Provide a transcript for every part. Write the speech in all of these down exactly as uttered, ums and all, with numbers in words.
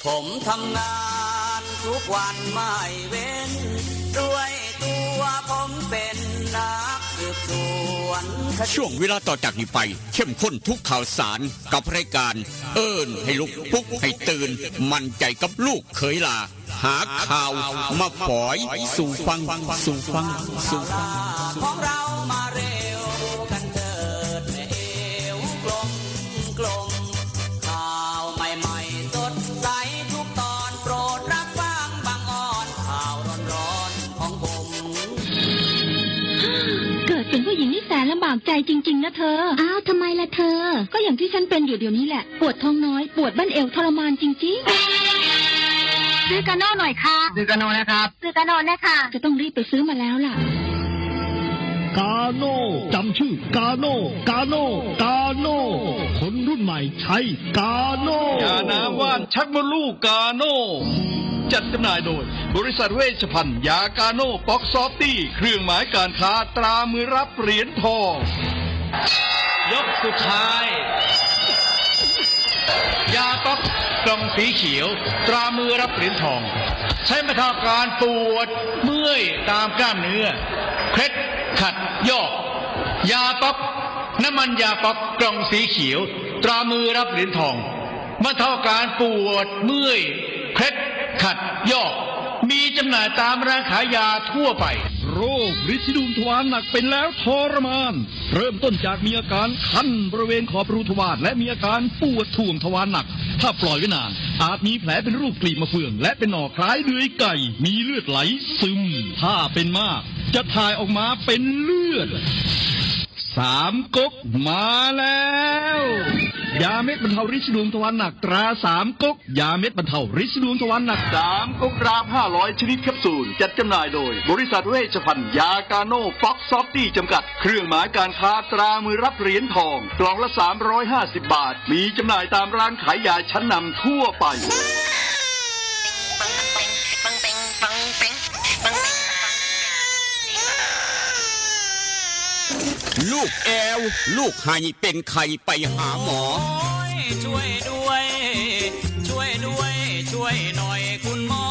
ผมทำงานทุกวันไม่เว้น ด้วยตัวผมเป็นนักสืบสวนคดี ช่วงเวลาต่อจากนี้ไป เข้มข้นทุกข่าวสารกับรายการ เอิ้นให้ลุก ปลุกให้ตื่น มั่นใจกับลูกเขยหล้า หาข่าวมาฝอยสู่ฟัง สู่ฟัง สู่ฟัง ของเรามาเร็วกันเถิดแม่เอวกลมกลม ข่าวใหม่ๆสดใสทุกตอน โปรดรับฟังบางออน ข่าวร้อนๆของผม เกิดเป็นผู้หญิงนี่แสนลำบากใจจริงๆนะเธอ อ้าว ทำไมล่ะเธอ ก็อย่างที่ฉันเป็นอยู่เดี๋ยวนี้แหละ ปวดท้องน้อย ปวดบั้นเอวทรมานจริงๆ ซื้อกาโน่หน่อยค่ะ ซื้อกาโน่นะครับ ซื้อกาโน่นะคะ จะต้องรีบไปซื้อมาแล้วล่ะ กาโน่ จำชื่อกาโน่ กาโน่ กาโน่ คนรุ่นใหม่ใช้กาโน่ ยาน้ำว่านชักมดลูกกาโน่ จัดจำหน่ายโดย บริษัทเวชภัณฑ์ยากาโน่ ป๊อกซอฟตี้ เครื่องหมายการค้าตรามือรับเหรียญทอง ยกสุดท้าย ยาป๊อกกล่องสีเขียว ตรามือรับเหรียญทอง ใช้บรรเทาอาการปวดเมื่อยตามกล้ามเนื้อ เคล็ดขัดยอก ยาป๊อก น้ำมันยาป๊อกกล่องสีเขียว ตรามือรับเหรียญทอง บรรเทาอาการปวดเมื่อย เคล็ดขัดยอก มีจำหน่ายตามร้านขายยาทั่วไป โรคริดสีดวงทวารหนักเป็นแล้วทรมาน เริ่มต้นจากมีอาการคันบริเวณขอบรูทวารและมีอาการปวดถ่วงทวารหนัก ถ้าปล่อยไว้นาน อาจมีแผลเป็นรูปกลีบมะเฟือง และเป็นหนองคล้ายเดือยไก่ มีเลือดไหลซึม ถ้าเป็นมาก จะถ่ายออกมาเป็นเลือด สามก๊กมาแล้ว ยาเม็ดบรรเทาริดสีดวงทวารหนักตราสามก๊ก ยาเม็ดบรรเทาริดสีดวงทวารหนัก สามก๊ก กราฟห้าร้อยชนิดแคปซูล จัดจำหน่ายโดย บริษัทเวชภัณฑ์ยากาโน่ ป๊อกซอฟตี้ จำกัด เครื่องหมายการค้าตรามือรับเหรียญทอง กล่องละ สามร้อยห้าสิบ บาท มีจำหน่ายตามร้านขายยาชั้นนำทั่วไป ลูกแอว ลูกไห้เป็นไข้ไปหาหมอ โอ้ย ช่วยด้วย ช่วยด้วย ช่วยหน่อยคุณหมอ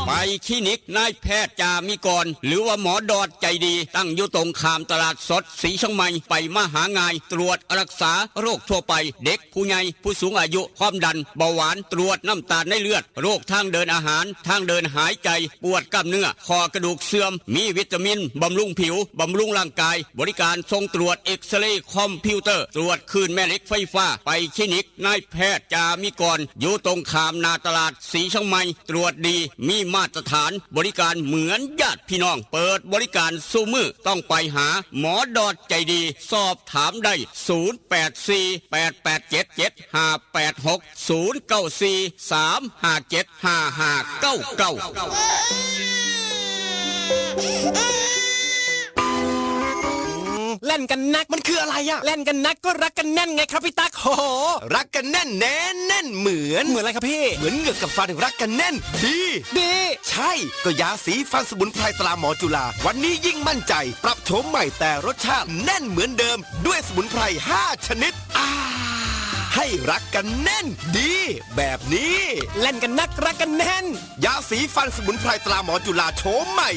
ไปคลินิกนายแพทย์จามิกร หรือว่าหมอดอดใจดี ตั้งอยู่ตรงข้ามตลาดสดสีเชียงใหม่ ไปมาหาง่าย ตรวจรักษาโรคทั่วไป เด็ก ผู้ใหญ่ ผู้สูงอายุ ความดัน เบาหวาน ตรวจน้ำตาลในเลือด โรคทางเดินอาหาร ทางเดินหายใจ ปวดกล้ามเนื้อ ข้อกระดูกเสื่อม มีวิตามิน บำรุงผิว บำรุงร่างกาย บริการส่งตรวจเอ็กซเรย์คอมพิวเตอร์ ตรวจคลื่นแม่เหล็กไฟฟ้า ไปคลินิกนายแพทย์จามิกร อยู่ตรงข้ามหน้าตลาดสีเชียงใหม่ ตรวจดี มีมาตรฐาน บริการเหมือนญาติพี่น้อง เปิดบริการซุมื้อ ต้องไปหาหมอดอดใจดี สอบถามได้ ศูนย์แปดสี่ แปดแปดเจ็ด เจ็ดห้าแปดหก ศูนย์เก้าสี่ สามห้าเจ็ด ห้าห้าเก้าเก้า แล่นกันนักมันคืออะไรอะ แล่นกันนักก็รักกันแน่นไงครับพี่ตั๊ก โห รักกันแน่นแน่นแน่นเหมือน เหมือนอะไรครับพี่ เหมือนเหงือกกับฟันรักกันแน่น ดี ดี ใช่ ก็ยาสีฟันสมุนไพรตราหมอจุฬา วันนี้ยิ่งมั่นใจ ปรับโฉมใหม่แต่รสชาติแน่นเหมือนเดิม ด้วยสมุนไพรห้าชนิด อ่า ให้รักกันแน่น ดี แบบนี้ แล่นกันนักรักกันแน่น ยาสีฟันสมุนไพรตราหมอจุฬาโฉมใหม่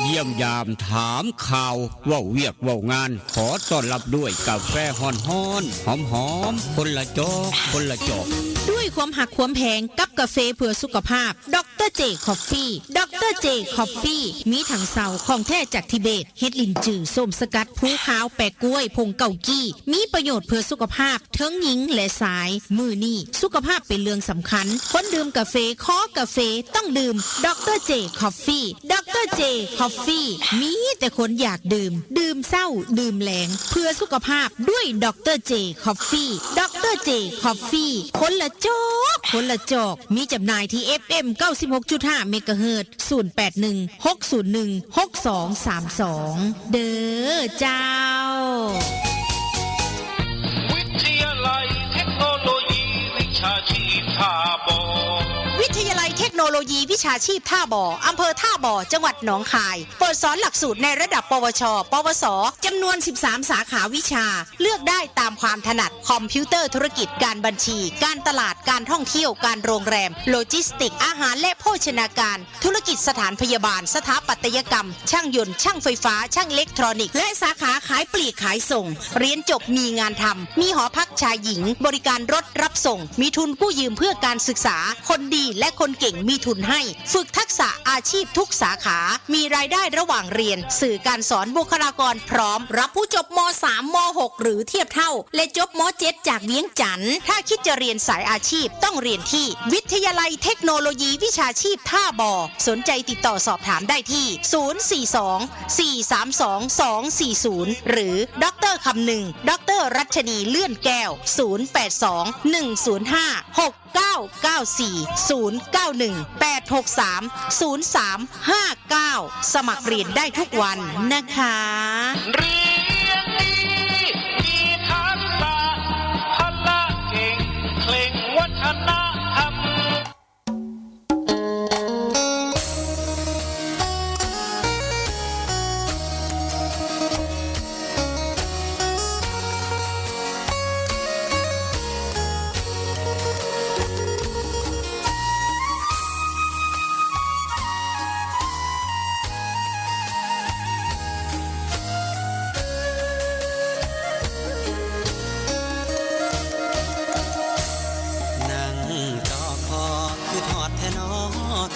เยี่ยมยามถามข่าว เว้าเวียกเว้างาน ขอต้อนรับด้วยกาแฟฮ้อนๆ หอมๆ คนละจอก คนละจอก ด้วยความหักความแพงกับกาแฟเพื่อสุขภาพ ดอกเตอร์เจ คอฟฟี่ ดอกเตอร์เจ คอฟฟี่ มีถังเสาของแท้จากทิเบต เห็ดหลิ้นจื่อ ส้มสกัด ภูขาว แปะก๊วย ผงเกากี้ มีประโยชน์เพื่อสุขภาพ เทิงหญิงและชาย มื้อนี้สุขภาพเป็นเรื่องสำคัญ คนดื่มกาแฟ คอกาแฟ ต้องดื่ม ดอกเตอร์เจ คอฟฟี่ ดอกเตอร์เจ คอฟฟี่ มีแต่คนอยากดื่ม ดื่มเช้า ดื่มแลง เพื่อสุขภาพด้วย ดอกเตอร์เจ คอฟฟี่ ดอกเตอร์เจ คอฟฟี่ คนละจอก คนละจอก มีจำหน่ายที่ เอฟเอ็ม เก้าสิบหกจุดห้า เมกะเฮิรตซ์ ศูนย์แปดหนึ่ง หกศูนย์หนึ่ง หกสองสามสอง เด้อเจ้า วิทยาลัยเทคโนโลยีวิชาชีพท่าบ่อ วิทยาลัยเทค คโนโลยีวิชาชีพท่าบ่อ อำเภอท่าบ่อ จังหวัดหนองคาย เปิดสอนหลักสูตรในระดับ ปวช ปวส จำนวน สิบสาม สาขาวิชา เลือกได้ตามความถนัด คอมพิวเตอร์ธุรกิจ การบัญชี การตลาด การท่องเที่ยว การโรงแรม โลจิสติกส์ อาหารและโภชนาการ ธุรกิจสถานพยาบาล สถาปัตยกรรม ช่างยนต์ ช่างไฟฟ้า ช่างอิเล็กทรอนิกส์ และสาขาขายปลีกขายส่ง เรียนจบมีงานทำ มีหอพักชายหญิง บริการรถรับส่ง มีทุนกู้ยืมเพื่อการศึกษา คนดีและคนเก่งมีทุนให้ ฝึกทักษะอาชีพทุกสาขา มีรายได้ระหว่างเรียน สื่อการสอน บุคลากรพร้อม รับผู้จบ ม.สาม ม.หก หรือเทียบเท่า และจบ ม.เจ็ด จากเวียงจันทน์ ถ้าคิดจะเรียนสายอาชีพต้องเรียนที่วิทยาลัยเทคโนโลยีวิชาชีพท่าบ่อ สนใจติดต่อสอบถามได้ที่ ศูนย์สี่สอง สี่สามสอง สองสี่ศูนย์ หรือ ดอกเตอร์คำนึง ดอกเตอร์รัชนีเลื่อนแก้ว ศูนย์แปดสอง หนึ่งศูนย์ห้า หกเก้าเก้าสี่ ศูนย์เก้าหนึ่ง แปดหกสาม ศูนย์สามห้าเก้า สมัครเรียนได้ทุกวันนะคะ เรียนดี มีทักษะ พละเก่ง เคร่งวัฒนธรรม นั่งจอคอ คิดฮอดแท้น้อ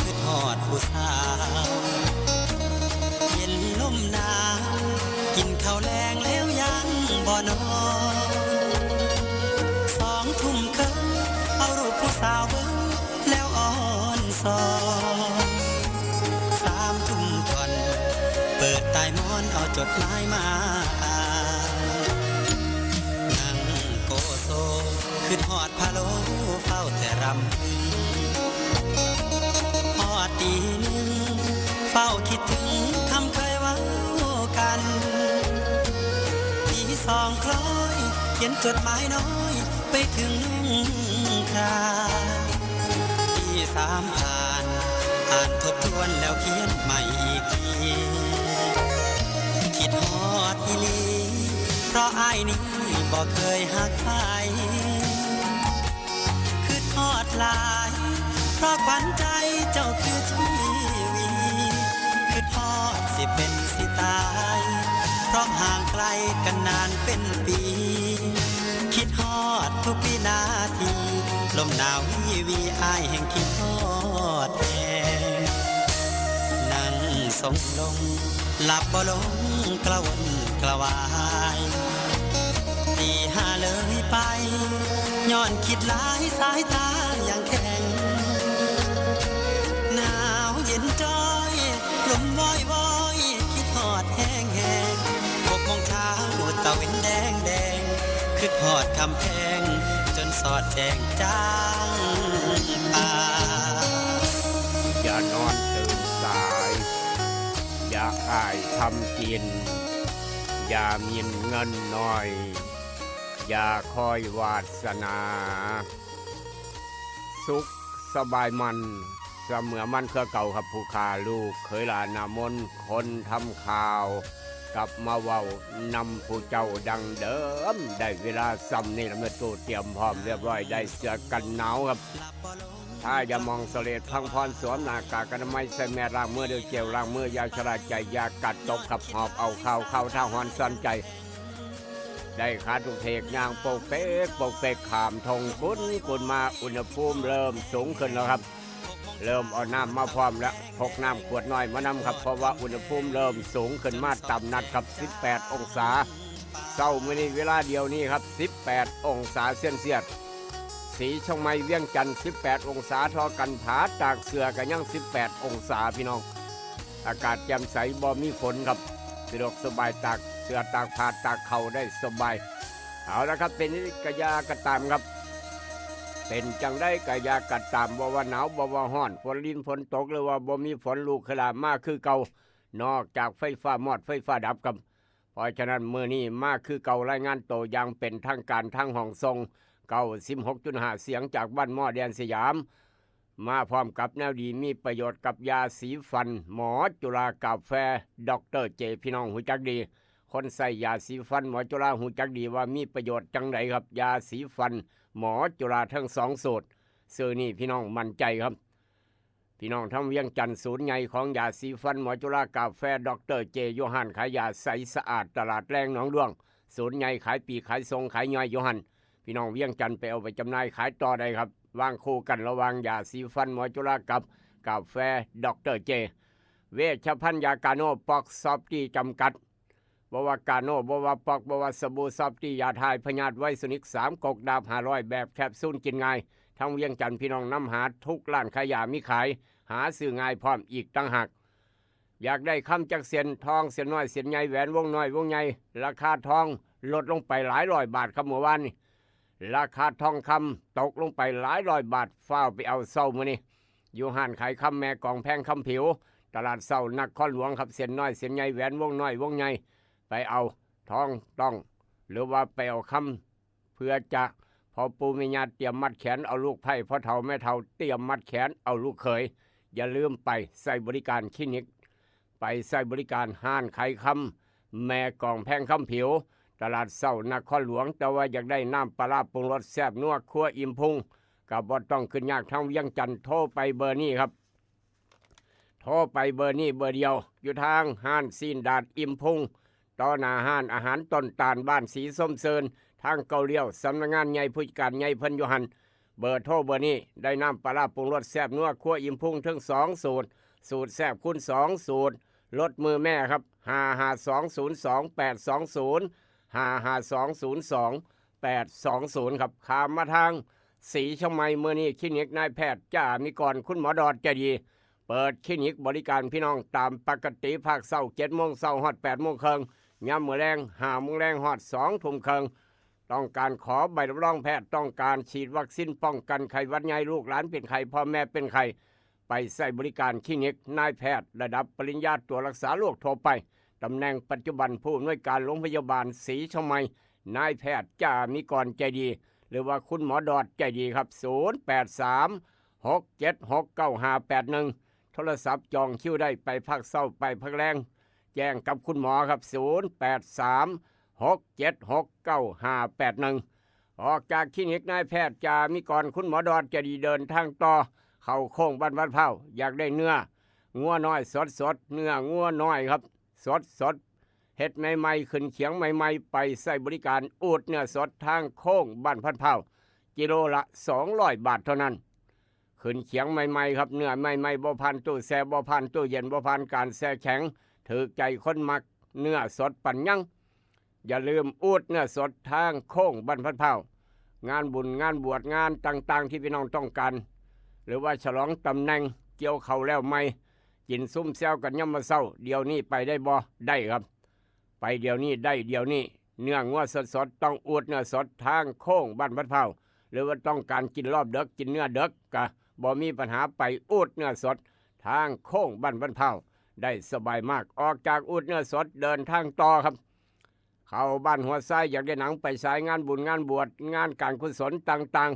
คิดฮอดผู้สาว เย็นลมหนาว กินข้าวแลงแล้วยังบ่นอน สองทุ่มครึ่ง เอารูปผู้สาวเบิ่ง แล้วอ่อนซอน สามทุ่มท่อน เปิดใต้หมอนเอาจดหมายมาอ่าน นั่งโกโซ คิดฮอดพะโล้ เฝ้าแต่รำพึง ฮอดตีหนึ่ง เฝ้าคิดถึงคำเคยเว้ากัน ตีสองคล้อย เขียนจดหมายน้อย ไปถึงน้องครา ตีสามผ่าน อ่านทบทวนแล้วเขียนใหม่อีกที คิดฮอดอีหลี เพราะอ้ายนี้บ่เคยฮักใคร คิดฮอดหลาย เพราะขวัญใจเจ้าคือชีวี คิดฮอดสิเป็นสิตาย เพราะห่างไกลกันนานเป็นปี คิดฮอดทุกวินาที ลมหนาววีวี อ้ายแห่งคิดฮอดแฮง นั่งทรงลง หลับบ่ลงกระวนกระวาย ตีห้าเลยไป ย้อนคิดหลายสายตายังแข็ง หนาวเย็นจ้อย ลมวอยวอย คิดฮอดแฮงแฮง หกโมงเช้าตะเว็นแดงแดง คิดฮอดคำแพง จนสอดแจ้งจางป่า อย่านอนตื่นสาย อย่าอ้ายทำกิน อย่าหมิ่นเงินน้อย อย่าคอยวาสนา สุขสบายมัน เสมอมันคือเก่าครับผู้ข้าลูกเขยหลานหน้ามน คนทำข่าว กลับมาเว้านำผู้เจ้าดังเดิม ได้เวลาส่ำนี่ละแม่ตู้เตรียมพร้อมเรียบร้อย ได้เสื้อกันหนาวครับ ถ้าอย่ามองเสลดพังพรสวมหน้ากากอนามัย ใส่แมสล้างมือด้วยเจลล้างมือ ยาชราใจ ยากัดตบขับหอบเอาข้าวข้าวท่าหอนซ่อนใจ ได้ขาถูกเทกย่างโปกเปกโปกเปกขามทงกุนกุนมา อุณหภูมิเริ่มสูงขึ้นแล้วครับ เริ่มเอาน้ำมาพร้อมแล้ว พกน้ำขวดน้อยมานำครับ เพราะว่าอุณหภูมิเริ่มสูงขึ้นมาตามนัดครับ สิบแปดองศา เช้ามื้อนี้เวลาเดียวนี้ครับ สิบแปดองศาเซลเซียส สีเชียงใหม่เวียงจันทน์ สิบแปดองศาเท่ากัน ผาตากเสื้อก็ยัง สิบแปดองศาพี่น้อง อากาศแจ่มใส บ่มีฝนครับ สะดวกสบาย ตากเสื้อตากผ้าตากเข่าได้สบาย เอาละครับ เป็นกะยากะตามครับ เป็นจังได๋กะยากะตาม บ่ว่าหนาว บ่ว่าร้อน ฝนรินฝนตก หรือว่าบ่มีฝน ลูกเขยหลานมาคือเก่า นอกจากไฟฟ้ามอดไฟฟ้าดับครับ เพราะฉะนั้นมื้อนี้มาคือเก่า รายงานโตอย่างเป็นทางการทางห้องส่ง เก้าสิบหกจุดห้า เสียงจากบ้านหม้อแดนสยาม มาพร้อมกับแนวดีมีประโยชน์กับยาสีฟันหมอจุฬากาแฟดอกเตอร์เจ พี่น้องฮู้จักดี คนใส่ยาสีฟันหมอจุฬาฮู้จักดีว่ามีประโยชน์จังใดครับ ยาสีฟันหมอจุฬาทั้งสองสูตร ซื้อนี่พี่น้องมั่นใจครับ พี่น้องทั้งเวียงจันทน์ ศูนย์ใหญ่ของยาสีฟันหมอจุฬากาแฟดอกเตอร์เจ อยู่ห้านขายยาใสสะอาดตลาดแรงหนองด้วง ศูนย์ใหญ่ขายปลีกขายส่งขายย่อยอยู่หั่น พี่น้องเวียงจันทน์ไปเอาไปจำหน่ายขายต่อได้ครับ วางคู่กันระหว่างยาสีฟันหมอจุฬากับกาแฟดอกเตอร์เจ เวชภัณฑ์ยากาโนป๊อกซอฟตี้จำกัด บ่ว่ากาโนบ่ว่าป๊อกบ่ว่าสบู่ซอฟตี้ยาถ่ายพยาธิไวสนิกสามกกดาบห้าร้อยแบบแคปซูลกินง่าย ทั้งเวียงจันทน์พี่น้องนำหาทุกร้านขายยามีขาย หาซื้อง่ายพร้อมอีกต่างหาก อยากได้คำจักเส้นทองเส้นน้อยเส้นใหญ่แหวนวงน้อยวงใหญ่ ราคาทองลดลงไปหลายร้อยบาทครับเมื่อวานนี้ ราคาทองคำตกลงไปหลายร้อยบาท ฟ้าวไปเอาเช้ามื้อนี้ อยู่ห้านขายคำแม่กองแพงคำผิว ตลาดเช้านครหลวงครับ เส้นน้อยเส้นใหญ่แหวนวงน้อยวงใหญ่ ไปเอาทองต้อง หรือว่าไปเอาคำเพื่อจะพ่อปู่แม่ย่าเตรียมมัดแขนเอาลูกไพร่ พ่อเฒ่าแม่เฒ่าเตรียมมัดแขนเอาลูกเขย อย่าลืมไปใช้บริการคลินิก ไปใช้บริการห้านขายคำแม่กองแพงคำผิว ตลาดเช้านครหลวง แต่ว่าอยากได้น้ำปลาร้าปรุงรสแซ่บนัวครัวอิ่มพุง ก็บ่ต้องขึ้นยากทางเวียงจันทน์ โทรไปเบอร์นี้ครับ โทรไปเบอร์นี้เบอร์เดียว อยู่ทางห้านซีนดาดอิ่มพุง ต่อหน้าห้านอาหารต้นตาลบ้านสีส้มเซิน ทางเก้าเลี้ยวสำนักงานใหญ่ผู้จัดการใหญ่เพิ่นอยู่หั่น เบอร์โทรเบอร์นี้ ได้น้ำปลาร้าปรุงรสแซ่บนัวครัวอิ่มพุงทั้งสองสูตร สูตรแซ่บคูณสองสูตร ลดมือแม่ครับ ห้าห้าสองศูนย์สองแปดสองศูนย์ ห้าห้าสองศูนย์สองแปดสองศูนย์ ครับ ข้ามมาทางสีเชียงใหม่ มื้อนี้คลินิกนายแพทย์จ่ามีกร คุณหมอดอดใจดี เปิดคลินิกบริการพี่น้องตามปกติ ภาคเช้าเจ็ดโมงเช้าฮอดแปดโมงครึ่ง ยามมื้อแลงห้าโมงแลงฮอดสองทุ่มครึ่ง ต้องการขอใบรับรองแพทย์ ต้องการฉีดวัคซีนป้องกันไข้หวัดใหญ่ ลูกหลานเป็นไข้ พ่อแม่เป็นไข้ ไปใช้บริการคลินิกนายแพทย์ระดับปริญญาตรวจรักษาโรคทั่วไป ตำแหน่งปัจจุบันผู้อำนวยการโรงพยาบาลสีเชียงใหม่ นายแพทย์จ่ามีกรใจดี หรือว่าคุณหมอดอดใจดีครับ ศูนย์แปดสาม หกเจ็ดหกเก้าห้าแปดหนึ่ง โทรศัพท์จองคิวได้ ไปภาคเช้าไปภาคแลง แจ้งกับคุณหมอครับ ศูนย์แปดสาม หกเจ็ดหกเก้าห้าแปดหนึ่ง ออกจากคลินิกนายแพทย์จ่ามีกร คุณหมอดอดใจดี เดินทางต่อ เข้าโค้งบ้านวัดพร้าว อยากได้เนื้องัวน้อยสดๆ เนื้องัวน้อยครับ สดๆ เฮ็ดใหม่ๆ ขึ้นเขียงใหม่ๆ ไปใช้บริการอูดเนื้อสดทางโค้งบ้านพัดพร้าว กิโลละสองร้อยบาทเท่านั้น ขึ้นเขียงใหม่ๆ ครับ เนื้อใหม่ๆ บ่ผ่านตู้แช่ บ่ผ่านตู้เย็น บ่ผ่านการแช่แข็ง ถืกใจคนมักเนื้อสดปานยัง อย่าลืมอูดเนื้อสดทางโค้งบ้านพัดพร้าว งานบุญงานบวชงานต่างๆ ที่พี่น้องต้องการ หรือว่าฉลองตำแหน่ง เกี่ยวข้าวแล้วใหม่ กินซุ่มแซวกันยามมื้อเช้า เดี๋ยวนี้ไปได้บ่ ได้ครับ ไปเดี๋ยวนี้ได้เดี๋ยวนี้ เนื้องัวสดๆ ต้องอูดเนื้อสดทางโค้งบ้านพัดพร้าว หรือว่าต้องการกินรอบดึก กินเนื้อดึกกะบ่มีปัญหา ไปอูดเนื้อสดทางโค้งบ้านพัดพร้าว ได้สบายมาก ออกจากอูดเนื้อสดเดินทางต่อครับ เข้าบ้านหัวไซ อยากได้หนังไปฉายงานบุญงานบวชงานการกุศลต่าง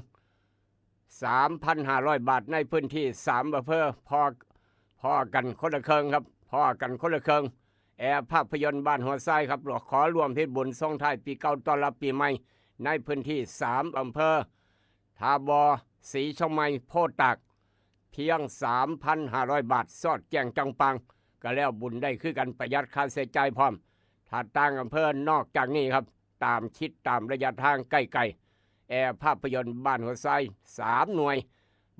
ๆ สามพันห้าร้อยบาท ในพื้นที่สามอำเภอ พ้อพ้อกันคนละครึ่งครับ พ้อกันคนละครึ่ง แอร์ภาพยนตร์บ้านหัวไซครับ ขอร่วมเฮ็ดบุญส่งท้ายปีเก่าต้อนรับปีใหม่ ในพื้นที่สามอำเภอ ท่าบ่อ สีเชียงใหม่ โพธิ์ตาก เพียงสามพันห้าร้อยบาท สอดแจ้งจ่างป่าง ก็แล้วบุญได้คือกัน ประหยัดค่าใช้จ่ายพร้อม ถ้าต่างอำเภอนอกจากนี้ครับ ตามคิดตามระยะทางใกล้ๆ แอร์ภาพยนตร์บ้านหัวไซ สามหน่วย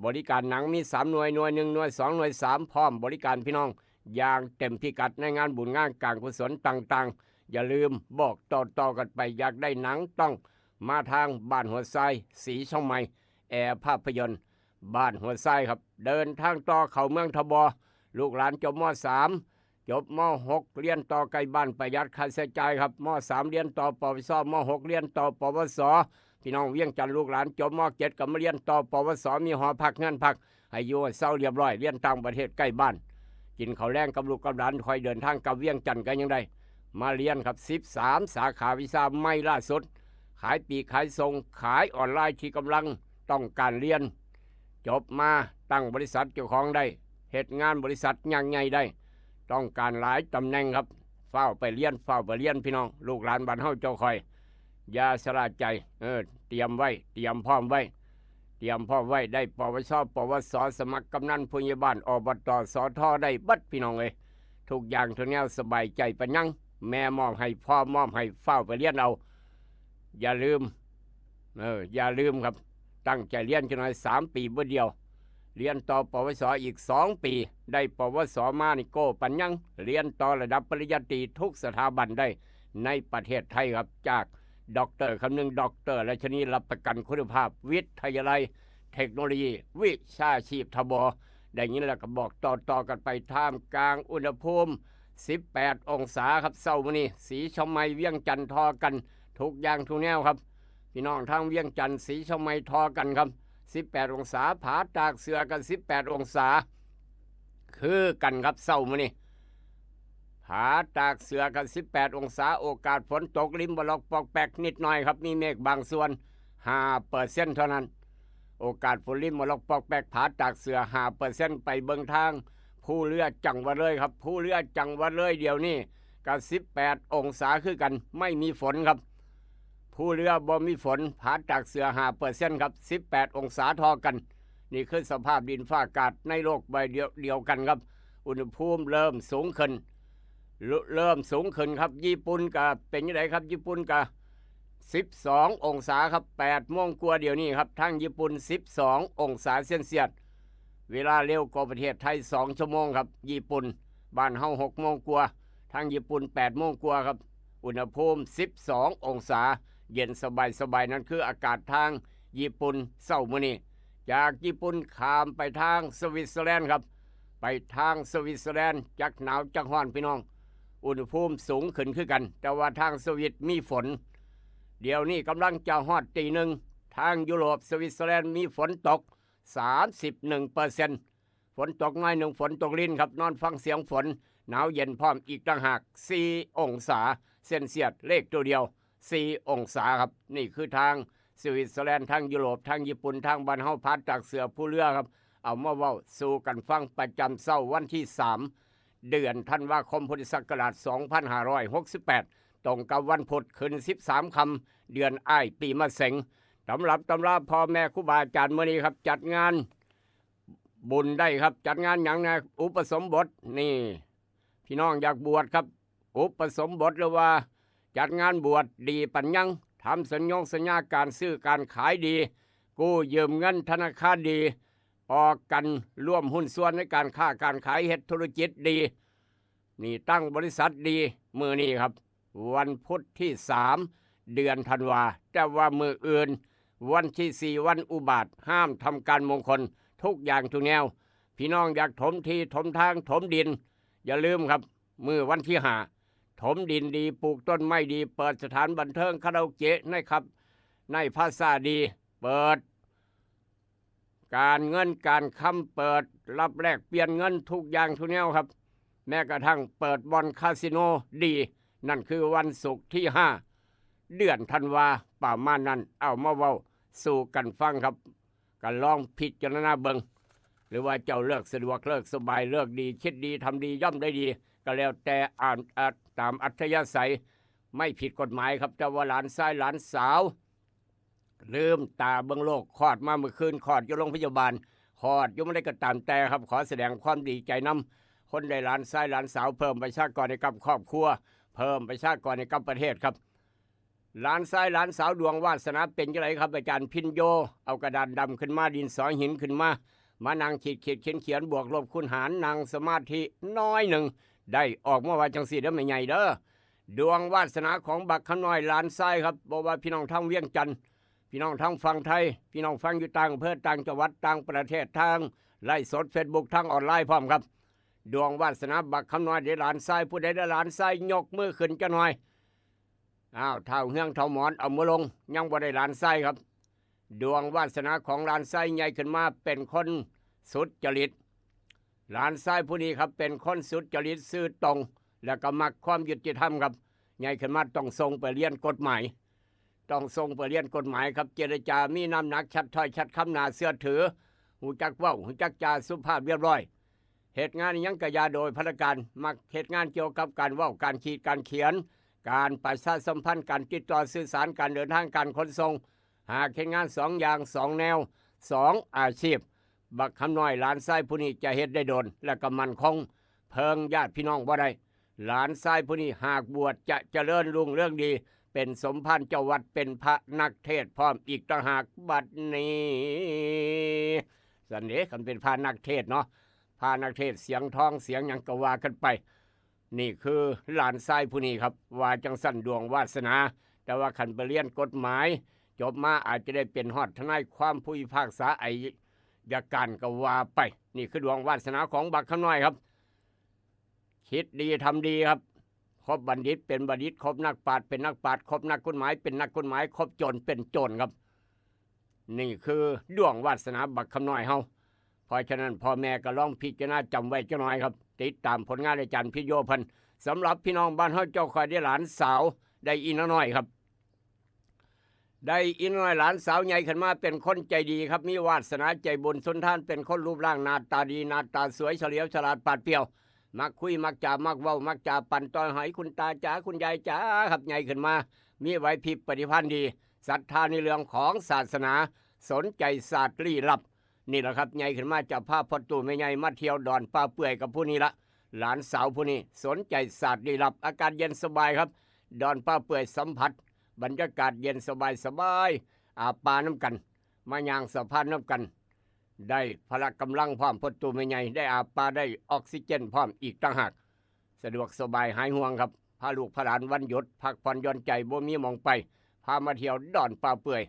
บริการหนังมีสามหน่วย หน่วยหนึ่ง หน่วยสอง หน่วยสาม พร้อมบริการพี่น้องอย่างเต็มพิกัดในงานบุญงานการกุศลต่างๆ อย่าลืมบอกต่อๆ กันไป อยากได้หนังต้องมาทางบ้านหัวไซ สีเชียงใหม่ แอร์ภาพยนตร์บ้านหัวไซครับ เดินทางต่อเข้าเมืองท่าบ่อ ลูกหลานจบ ม.สาม จบ ม.หก เรียนต่อใกล้บ้านประหยัดค่าใช้จ่ายครับ ม.สาม เรียนต่อ ปวช ม.หก เรียนต่อ ปวส พี่น้องเวียงจันทน์ลูกหลานจบ ม.เจ็ด ก็มาเรียนต่อ ปวส มีหอพักเฮือนพัก ให้อยู่ให้เซาเรียบร้อย เรียนต่างประเทศใกล้บ้าน กินข้าวแลงกับลูกกับหลาน ค่อยเดินทางกลับเวียงจันทน์ก็ยังได้ มาเรียนครับ สิบสาม สาขาวิชาใหม่ล่าสุด ขายปลีกขายส่ง ขายออนไลน์ที่กำลังต้องการเรียน จบมา ตั้งบริษัทเจ้าของได้ เฮ็ดงานบริษัทยักษ์ใหญ่ได้ ต้องการหลายตำแหน่งครับ ฟ้าวไปเรียน ฟ้าวไปเรียนพี่น้อง ลูกหลานบ้านเฮาเจ้าคอย อย่าชะล่าใจ เออ เตรียมไว้ เตรียมพร้อมไว้ เตรียมพร้อมไว้ ได้ ปวช ปวส สมัครกำนันผู้ใหญ่บ้าน อบต สท ได้เบิดพี่น้องเอ้ย ทุกอย่างทุกแนวสบายใจปานยัง แม่มอบให้ พ่อมอบให้ ฟ้าวไปเรียนเอา อย่าลืม เออ อย่าลืมครับ ตั้งใจเรียนจักหน่อย สามปีบ่เดียว เรียนต่อ ปวส อีกสองปี ได้ ปวส มานี่โก้ปานยัง เรียนต่อระดับปริญญาตรีทุกสถาบันได้ในประเทศไทยครับ จากด็อกเตอร์คำนึง ด็อกเตอร์ราชนี รับประกันคุณภาพ วิทยาลัยเทคโนโลยี วิชาชีพ ทบ ได้ยินแล้วก็บอกต่อๆกันไป ท่ามกลางอุณหภูมิ สิบแปด องศาครับ เช้ามื้อนี้ ศรีเชียงใหม่ เวียงจันทน์ ทอกัน ทุกอย่างทุกแนวครับ พี่น้องทางเวียงจันทน์ ศรีเชียงใหม่ ทอกันครับ สิบแปด องศา ผาตากเสือกัน สิบแปด องศา คือกันครับ เช้ามื้อนี้ ผาตากเสือกัน สิบแปด องศา โอกาสฝนตกริมบ่ลอกปอกแปกนิดหน่อยครับ มีเมฆบางส่วน ห้าเปอร์เซ็นต์ เท่านั้น โอกาสฝนริมบ่ลอกปอกแปก ผาตากเสือ ห้าเปอร์เซ็นต์ ไปเบิ่งทางภูเรือจังหวัดเลยครับ ภูเรือจังหวัดเลยเดี๋ยวนี้ก็ สิบแปด องศาคือกัน ไม่มีฝนครับ ภูเรือบ่มีฝน ผาตากเสือ ห้าเปอร์เซ็นต์ ครับ สิบแปด องศาทอกัน นี่คือสภาพดินฟ้าอากาศในโลกใบเดียวเดียวกันครับ อุณหภูมิเริ่มสูงขึ้น เริ่มสูงขึ้นครับ ญี่ปุ่นก็เป็นจั่งใดครับ ญี่ปุ่นก็ สิบสอง องศาครับ แปดโมงกว่าเดี๋ยวนี้ครับ ทางญี่ปุ่น สิบสอง องศาเซลเซียส เวลาเร็วกว่าประเทศไทย สอง ชั่วโมงครับ ญี่ปุ่น บ้านเฮา หกโมงกว่า ทางญี่ปุ่น แปดโมงกว่าครับ อุณหภูมิ สิบสอง องศา เย็นสบายสบาย นั่นคืออากาศทางญี่ปุ่นเช้ามื้อนี้ จากญี่ปุ่นข้ามไปทางสวิตเซอร์แลนด์ครับ ไปทางสวิตเซอร์แลนด์ จักหนาวจักร้อนพี่น้อง อุณหภูมิสูงขึ้นคือกัน แต่ว่าทางสวิตมีฝน เดี๋ยวนี้กำลังจะฮอดตีหนึ่ง ทางยุโรป สวิตเซอร์แลนด์มีฝนตก สามสิบเอ็ดเปอร์เซ็นต์ ฝนตกน้อยหนึ่ง ฝนตกรินครับ นอนฟังเสียงฝน หนาวเย็นพร้อมอีกต่างหาก สี่ องศาเซลเซียส เลขตัวเดียว สี่ องศาครับ นี่คือทางสวิตเซอร์แลนด์ ทางยุโรป ทางญี่ปุ่น ทางบ้านเฮา ผาตากเสือ ภูเรือครับ เอามาเว้าสู่กันฟังประจำเช้าวันที่ สาม เดือนธันวาคม พุทธศักราช สองพันห้าร้อยหกสิบแปด ตรงกับวันพุธขึ้น สิบสาม ค่ำ เดือนอ้ายปีมะเสง ตำรับตำราพ่อแม่ครูบาอาจารย์มื้อนี้ครับ จัดงานบุญได้ครับ จัดงานหยังนะ อุปสมบท นี่ พี่น้องอยากบวชครับ อุปสมบทหรือว่าจัดงานบวชดีปานยัง ทำสัญญงสัญญาการซื้อการขายดี กู้ยืมเงินธนาคารดี ออกกันร่วมหุ้นส่วนในการค้าการขาย เฮ็ดธุรกิจดี นี่ตั้งบริษัทดี มื้อนี้ครับ วันพุธที่ สาม เดือนธันวา แต่ว่ามื้ออื่น วันที่ สี่ วันอุบาท ห้ามทำการมงคล ทุกอย่างทุกแนว พี่น้องอยากถมที่ถมทางถมดิน อย่าลืมครับ มื้อวันที่ ห้า ถมดินดี ปลูกต้นไม้ดี เปิดสถานบันเทิง คาราโอเกะในครับ ในพลาซ่าดี เปิด การเงินการคำ เปิดรับแลกเปลี่ยนเงินทุกอย่างทุกแนวครับ แม้กระทั่งเปิดบ่อนคาสิโนดี นั่นคือวันศุกร์ที่ ห้า เดือนธันวา ประมาณนั้น เอามาเว้าสู่กันฟังครับ ก็ลองพิจารณาเบิ่ง หรือว่าเจ้าเลิกสะดวก เลิกสบาย เลิกดี คิดดี ทำดี ย่อมได้ดี ก็แล้วแต่อ่าน อ่า ตามอัธยาศัย ไม่ผิดกฎหมายครับ แต่ว่าหลานชายหลานสาว ลืมตาเบิ่งโลก คลอดมาเมื่อคืน คลอดอยู่โรงพยาบาล คลอดอยู่มื้อใดก็ตามแต่ครับ ขอแสดงความดีใจนำ คนได้หลานชายหลานสาว เพิ่มประชากรให้กับครอบครัว เพิ่มประชากรให้กับประเทศครับ หลานชายหลานสาวดวงวาสนาเป็นจั่งใดครับ อาจารย์พินโย เอากระดานดำขึ้นมา ดินสอหินขึ้นมา มานั่งขีดขีดเขียนเขียน บวกลบคูณหาร นั่งสมาธิน้อยหนึ่ง ได้ออกมาว่าจั่งซี้เด้อแม่ใหญ่เด้อ ดวงวาสนาของบักคำน้อยหลานชายครับ บ่ว่าพี่น้องทางเวียงจันทน์ พี่น้องทางฝั่งไทย พี่น้องฟังอยู่ต่างอำเภอ ต่างจังหวัด ต่างประเทศ ทางไลฟ์สด เฟซบุ๊ก ทางออนไลน์พร้อมครับ ดวงวาสนาบักคำน้อยได้หลานชาย ผู้ใดได้หลานชายยกมือขึ้นจักหน่อย อ้าว ท้าวเฮืองท้าวหมอนเอามือลง ยังบ่ได้หลานชายครับ ดวงวาสนาของหลานชายใหญ่ขึ้นมาเป็นคนสุจริต หลานชายผู้นี้ครับเป็นคนสุจริตซื่อตรง แล้วก็มักความยุติธรรมครับ ใหญ่ขึ้นมาต้องส่งไปเรียนกฎหมาย ต้องส่งไปเรียนกฎหมายครับ เจรจามีน้ำหนัก ชัดถ้อยชัดคำ น่าเชื่อถือ ฮู้จักเว้า ฮู้จักจาสุภาพเรียบร้อย เฮ็ดงานอิหยังกะอย่าโดยพลการ มักเฮ็ดงานเกี่ยวกับการเว้า การขีด การเขียน การประชาสัมพันธ์ การติดต่อสื่อสาร การเดินทาง การขนส่ง หากเฮ็ดงานสองอย่างสองแนว สองอาชีพ บักคำน้อยหลานชายผู้นี้จะเฮ็ดได้โดน และก็มั่นคง เพิ่งญาติพี่น้องบ่ได้ หลานชายผู้นี้หากบวชจะเจริญรุ่งเรืองดี เป็นสมภารเจ้าวัด เป็นพระนักเทศน์พร้อมอีกต่างหาก บัดนี้ ซั่นเด้ คันเป็นพระนักเทศน์เนาะ พระนักเทศน์เสียงทองเสียงหยังก็ว่ากันไป นี่คือหลานชายผู้นี้ครับ ว่าจั่งซั่น ดวงวาสนา แต่ว่าคันไปเรียนกฎหมาย จบมาอาจจะได้เป็นฮอดทนายความ ผู้พิพากษาอัยการก็ว่าไป นี่คือดวงวาสนาของบักคำน้อยครับ คิดดีทำดีครับ คบบัณฑิตเป็นบัณฑิต คบนักปราชญ์เป็นนักปราชญ์ คบนักกฎหมายเป็นนักกฎหมาย คบโจรเป็นโจรครับ นี่คือดวงวาสนาบักคำน้อยเฮา เพราะฉะนั้นพ่อแม่ก็ลองพิจารณาจำไว้จักหน่อยครับ ติดตามผลงานอาจารย์พิญโญเพิ่น สำหรับพี่น้องบ้านเฮาเจ้าข้อยได้หลานสาว ได้อีน้อยครับ ได้อีน้อยหลานสาวใหญ่ขึ้นมาเป็นคนใจดีครับ มีวาสนาใจบุญสุนทาน เป็นคนรูปร่างหน้าตาดี หน้าตาสวย เฉลียวฉลาดปราดเปรียว มักคุยมักจา มักเว้ามักจา ปันต่อหอย คุณตาจ๋า คุณยายจ๋าครับ ใหญ่ขึ้นมา มีไหวพริบปฏิภาณดี ศรัทธาในเรื่องของศาสนา สนใจศาสตร์ลี้ลับ นี่แหละครับ ใหญ่ขึ้นมาจะพาพ่อตู้แม่ใหญ่มาเที่ยวดอนป่าเปื่อยกับผู้นี้ละ หลานสาวผู้นี้สนใจศาสตร์ลี้ลับ อากาศเย็นสบายครับ ดอนป่าเปื่อยสัมผัส บรรยากาศเย็นสบายสบาย อาบป่าน้ำกัน มาย่างสะพานน้ำกัน ได้พละกำลังพร้อม พ่อตู้แม่ใหญ่ได้อาบป่า ได้ออกซิเจนพร้อมอีกต่างหาก สะดวกสบายหายห่วงครับ พาลูกพาหลานวันหยุด พักผ่อนหย่อนใจ บ่มีหม่องไป พามาเที่ยวดอนป่าเปื่อย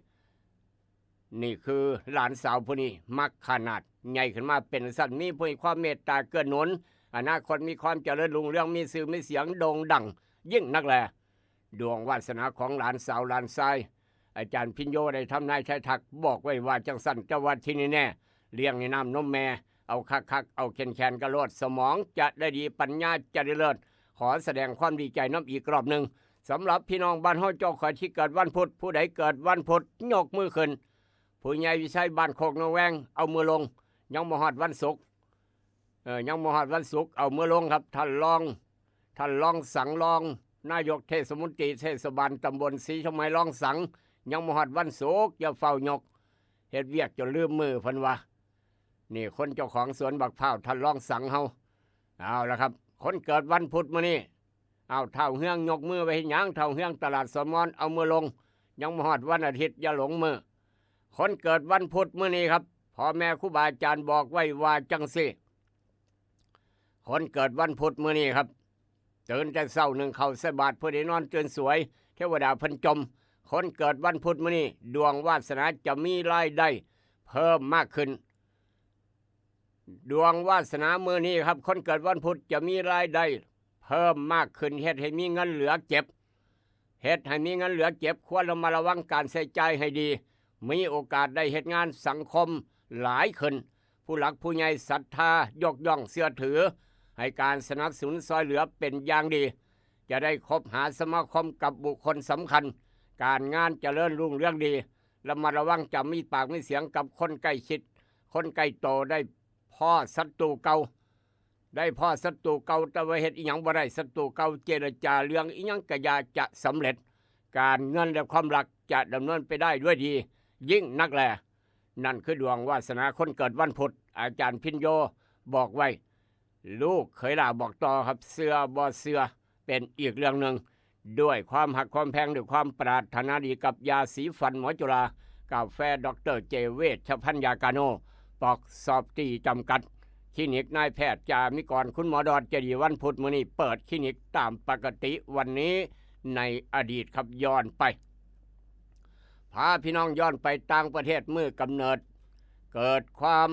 นี่คือหลานสาวผู้นี้มักขนาด ใหญ่ขึ้นมาเป็นซั่น มีผู้ให้ความเมตตาเกื้อหนุน อนาคตมีความเจริญรุ่งเรือง มีชื่อมีเสียงโด่งดังยิ่งนักแล ดวงวาสนาของหลานสาวหลานชาย อาจารย์พิญโญได้ทำนายทายทักบอกไว้ว่าจั่งซั่น แต่ว่าที่แน่ๆ เลี้ยงในน้ำนมแม่ เอาคักๆ เอาแข็งๆ กะโลด สมองจะได้ดี ปัญญาจะได้เลิศ ขอแสดงความดีใจนำอีกรอบหนึ่ง สำหรับพี่น้องบ้านเฮาเจ้าข้อยที่เกิดวันพุธ ผู้ใดเกิดวันพุธยกมือขึ้น ผู้ใหญ่วิชัยบ้านโคกหนองแวง เอามือลง ยังบ่ฮอดวันศุกร์ เอ่อ ยังบ่ฮอดวันศุกร์ เอามือลงครับ ท่านรอง ท่านรองสัง รองนายกเทศมนตรีเทศบาลตำบลศรีชมไมรองสัง ยังบ่ฮอดวันศุกร์ อย่าฟ้าวยก เฮ็ดเวียกจนลืมมื้อ เพิ่นว่า นี่คนเจ้าของสวนบักพร้าว ท่านรองสังเฮา เอาละครับ คนเกิดวันพุธมื้อนี้ เอา ท้าวเฮืองยกมือไว้เฮ็ดหยัง ท้าวเฮืองตลาดสวนมอน เอามือลง ยังบ่ฮอดวันอาทิตย์ อย่าหลงมื้อ คนเกิดวันพุธมื้อนี้ครับ พ่อแม่ครูบาอาจารย์บอกไว้ว่าจั่งซี้ คนเกิดวันพุธมื้อนี้ครับ ตื่นแต่เช้านึ่งข้าวใส่บาตร เพื่อได้นอนตื่นสวย เทวดาเพิ่นจม คนเกิดวันพุธมื้อนี้ ดวงวาสนาจะมีรายได้เพิ่มมากขึ้น ดวงวาสนามื้อนี้ครับ คนเกิดวันพุธจะมีรายได้เพิ่มมากขึ้น เฮ็ดให้มีเงินเหลือเก็บ เฮ็ดให้มีเงินเหลือเก็บ ควรระมัดระวังการใช้จ่ายให้ดี มีโอกาสได้เฮ็ดงานสังคมหลายขึ้น ผู้หลักผู้ใหญ่ศรัทธายกย่องเชื่อถือ ให้การสนับสนุนซ่อยเหลือเป็นอย่างดี จะได้คบหาสมาคมกับบุคคลสำคัญ การงานเจริญรุ่งเรืองดี ระมัดระวังจะมีปากมีเสียงกับคนใกล้ชิด คนใกล้โต ได้พ้อศัตรูเก่า ได้พ้อศัตรูเก่า แต่ว่าเฮ็ดอิหยังบ่ได้ ศัตรูเก่าเจรจาเรื่องอิหยังกะอย่าจะสำเร็จ การเงินและความรักจะดำเนินไปได้ด้วยดี ยิ่งนักแล นั่นคือดวงวาสนาคนเกิดวันพุธ อาจารย์พิญโญบอกไว้ ลูกเขยหล้าบอกต่อครับ เชื่อบ่เชื่อเป็นอีกเรื่องหนึ่ง ด้วยความฮักความแพง ด้วยความปรารถนาดีกับยาสีฟันหมอจุฬา กาแฟดอกเตอร์เจเวชภัณฑ์ยากาโน ปอกซอฟตี้จำกัด คลินิกนายแพทย์จามิกร คุณหมอดอดเจดีย์ วันพุธมื้อนี้เปิดคลินิกตามปกติ วันนี้ในอดีตครับ ย้อนไป พาพี่น้องย้อนไปต่างประเทศ มื้อกำเนิด เกิดความ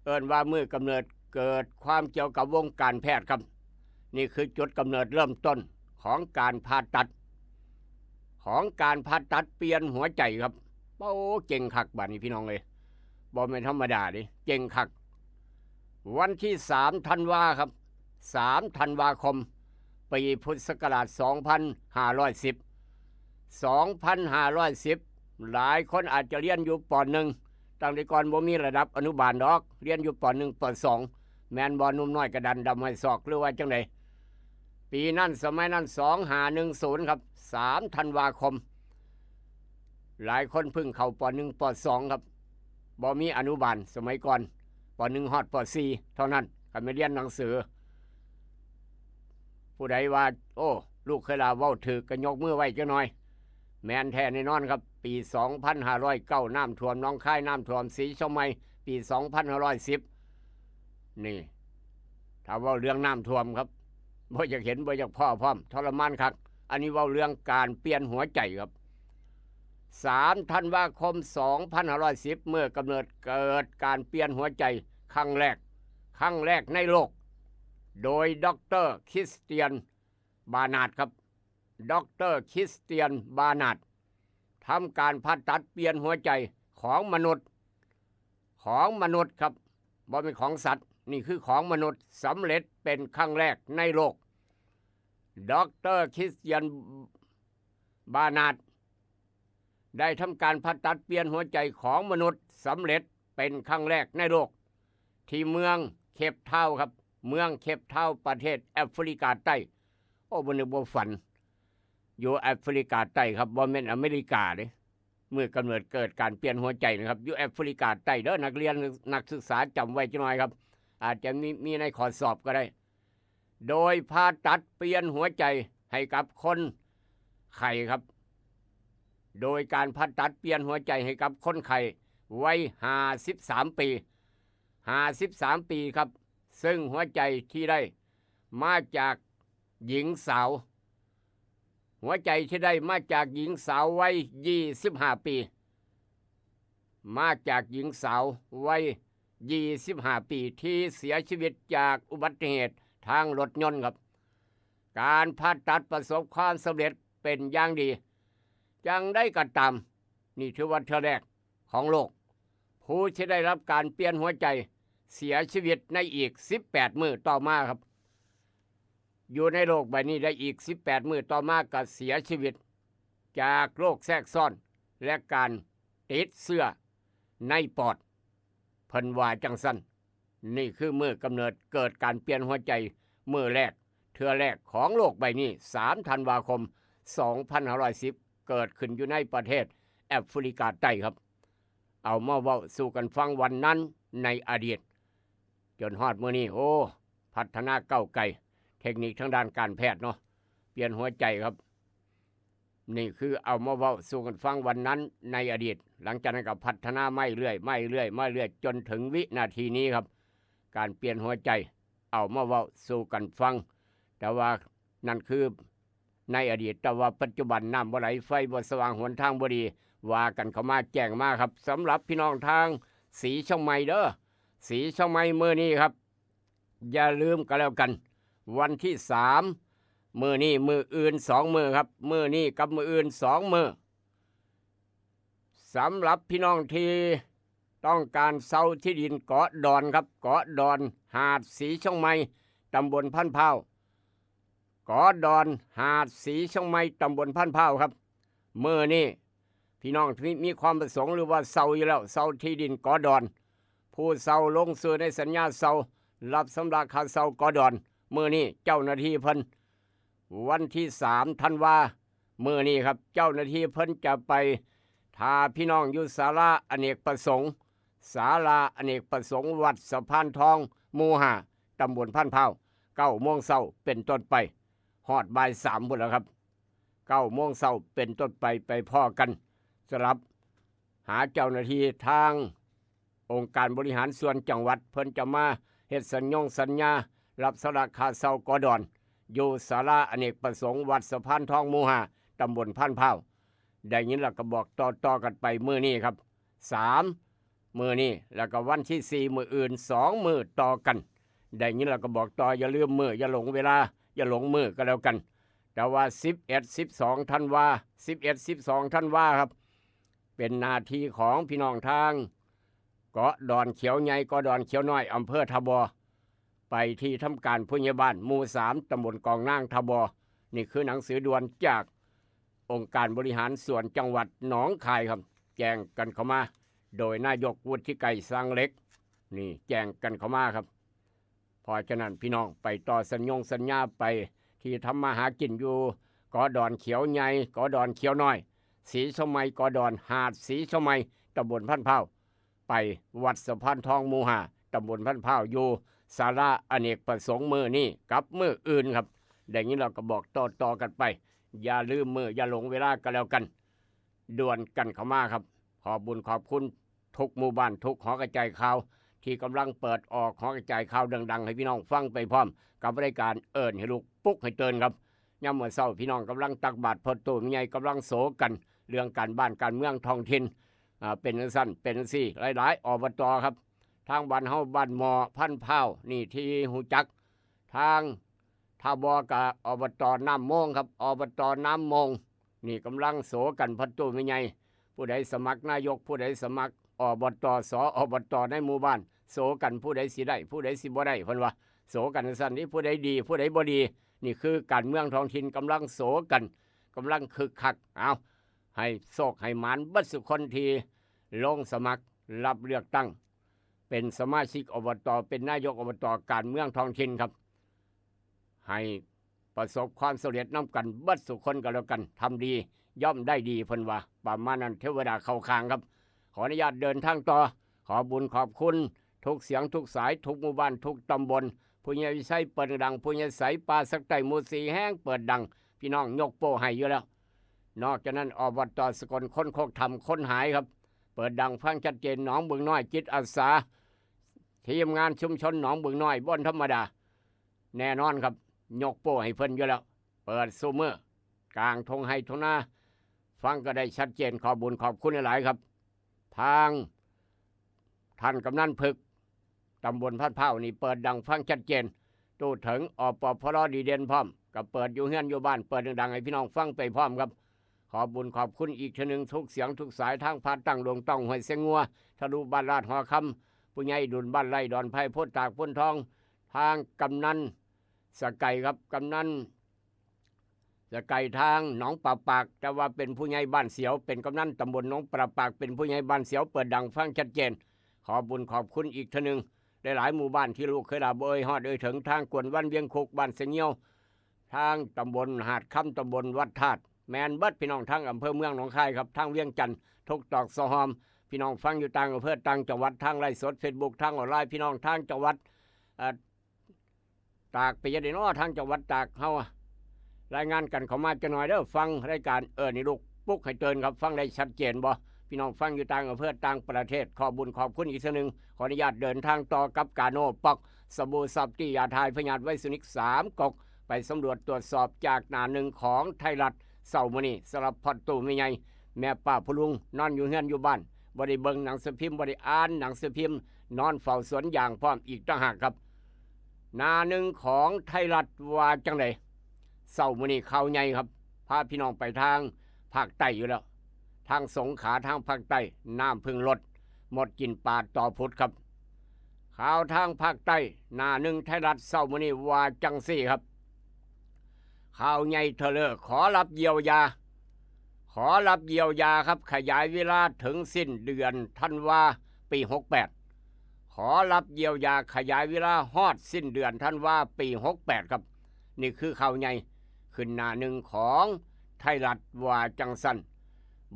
เอิ้นว่ามื้อกำเนิด เกิดความเกี่ยวกับวงการแพทย์ครับ นี่คือจุดกำเนิดเริ่มต้นของการผ่าตัด ของการผ่าตัดเปลี่ยนหัวใจครับ โอ้ เจ๋งคัก บัดนี้พี่น้องเอ้ย บ่แม่นธรรมดาเด้ เจ๋งคัก วันที่สามธันวาครับ สามธันวาคม ปีพุทธศักราชสองพันห้าร้อยสิบ สองพันห้าร้อยสิบ หลายคนอาจจะเรียนอยู่ ป.หนึ่ง ตั้งแต่ก่อนบ่มีระดับอนุบาลดอก เรียนอยู่ ป.หนึ่ง ป.สอง แม่นบ่ หนุ่มน้อยกระดันดำห้อยศอก หรือว่าจังได๋ ปีนั้นสมัยนั้น สองห้าหนึ่งศูนย์ ครับ สาม ธันวาคม หลายคนเพิ่งเข้า ป.หนึ่ง ป.สอง ครับ บ่มีอนุบาลสมัยก่อน ป.หนึ่ง ฮอด ป.สี่ เท่านั้น คันแม่นเรียนหนังสือ ผู้ใดว่า โอ้ ลูกเคยลาเว้าถืกก็ยกมือไว้จักหน่อย แม่นแท้แน่นอนครับ ปี สองพันห้าร้อยเก้า น้ำท่วมหนองคาย น้ำท่วมสีเชียงใหม่ ปี สองพันห้าร้อยสิบ นี่ ถ้าเว้าเรื่องน้ำท่วมครับ บ่อยากเห็น บ่อยากพ้อพร้อม ทรมานคัก อันนี้เว้าเรื่องการเปลี่ยนหัวใจครับ สาม ธันวาคม สองพันห้าร้อยสิบ เมื่อกำเนิดเกิดการเปลี่ยนหัวใจครั้งแรก ครั้งแรกในโลก โดยด็อกเตอร์คริสเตียน บานาร์ดครับ ด็อกเตอร์คริสเตียน บานาร์ด ทำการผ่าตัดเปลี่ยนหัวใจของมนุษย์ ของมนุษย์ครับ บ่แม่นของสัตว์ นี่คือของมนุษย์ สำเร็จเป็นครั้งแรกในโลก ด็อกเตอร์คริสเตียน บานาร์ด ได้ทำการผ่าตัดเปลี่ยนหัวใจของมนุษย์สำเร็จเป็นครั้งแรกในโลก ที่เมืองเคปทาวน์ครับ เมืองเคปทาวน์ ประเทศแอฟริกาใต้ โอ้ บ่นึกบ่ฝัน อยู่แอฟริกาใต้ครับ บ่แม่นอเมริกาเด้ มื้อกำเนิดเกิดการเปลี่ยนหัวใจนะครับ อยู่แอฟริกาใต้เด้อ นักเรียนนักศึกษาจำไว้จักหน่อยครับ อาจจะมี มีในข้อสอบก็ได้ โดยผ่าตัดเปลี่ยนหัวใจให้กับคนไข้ครับ โดยการผ่าตัดเปลี่ยนหัวใจให้กับคนไข้วัย ห้าสิบสาม ปี ห้าสิบสาม ปีครับ ซึ่งหัวใจที่ได้มาจากหญิงสาว หัวใจที่ได้มาจากหญิงสาววัย ยี่สิบห้า ปี มาจากหญิงสาววัย ยี่สิบห้า ปี ที่เสียชีวิตจากอุบัติเหตุทางรถยนต์ครับ การผ่าตัดประสบความสำเร็จเป็นอย่างดี จังใดก็ตาม นี่ถือว่าเทื่อแรกของโลก ผู้ที่ได้รับการเปลี่ยนหัวใจเสียชีวิตในอีก สิบแปด มื้อต่อมาครับ อยู่ในโลกใบนี้ได้อีก สิบแปด มื้อต่อมาก็เสียชีวิต จากโรคแทรกซ้อน และการติดเชื้อในปอด เพิ่นว่าจั่งซั้น นี่คือมื้อกำเนิดเกิดการเปลี่ยนหัวใจมื้อแรก เทื่อแรกของโลกใบนี้ สาม ธันวาคม สองพันห้าร้อยสิบ เกิดขึ้นอยู่ในประเทศแอฟริกาใต้ครับ เอามาเว้าสู่กันฟังวันนั้นในอดีต จนฮอดมื้อนี้ โอ้ พัฒนาก้าวไกล เทคนิคทางด้านการแพทย์เนาะ เปลี่ยนหัวใจครับ นี่คือเอามาเว้าสู่กันฟังวันนั้นในอดีต หลังจากนั้นก็พัฒนามาเรื่อย มาเรื่อย มาเรื่อย จนถึงวินาทีนี้ครับ การเปลี่ยนหัวใจ เอามาเว้าสู่กันฟัง แต่ว่านั่นคือในอดีต แต่ว่าปัจจุบันน้ำบ่ไหล ไฟบ่สว่าง หนทางบ่ดี ว่ากันเข้ามา แจ้งมาครับ สำหรับพี่น้องทางสีเชียงใหม่เด้อ สีเชียงใหม่มื้อนี้ครับ อย่าลืมก็แล้วกัน วันที่ สาม มื้อนี้มื้ออื่น สอง มื้อครับ มื้อนี้กับมื้ออื่น สอง มื้อ สำหรับพี่น้องที่ต้องการเช่าที่ดินเกาะดอนครับ เกาะดอน หาดสีเชียงใหม่ ตำบลพันพร้าว เกาะดอน หาดสีเชียงใหม่ ตำบลพันพร้าวครับ มื้อนี้พี่น้องที่มีความประสงค์หรือว่าเช่าอยู่แล้ว เช่าที่ดินเกาะดอน ผู้เช่าลงชื่อในสัญญาเช่า รับชำระค่าเช่าเกาะดอน มื้อนี้เจ้าหน้าที่เพิ่น วันที่ สาม ธันวา มื้อนี้ครับ เจ้าหน้าที่เพิ่นจะไปท่าพี่น้องอยู่ศาลาอเนกประสงค์ ศาลาอเนกประสงค์วัดสะพานทอง หมู่ ห้า ตำบลพันพร้าว เก้าโมงเช้าเป็นต้นไป ฮอดบ่าย สาม พุ้นแล้วครับ เก้าโมงเช้าเป็นต้นไป ไปพ้อกัน สำหรับหาเจ้าหน้าที่ทางองค์การบริหารส่วนจังหวัด เพิ่นจะมาเฮ็ดสัญญงสัญญา รับชำระค่าเช่าเกาะดอน อยู่ศาลาอเนกประสงค์วัดสะพานทอง หมู่ ห้า ตำบลพันพร้าว ได้ยินแล้วก็บอกต่อๆกันไปมื้อนี้ครับ สาม มื้อนี้ แล้วก็วันที่ สี่ มื้ออื่น สอง มื้อต่อกัน ได้ยินแล้วก็บอกต่อ อย่าลืมมื้อ อย่าหลงเวลา อย่าหลงมื้อก็แล้วกัน แต่ว่า สิบเอ็ด สิบสอง ธันวา สิบเอ็ด สิบสอง ธันวาครับ เป็นหน้าที่ของพี่น้องทางเกาะดอนเขียวใหญ่ เกาะดอนเขียวน้อย อำเภอท่าบ่อ ไปที่ทำการผู้ใหญ่บ้านหมู่ สาม ตำบลกองนาง ท่าบ่อ นี่คือหนังสือด่วนจากองค์การบริหารส่วนจังหวัดหนองคายครับ แจ้งกันเข้ามา โดยนายกวุฒิไกร สร้างเหล็ก นี่แจ้งกันเข้ามาครับ เพราะฉะนั้นพี่น้องไปต่อสัญญงสัญญาไป ที่ทำมาหากินอยู่ กอดอนเขียวใหญ่ กอดอนเขียวน้อย สีสมัย กอดอน หาดสีสมัย ตำบลพันพร้าว ไปวัดสะพานทองหมู่ห้า ตำบลพันพร้าว อยู่ศาลาอเนกประสงค์มื้อนี้กับมื้ออื่นครับ ได้ยินแล้วก็บอกต่อๆกันไป อย่าลืมมื้ออย่าหลงเวลาก็แล้วกัน ด่วนกันเข้ามาครับ ขอบบุญขอบคุณทุกหมู่บ้านทุกหอกระจายข่าว ที่กำลังเปิดออกหอกระจายข่าวดังๆ ให้พี่น้องฟังไปพร้อม กับรายการเอิ้นให้ลุกปลุกให้ตื่นครับ ยามมื้อเช้าพี่น้องกำลังตักบาตร พ่อตู้แม่ใหญ่กำลังโศกกัน เรื่องการบ้านการเมืองท้องถิ่น อ่า เป็นจั่งซั้นเป็นจั่งซี้ หลายๆ อบต ครับ ทางบ้านเฮาบ้านหม้อ พันพร้าว นี่ที่ฮู้จัก ทางท่าบ่อ กะ อบต น้ำโมงครับ อบต น้ำโมง นี่กำลังโศกกัน พ่อตู้แม่ใหญ่ ผู้ใดสมัครนายก ผู้ใดสมัคร อบต ส อบต ในหมู่บ้าน โศกกัน ผู้ใดสิได้ ผู้ใดสิบ่ได้ เพิ่นว่า โศกกันจั่งซั้นนี่ ผู้ใดดี ผู้ใดบ่ดี นี่คือการเมืองท้องถิ่นกำลังโศกกัน กำลังคึกคัก เอา ให้โชคให้หมานเบิดซุคนที่ลงสมัครรับเลือกตั้ง เป็นสมาชิก อบต เป็นนายก อบต การเมืองท้องถิ่นครับ ให้ประสบความสำเร็จนำกันเบิดซุคนก็แล้วกัน ทำดีย่อมได้ดี เพิ่นว่าประมาณนั้น เทวดาเข้าข้างครับ ขออนุญาตเดินทางต่อ ขอบุญขอบคุณทุกเสียงทุกสาย ทุกหมู่บ้านทุกตำบล ผู้ใหญ่วิชัยเปิดดัง ผู้ใหญ่ใสปาสักไตหมู่สี่แห่งเปิดดัง พี่น้องยกโป้ให้อยู่แล้ว นอกจากนั้น อบต สกล คนโคกธรรม คนหายครับ เปิดดังฟังชัดเจน หนองบึงน้อย จิตอาสา ทีมงานชุมชนหนองบึงน้อย บ่ธรรมดา แน่นอนครับ ยกโป้ให้เพิ่นอยู่แล้ว เปิดซุมื้อกลางทงไฮ่ทงนา ฟังก็ได้ชัดเจน ขอบบุญขอบคุณหลายๆครับ ทางท่านกำนันพึก ตำบลพันพร้าวนี่เปิดดังฟังชัดเจน ตู้เถิง อปพล ดีเด่นพร้อม ก็เปิดอยู่เฮือนอยู่บ้าน เปิดดังๆให้พี่น้องฟังไปพร้อมครับ ขอบบุญขอบคุณอีกเทื่อหนึ่ง ทุกเสียงทุกสาย ทางพาตั้งดวงต้องห้วยเสียงงัว ทะลุบ้านลาดหอคำ ผู้ใหญ่ดุลบ้านไร่ดอนไผ่ โพนตากโพนทอง ทางกำนันสะไก่ครับ กำนันสะไก่ทางหนองปลาปาก แต่ว่าเป็นผู้ใหญ่บ้านเสียว เป็นกำนันตำบลหนองปลาปาก เป็นผู้ใหญ่บ้านเสียว เปิดดังฟังชัดเจน ขอบบุญขอบคุณอีกเทื่อหนึ่ง ได้หลายหมู่บ้านที่ลูกเคยลาบ่เอ่ยฮอดเอ่ยถึง ทางกวนวันเวียงคุก บ้านเสะเงียว ทางตำบลหาดคำ ตำบลวัดธาตุ แม่นเบิดพี่น้อง ทางอำเภอเมืองหนองคายครับ ทางเวียงจันทน์ ทุกตอกซอกซอย พี่น้องฟังอยู่ต่างอำเภอต่างจังหวัด ทางไลฟ์สดเฟซบุ๊ก ทางออนไลน์ พี่น้องทางจังหวัด เอ่อ ตากไปยังไดเนาะ ทางจังหวัดตากเฮาอะ รายงานกันเข้ามาจักหน่อยเด้อ ฟังรายการเอิ้นให้ลุกปลุกให้ตื่นครับ ฟังได้ชัดเจนบ่ พี่น้องฟังอยู่ต่างอำเภอต่างประเทศ ขอบบุญขอบคุณอีกเทื่อหนึ่ง ขออนุญาตเดินทางต่อกับกาโนป๊อก สบู่ซอฟตี้ ยาถ่ายพยาธิไวรัสนิกสามก๊อก ไปสำรวจตรวจสอบจากหน้าหนึ่งของไทยรัฐเช้ามื้อนี้ สำหรับพ่อตู้แม่ใหญ่ แม่ป้าผู้ลุง นอนอยู่เฮือนอยู่บ้าน บ่ได้เบิ่งหนังสือพิมพ์ บ่ได้อ่านหนังสือพิมพ์ นอนเฝ้าสวนยางพร้อมอีกต่างหากครับ หน้าหนึ่งของไทยรัฐว่าจั่งใด เช้ามื้อนี้ข่าวใหญ่ครับ พาพี่น้องไปทางภาคใต้อยู่แล้ว ทางสงขลา ทางภาคใต้ น้ำเพิ่งลด มดกินปลาต่อผุดครับ ข่าวทางภาคใต้ หน้าหนึ่งไทยรัฐเช้ามื้อนี้ว่าจั่งซี้ครับ ข่าวใหญ่เถอะเลอ ขอรับเยียวยา ขอรับเยียวยาครับ ขยายเวลาถึงสิ้นเดือนธันวา ปีหกแปด ขอรับเยียวยา ขยายเวลาฮอดสิ้นเดือนธันวา ปีหกแปดครับ นี่คือข่าวใหญ่ ขึ้นหน้าหนึ่งของไทยรัฐว่าจั่งซั้น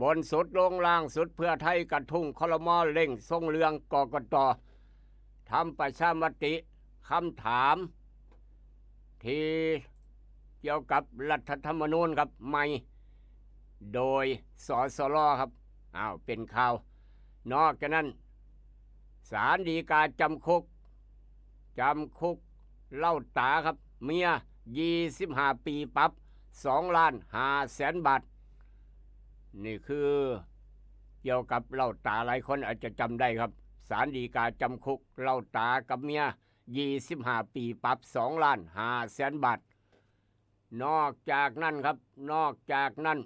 บนสุดลงล่างสุด เพื่อไทยกระทุ้ง ครม.เร่งส่งเรื่อง กกต. ทำประชามติ คำถาม ที่เกี่ยวกับรัฐธรรมนูญครับ ใหม่ โดย สสร ครับ อ้าว เป็นข่าว นอกจากนั้น ศาลฎีกาจำคุก จำคุกเหล้าต๋าครับ เมีย ยี่สิบห้าปี ปรับ สองล้านห้าแสนบาท นี่คือ เกี่ยวกับเหล้าต๋า หลายคนอาจจะจำได้ครับ ศาลฎีกาจำคุกเหล้าต๋ากับเมีย ยี่สิบห้าปี ปรับ สองล้านห้าแสนบาท นอกจากนั้นครับ นอกจากนั้น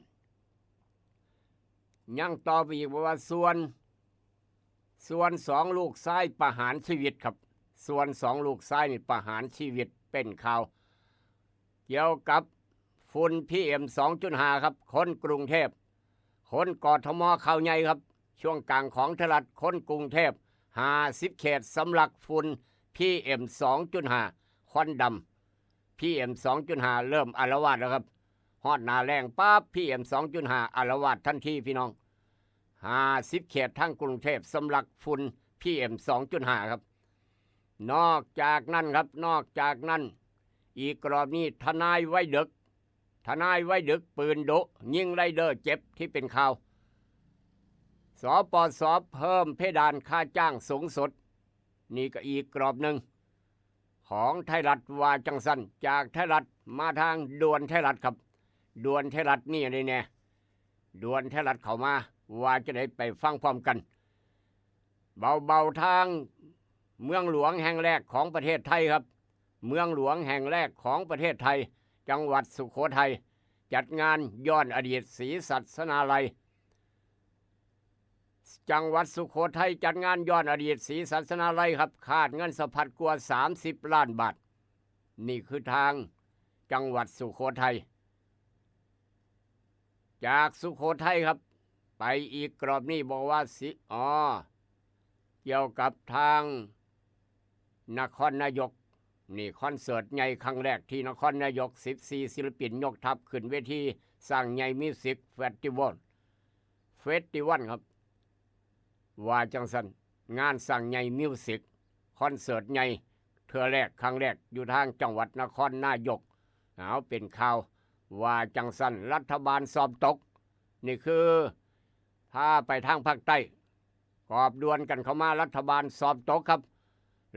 ยังต่อไปอีกว่า ส่วน ส่วนสองลูกชายประหารชีวิตครับ ส่วนสองลูกชายนี่ประหารชีวิต เป็นข่าว เกี่ยวกับฝุ่น PM สองจุดห้า ครับ คนกรุงเทพฯ คนกทม ข่าวใหญ่ครับ ช่วงกลางของไทยรัฐ คนกรุงเทพห้าสิบเขตสำลักฝุ่น พีเอ็มสองจุดห้า ควันดำ พีเอ็มสองจุดห้า เริ่มอาละวาดแล้วครับ ฮอดหน้าแล้งปั๊บ พีเอ็มสองจุดห้า อาละวาดทันทีพี่น้อง ห้าสิบเขตทั้งกรุงเทพสำลักฝุ่น พีเอ็มสองจุดห้า ครับ นอกจากนั้นครับ นอกจากนั้น อีกกรอบนี้ ทนายวัยเด็ก ทนายวัยเด็กปืนดุยิงไรเดอร์เจ็บที่เป็นข่าว สปส เพิ่มเพดานค่าจ้างสูงสุด นี่ก็อีกกรอบหนึ่ง ของไทยรัฐว่าจังสัน จากไทยรัฐมาทางด่วนไทยรัฐครับ ด่วนไทยรัฐนี่อะไรแน่ด่วนไทยรัฐเข้ามา ว่าจะได้ไปฟังพร้อมกัน เบาๆทางเมืองหลวงแห่งแรกของประเทศไทยครับ เมืองหลวงแห่งแรกของประเทศไทย จังหวัดสุโขทัย จัดงานย้อนอดีตศรีสัชนาลัย จังหวัดสุโขทัยจัดงานย้อนอดีตศรีสัชนาลัยครับ คาดเงินสะพัดกว่าสามสิบล้านบาท นี่คือทางจังหวัดสุโขทัย จากสุโขทัยครับ ไปอีกกรอบนี้บอกว่าสิอ๋อเกี่ยวกับทางนครนายก นี่คอนเสิร์ตใหญ่ครั้งแรกที่นครนายก สิบสี่ศิลปินยกทัพขึ้นเวทีสร้างใหญ่มิวสิกเฟสติวัล เฟสติวัลครับ ว่าจังสัน งานสร้างใหญ่มิวสิกคอนเสิร์ตใหญ่เทื่อแรกครั้งแรกอยู่ทางจังหวัดนครนายก เอาเป็นข่าวว่าจังสัน รัฐบาลสอบตก นี่คือพาไปทางภาคใต้ กอบด่วนกันเข้ามา รัฐบาลสอบตกครับ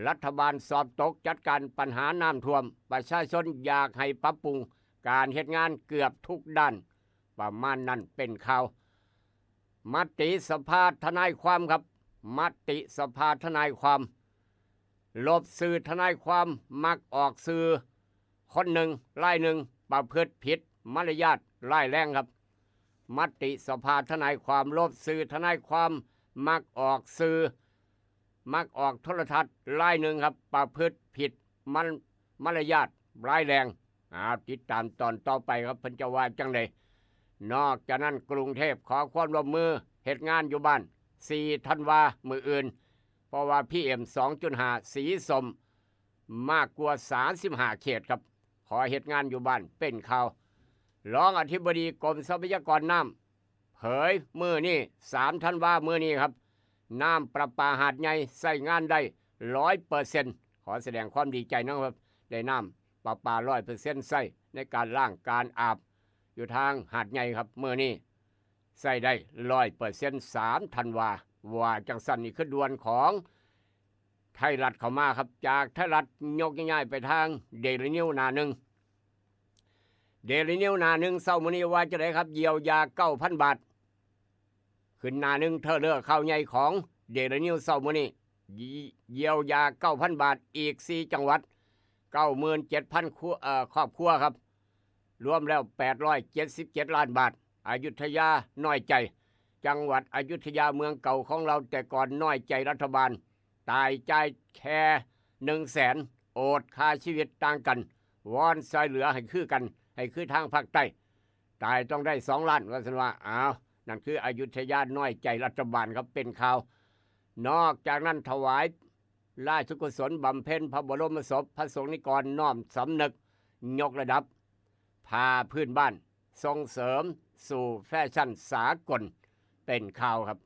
รัฐบาลสอบตกจัดการปัญหาน้ำท่วม ประชาชนอยากให้ปรับปรุงการเฮ็ดงานเกือบทุกด้าน ประมาณนั้นเป็นข่าว มติสภาทนายความครับ มติสภาทนายความ ลบชื่อทนายความมักออกชื่อคนหนึ่งรายหนึ่งประพฤติผิดมารยาทร้ายแรงครับ มติสภาทนายความลบชื่อทนายความมักออกชื่อ มักออกโทรทัศน์รายหนึ่งครับ ประพฤติผิดมันมารยาทร้ายแรง อ่าติดตามตอนต่อไปครับเพิ่นจะว่าจังใดนอกจากนั้นกรุงเทพขอความร่วมมือเฮ็ดงานอยู่บ้าน สี่ธันวามื้ออื่น เพราะว่า พีเอ็มสองจุดห้า สีส้มมากกว่าสามสิบห้าเขตครับ ขอเฮ็ดงานอยู่บ้านเป็นข่าว รองอธิบดีกรมทรัพยากรน้ำเผยมื้อนี้ สามธันวามื้อนี้ครับ น้ำประปาหาดใหญ่ใช้งานได้ร้อยเปอร์เซ็นต์ ขอแสดงความดีใจนะครับ ได้น้ำประปาร้อยเปอร์เซ็นต์ใช้ในการล้างการอาบ อยู่ทางหาดใหญ่ครับมื้อนี้ใช้ได้ร้อยเปอร์เซ็นต์ สามธันวา ว่าจังสัน นี่คือด่วนของไทยรัฐเข้ามาครับ จากไทยรัฐยกย้ายไปทางเดลินิวหน้าหนึ่ง เดลินิวหน้าหนึ่งเช้ามื้อนี้ว่าจะไดครับ เยียวยาเก้าพันบาท ขึ้นหน้าหนึ่งเทอเลือกข่าวใหญ่ของเดลินิวเช้ามื้อนี้ เยียวยาเก้าพันบาทอีกสี่จังหวัด เก้าหมื่นเจ็ดพันครัวเอ่อครอบครัวครับ รวมแล้วแปดร้อยเจ็ดสิบเจ็ดล้านบาท อยุธยาน้อยใจ จังหวัดอยุธยาเมืองเก่าของเราแต่ก่อนน้อยใจรัฐบาล ตายจ่ายแค่หนึ่งแสน โอดค่าชีวิตต่างกัน วอนช่วยเหลือให้คือกัน ให้คือทางภาคใต้ ตายต้องได้สองล้าน ว่าซั่นว่า อ้าว นั่นคืออยุธยาน้อยใจรัฐบาลครับ เป็นข่าว นอกจากนั้นถวายราชกุศลบำเพ็ญพระบรมศพพระสงฆ์นิกร น้อมสำนึก ยกระดับผ้าพื้นบ้าน ส่งเสริมสู่แฟชั่นสากล เป็นข่าวครับ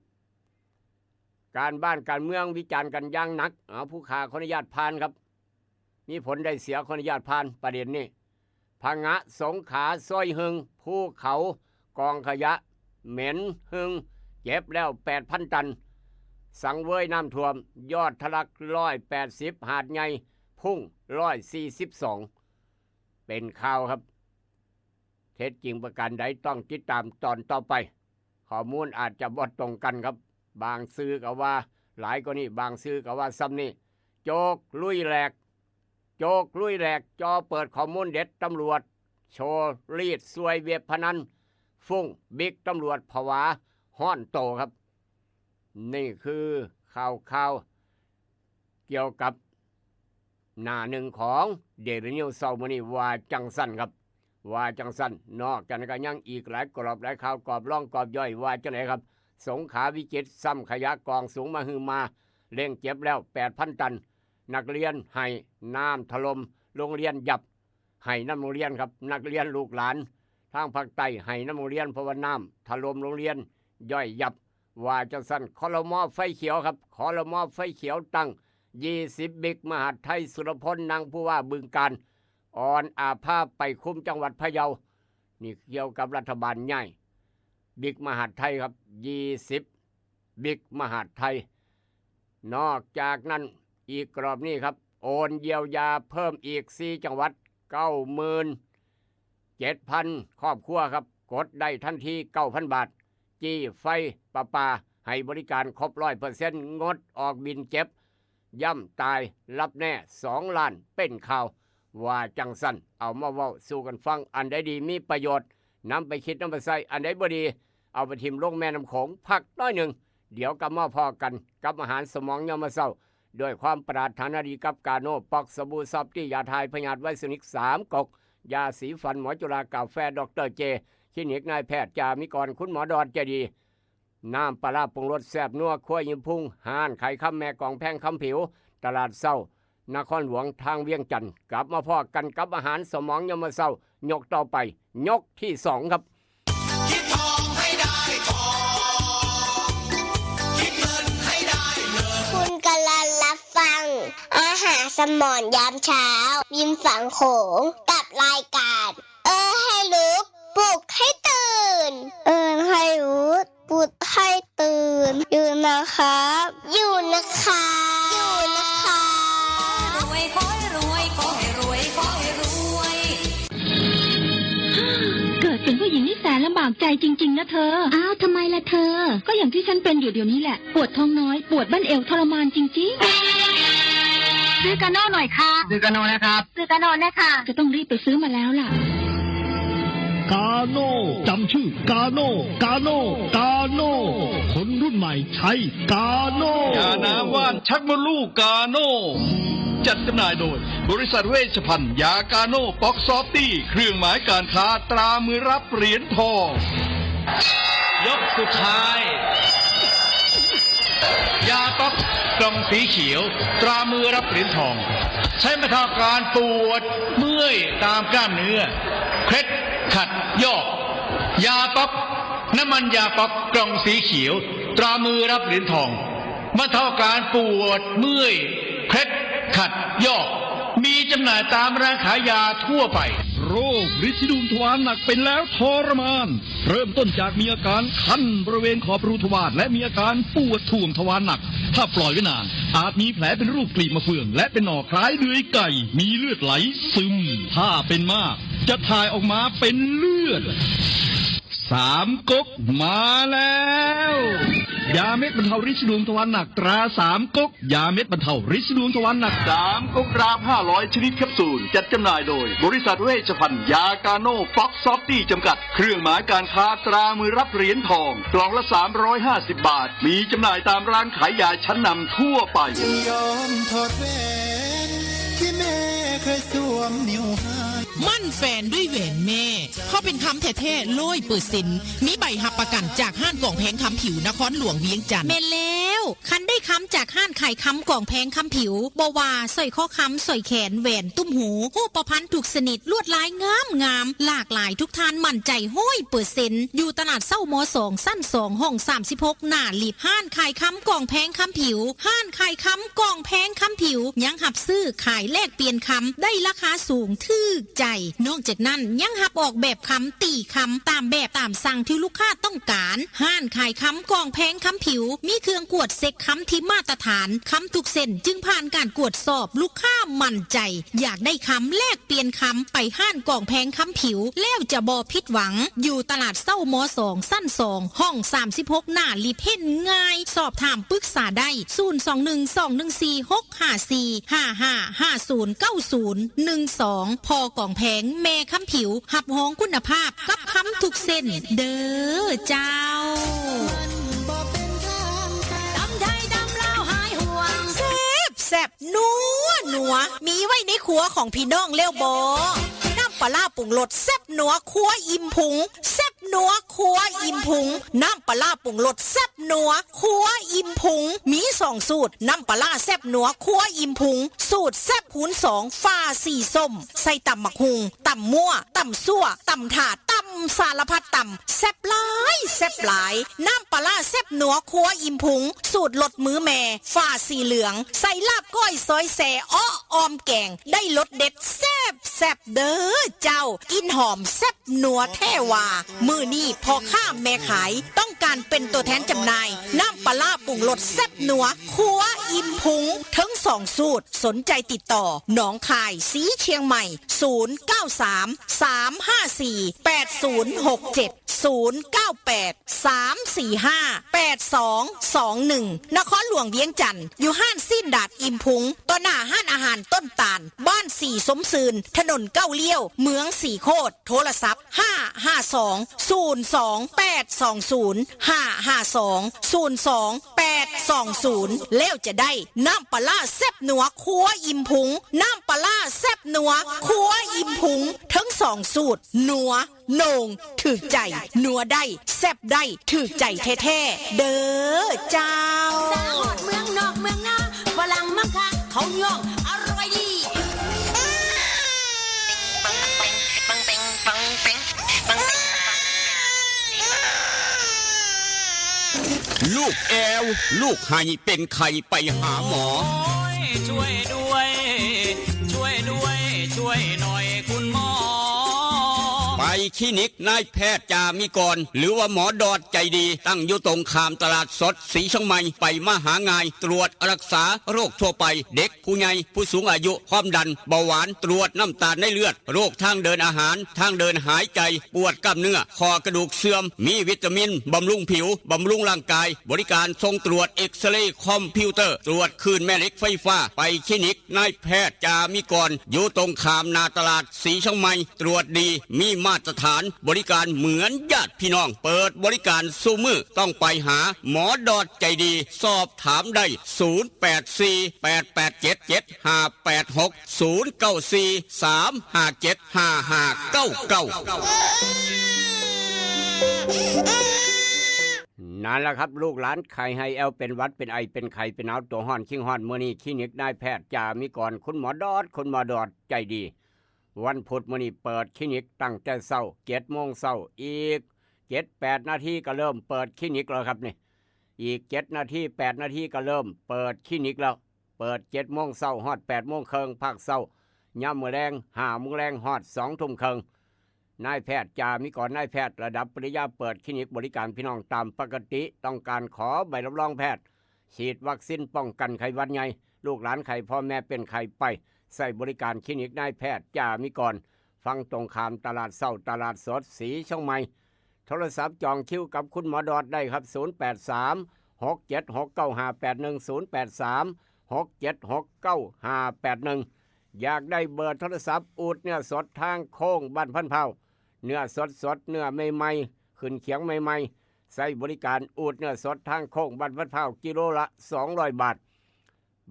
การบ้านการเมืองวิจารณ์กันอย่างหนัก เอาผู้ข่าวขออนุญาตผ่านครับ มีผลได้เสียขออนุญาตผ่านประเด็นนี้ ผงะสงขลาซอยหึง ภูเขากองขยะเหม็นหึง เก็บแล้วแปดพันตัน สังเวยน้ำท่วม ยอดทะลักร้อยแปดสิบ หาดใหญ่พุ่งร้อยสี่สิบสอง เป็นข่าวครับ เท็จจริงประการใดต้องติดตามตอนต่อไป ข้อมูลอาจจะบ่ตรงกันครับ บางสื่อก็ว่าหลายกว่านี้ บางสื่อก็ว่าซ้ำนี่ โจกลุยแหลก โจกลุยแหลก จอเปิดข้อมูลเด็ดตำรวจ โชว์ลีดซวยเว็บพนัน ฟุ้ง บิ๊กตำรวจผวา ฮ้อนโตครับ นี่คือข่าวข่าวเกี่ยวกับหน้าหนึ่งของเดลินิวเช้ามื้อนี้ว่าจังสันครับ ว่าจังสัน นอกจากนั้นก็ยังอีกหลายกรอบหลายข่าวกรอบรองกรอบย่อยว่าจังไดครับ สงขลาวิจิตร ซ้ำขยะกองสูงมหึมา เร่งเก็บแล้ว แปดพัน ตัน นักเรียนไห้ น้ำถล่ม โรงเรียนยับ ไห้นำโรงเรียนครับ นักเรียนลูกหลาน ทางภาคใต้ไห้นำโรงเรียน เพราะว่าน้ำถล่มโรงเรียน ย่อยยับ ว่าจั่งซั้น ครม.ไฟเขียวครับ ครม.ไฟเขียวตั้ง ยี่สิบ บิ๊กมหาดไทย สุรพล นั่งผู้ว่าบึงกาฬ อ่อนอาภาไปคุมจังหวัดพะเยา นี่เกี่ยวกับรัฐบาลใหญ่ บิ๊กมหาดไทยครับ ยี่สิบ บิ๊กมหาดไทย นอกจากนั้นอีกกรอบนี้ครับ โอนเยียวยาเพิ่มอีก สี่ จังหวัด เก้าหมื่นเจ็ดพัน ครอบครัวครับ กดได้ทันที เก้าพัน บาท จี้ไฟประปา ให้บริการครบ ร้อยเปอร์เซ็นต์ งดออกบินเก็บ ย่ำตาย รับแน่ สอง ล้าน เป็นข่าว ว่าจั่งซั้น เอามาเว้าสู่กันฟัง อันใดดีมีประโยชน์ นำไปคิดนำไปใช้ อันใดบ่ดี เอาไปถิ่มลงแม่น้ำโขง พักหน่อยหนึ่ง เดี๋ยวกลับมาพ้อกันกับอาหารสมองยามมื้อเช้า ด้วยความปรารถนาดีกับกาโน่ ป๊อก สบู่ซอฟตี้ ยาถ่ายพยาธิไวรัสนิก สามก๊ก ยาสีฟันหมอจุฬา กาแฟดอกเตอร์เจ คลินิกนายแพทย์จามิกร คุณหมอดอนใจดี น้ำปลาร้าปรุงรสแซ่บนัว ครัวอิ่มพุง ร้านขายคำแม่กองแพงคำผิว ตลาดเช้า นครหลวงทางเวียงจันทน์ กลับมาพ้อกันกับอาหารสมองยามมื้อเช้า ยกต่อไป ยกที่สองครับ คิดทองให้ได้ทอง คิดเงินให้ได้เงิน คุณกำลังรับฟัง อาหารสมองยามเช้า ริมฝั่งโขง กับรายการ เออให้รู้ ปลุกให้ตื่น เออให้รู้ ปลุกให้ตื่น อยู่นะครับ อยู่นะครับ อยู่นะครับ รวยขอให้รวย ขอให้รวย ขอให้รวย เกิดเป็นผู้หญิงนี่แสนลำบากใจจริงๆนะเธอ อ้าว ทำไมล่ะเธอ ก็อย่างที่ฉันเป็นอยู่เดี๋ยวนี้แหละ ปวดท้องน้อย ปวดบั้นเอวทรมานจริงๆ ซื้อกาโน่หน่อยค่ะ ซื้อกาโน่นะครับ ซื้อกาโน่นะคะ จะต้องรีบไปซื้อมาแล้วล่ะ กาโน่ จำชื่อกาโน่ กาโน่ กาโน่ คนรุ่นใหม่ใช้กาโน่ ยาน้ำว่านชักมดลูกกาโน่ จัดจำหน่ายโดย บริษัทเวชภัณฑ์ ยากาโน่ ป๊อกซอฟตี้ เครื่องหมายการค้าตรามือรับเหรียญทอง ยกสุดท้าย ยาป๊อกกล่องสีเขียว ตรามือรับเหรียญทอง ใช้บรรเทาอาการปวดเมื่อยตามกล้ามเนื้อ เคล็ดขัดยอก ยาป๊อก น้ำมันยาป๊อกกล่องสีเขียว ตรามือรับเหรียญทอง บรรเทาอาการปวดเมื่อย เคล็ดขัดยอก มีจำหน่ายตามร้านขายยาทั่วไป โรคริดสีดวงทวารหนักเป็นแล้วทรมาน เริ่มต้นจากมีอาการคันบริเวณขอบรูทวาร และมีอาการปวดถ่วงทวารหนัก ถ้าปล่อยไว้นาน อาจมีแผลเป็นรูปกลีบมะเฟือง และเป็นหนองคล้ายเดือยไก่ มีเลือดไหลซึม ถ้าเป็นมาก จะถ่ายออกมาเป็นเลือด สามก๊กมาแล้ว ยาเม็ดบรรเทาริดสีดวงทวารหนักตราสามก๊ก ยาเม็ดบรรเทาริดสีดวงทวารหนัก สามก๊ก กราฟ ห้าร้อย ชนิดแคปซูล จัดจำหน่ายโดย บริษัทเวชภัณฑ์ ยากาโน่ ป๊อกซอฟตี้ จำกัด เครื่องหมายการค้าตรามือรับเหรียญทอง กล่องละ สามร้อยห้าสิบ บาท มีจำหน่ายตามร้านขายยาชั้นนำทั่วไป ยอมถอดแหวนที่แม่เคยสวมนิ้วให้ มั่นแฟนด้วยแหวนแม่ เพราะเป็นคำแท้ๆ ร้อยเปอร์เซ็นต์ มีใบรับประกันจากห้างกองแพงคำผิวนครหลวงเวียงจันทน์ แม่นแล้ว คันได้คำจากห้างขายคำกองแพงคำผิว บ่ว่าสร้อยคอคำ สร้อยแขน แหวน ตุ้มหู ฮูปพรรณทุกชนิด ลวดลายงามงาม หลากหลาย ทุกท่านมั่นใจร้อยเปอร์เซ็นต์ อยู่ตลาดเซ้า ม.สอง ชั้น สอง ห้อง สามสิบหก หน้าลิฟต์ ห้างขายคำกองแพงคำผิว ห้างขายคำกองแพงคำผิว ยังรับซื้อขายแลกเปลี่ยนคำ ได้ราคาสูงถูกใจ นอกจากนั้นยังรับออกแบบคำ ตีคำ ตามแบบตามสั่งที่ลูกค้าต้องการ ห้างขายคำกองแพงคำผิว มีเครื่องกวดเช็คคำที่มาตรฐาน คำทุกเส้นจึงผ่านการกวดสอบ ลูกค้ามั่นใจ อยากได้คำแลกเปลี่ยนคำ ไปห้างกองแพงคำผิว แล้วจะบ่ผิดหวัง อยู่ตลาดเซ้า ม.สอง ชั้น สอง ห้อง สามสิบหก หน้าลิฟต์ เห็นง่าย สอบถามปรึกษาได้ ศูนย์ สอง หนึ่ง สอง หนึ่ง สี่ หก ห้า สี่ ห้า ห้า ห้า ศูนย์ เก้า ศูนย์ หนึ่ง สอง พ.กองแพง แม่คำผิว รับรองคุณภาพกับคำทุกเส้น เด้อเจ้า ตำไทยตำลาวหายห่วง แซ่บแซ่บ นัวนัว มีไว้ในครัวของพี่น้องแล้วบ่ น้ำปลาร้าปรุงรสแซ่บนัว ครัวอิ่มพุง แซ่บ นัวครัวอิ่มพุง น้ำปลาร้าปรุงรสแซ่บนัวครัวอิ่มพุง มีสองสูตร น้ำปลาร้าแซ่บนัวครัวอิ่มพุง สูตรแซ่บคูณสอง ฝาสีส้ม ใส่ตำบักหุ่ง ตำมั่ว ตำซั่ว ตำถ่า ตำสารพัดตำ แซ่บหลาย แซ่บหลาย น้ำปลาร้าแซ่บนัวครัวอิ่มพุง สูตรรสมือแม่ ฝาสีเหลือง ใส่ลาบก้อยซอยแซ่ อ้อออมแกง ได้รสเด็ดแซ่บแซ่บเด้อเจ้า กลิ่นหอมแซ่บ นัวแท้ว่า มื้อนี้พ่อค้าแม่ขาย ต้องการเป็นตัวแทนจำหน่าย น้ำปลาร้าปรุงรสแซ่บนัวครัวอิ่มพุง ทั้งสองสูตร สนใจติดต่อ หนองคาย สีเชียงใหม่ ศูนย์เก้าสาม สามห้าสี่ แปดศูนย์หกเจ็ด ศูนย์เก้าแปด สามสี่ห้า แปดสองสองหนึ่ง นครหลวงเวียงจันทน์ อยู่ห้านสิ้นดาดอิ่มพุง ต่อหน้าห้านอาหารต้นตาล บ้านสีสมซืน ถนนเก้าเลี้ยว เมืองสีโคตร โทรศัพท์ ห้าห้าสอง ศูนย์สองแปดสองศูนย์ ห้าห้าสอง ศูนย์สองแปดสองศูนย์ แล้วจะได้น้ำปลาร้าแซ่บนัวครัวอิ่มพุง น้ำปลาร้าแซ่บนัวครัวอิ่มพุง ทั้งสองสูตร นัว โหน่ง ถืกใจ นัวได้ แซ่บได้ ถืกใจแท้ๆ เด้อเจ้า สาวฮอดเมืองนอกเมืองนา ฝรั่งมังคะ เขาย่อง อร่อยดี ลูกแอว ลูกไห้เป็นไข้ไปหาหมอ โอ้ย ช่วยด้วย ช่วยด้วย ช่วยหน่อยคุณหมอ ไปคลินิกนายแพทย์จามิกร หรือว่าหมอดอดใจดี ตั้งอยู่ตรงข้ามตลาดสดสีเชียงใหม่ ไปมาหาง่าย ตรวจรักษาโรคทั่วไป เด็ก ผู้ใหญ่ ผู้สูงอายุ ความดัน เบาหวาน ตรวจน้ำตาลในเลือด โรคทางเดินอาหาร ทางเดินหายใจ ปวดกล้ามเนื้อ ข้อกระดูกเสื่อม มีวิตามิน บำรุงผิว บำรุงร่างกาย บริการส่งตรวจเอ็กซเรย์คอมพิวเตอร์ ตรวจคลื่นแม่เหล็กไฟฟ้า ไปคลินิกนายแพทย์จามิกร อยู่ตรงข้ามหน้าตลาดสีเชียงใหม่ ตรวจดี มีมาตรฐาน บริการเหมือนญาติพี่น้อง เปิดบริการซุมื้อ ต้องไปหาหมอดอดใจดี สอบถามได้ ศูนย์แปดสี่ แปดแปดเจ็ด เจ็ดห้าแปดหก ศูนย์เก้าสี่ สามห้าเจ็ด ห้าห้าเก้าเก้า นั่นล่ะครับ ลูกหลานไข้ไห้แอวเป็นหวัดเป็นไอเป็นไข้เป็นหนาวตัวฮ้อนคิงฮ้อน มื้อนี้คลินิกนายแพทย์จามิกร คุณหมอดอด คุณหมอดอดใจดี วันพุธมื้อนี้เปิดคลินิกตั้งแต่เช้า เจ็ดโมงเช้า อีกเจ็ดแปดนาทีก็เริ่มเปิดคลินิกแล้วครับนี่ อีกเจ็ดนาที แปดนาทีก็เริ่มเปิดคลินิกแล้ว เปิดเจ็ดโมงเช้าฮอดแปดโมงครึ่ง ภาคเช้า ยามมื้อแลง ห้าโมงแลงฮอดสองทุ่มครึ่ง นายแพทย์จามิกร นายแพทย์ระดับปริญญา เปิดคลินิกบริการพี่น้องตามปกติ ต้องการขอใบรับรองแพทย์ ฉีดวัคซีนป้องกันไข้หวัดใหญ่ ลูกหลานไข้ พ่อแม่เป็นไข้ไป ใช้บริการคลินิกนายแพทย์จามิกร ฝั่งตรงข้ามตลาดเช้า ตลาดสดสีเชียงใหม่ โทรศัพท์จองคิวกับคุณหมอดอดได้ครับ ศูนย์แปดสาม หกเจ็ดหก เก้าห้าแปดหนึ่ง ศูนย์แปดสาม หกเจ็ดหก เก้าห้าแปดหนึ่ง อยากได้เบอร์โทรศัพท์ อูดเนื้อสดทางโค้งบ้านพันพร้าว เนื้อสดสด เนื้อใหม่ๆ ขึ้นเขียงใหม่ๆ ใช้บริการอูดเนื้อสดทางโค้งบ้านพันพร้าว กิโลละสองร้อยบาท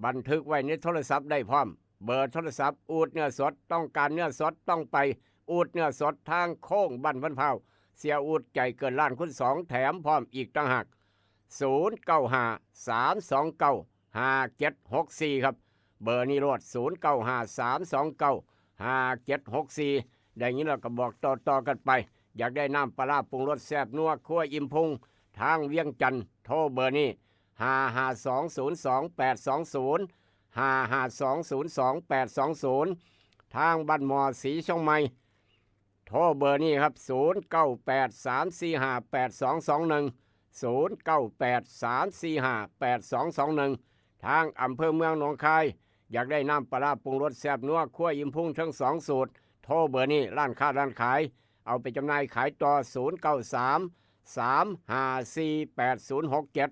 บันทึกไว้ในโทรศัพท์ได้พร้อม เบอร์โทรศัพท์ อูดเนื้อสด ต้องการเนื้อสดต้องไป อูดเนื้อสดทางโค้งบ้านพันพร้าว เสียอูดใจเกินล้านคูณสอง แถมพร้อมอีกต่างหาก ศูนย์เก้าห้า สามสองเก้า ห้าเจ็ดหกสี่ ครับ เบอร์นี้โลด ศูนย์เก้าห้า สามสองเก้า ห้าเจ็ดหกสี่ ได้ยินแล้วก็บอกต่อๆกันไป อยากได้น้ำปลาร้าปรุงรสแซ่บนัวครัวอิ่มพุง ทางเวียงจันทน์ โทรเบอร์นี้ ห้าห้าสอง ศูนย์สองแปดสองศูนย์ ห้าห้าสอง ศูนย์สองแปดสองศูนย์ ทางบ้านหม้อสีเชียงใหม่ โทรเบอร์นี้ครับ ศูนย์เก้าแปด สามสี่ห้า แปดสองสองหนึ่ง ศูนย์เก้าแปด สามสี่ห้า แปดสองสองหนึ่ง ทางอำเภอเมืองหนองคาย อยากได้น้ำปลาร้าปรุงรสแซ่บนัวครัวอิ่มพุงทั้งสองสูตร โทรเบอร์นี้ ร้านค้าร้านขาย เอาไปจำหน่ายขายต่อ ศูนย์เก้าสาม สามห้าสี่ แปดศูนย์หกเจ็ด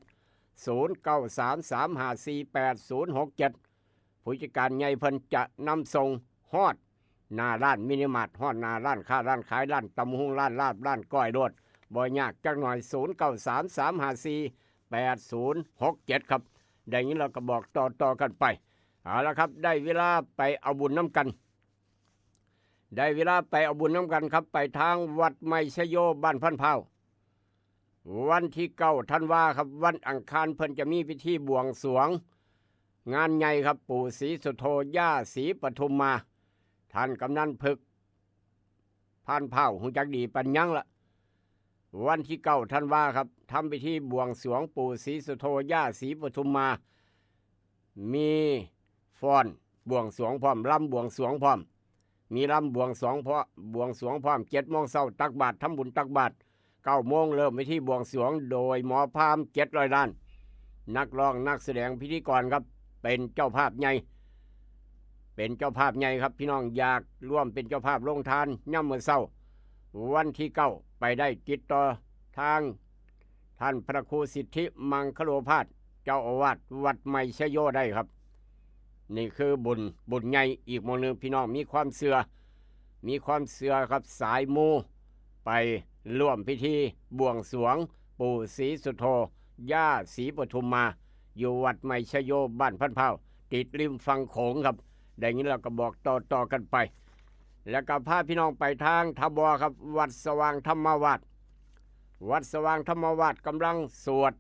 ศูนย์เก้าสาม สามห้าสี่ แปดศูนย์หกเจ็ด ผู้จัดการใหญ่เพิ่นจะนำส่งฮอดหน้าร้านมินิมาร์ท ฮอดหน้าร้านค้าร้านขาย ร้านตำบักหุ่ง ร้านลาบ ร้านก้อยโลด บ่ยากจักหน่อย ศูนย์เก้าสาม สามห้าสี่ แปดศูนย์หกเจ็ด ครับ ได้ยินแล้วก็บอกต่อๆกันไป เอาละครับ ได้เวลาไปเอาบุญนำกัน ได้เวลาไปเอาบุญนำกันครับ ไปทางวัดไมชโยบ้านพันพร้าว วันที่เก้าธันวาครับ วันอังคารเพิ่นจะมีพิธีบวงสรวง งานใหญ่ครับ ปู่ศรีสุโธ ย่าศรีปทุมมา ท่านกำนันพึก พันพร้าว ฮู้จักดีปานหยังละ วันที่เก้าธันวาครับ ทำพิธีบวงสรวงปู่ศรีสุโธ ย่าศรีปทุมมา มีฟ้อนบวงสรวงพร้อม ลำบวงสรวงพร้อม มีลำบวงสรวงพร้อม บวงสรวงพร้อม เจ็ดโมงเช้า ตักบาตร ทำบุญตักบาตร เก้าโมงเริ่มพิธีบวงสรวง โดยหมอพราหมณ์ เจ็ดร้อยล้าน นักร้อง นักแสดง พิธีกรครับ เป็นเจ้าภาพใหญ่ เป็นเจ้าภาพใหญ่ครับ พี่น้องอยากร่วมเป็นเจ้าภาพลงทานยามมื้อเช้า วันที่เก้า ไปได้ติดต่อทางท่านพระครูสิทธิมังคโลภาส เจ้าอาวาสวัดไมชโยได้ครับ นี่คือบุญ บุญใหญ่อีกหม่องหนึ่ง พี่น้องมีความเชื่อ มีความเชื่อครับ สายมู ไปร่วมพิธีบวงสรวงปู่ศรีสุโธ ย่าศรีปทุมมา อยู่วัดไมชโยบ้านพันพร้าว ติดริมฝั่งโขงครับ ได้ยินแล้วก็บอกต่อๆกันไป แล้วก็พาพี่น้องไปทางทบครับ วัดสว่างธรรมวาส วัดสว่างธรรมวาสกำลังสวด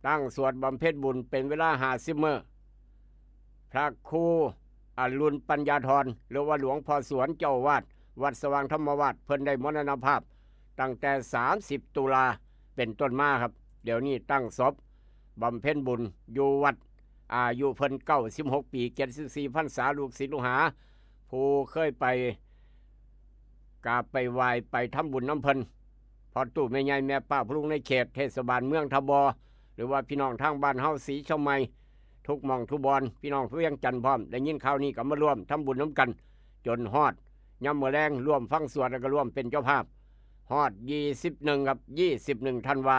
ตั้งสวดบำเพ็ญบุญเป็นเวลาห้าสิบมื้อ พระครูอรุณปัญญาธร หรือว่าหลวงพ่อสวน เจ้าอาวาสวัดสว่างธรรมวาส เพิ่นได้มรณภาพตั้งแต่สามสิบตุลาเป็นต้นมาครับ เดี๋ยวนี้ตั้งศพบำเพ็ญบุญอยู่วัด อายุเพิ่นเก้าสิบหกปี เจ็ดสิบสี่พรรษา ลูกศิษย์ลูกหา ผู้เคยไปกราบไปไหว้ไปทำบุญนำเพิ่น พ่อตู้แม่ใหญ่แม่ป้าพ่อลุงในเขตเทศบาลเมืองทบ หรือว่าพี่น้องทางบ้านเฮา ศรีเชียงใหม่ ทุกหม่องทุกบอน พี่น้องเวียงจันทน์พร้อม ได้ยินข่าวนี้ก็มาร่วมทำบุญนำกัน จนฮอดยามมื้อแลง ร่วมฟังสวดแล้วก็ร่วมเป็นเจ้าภาพ ฮอดยี่สิบเอ็ดครับ ยี่สิบเอ็ดธันวา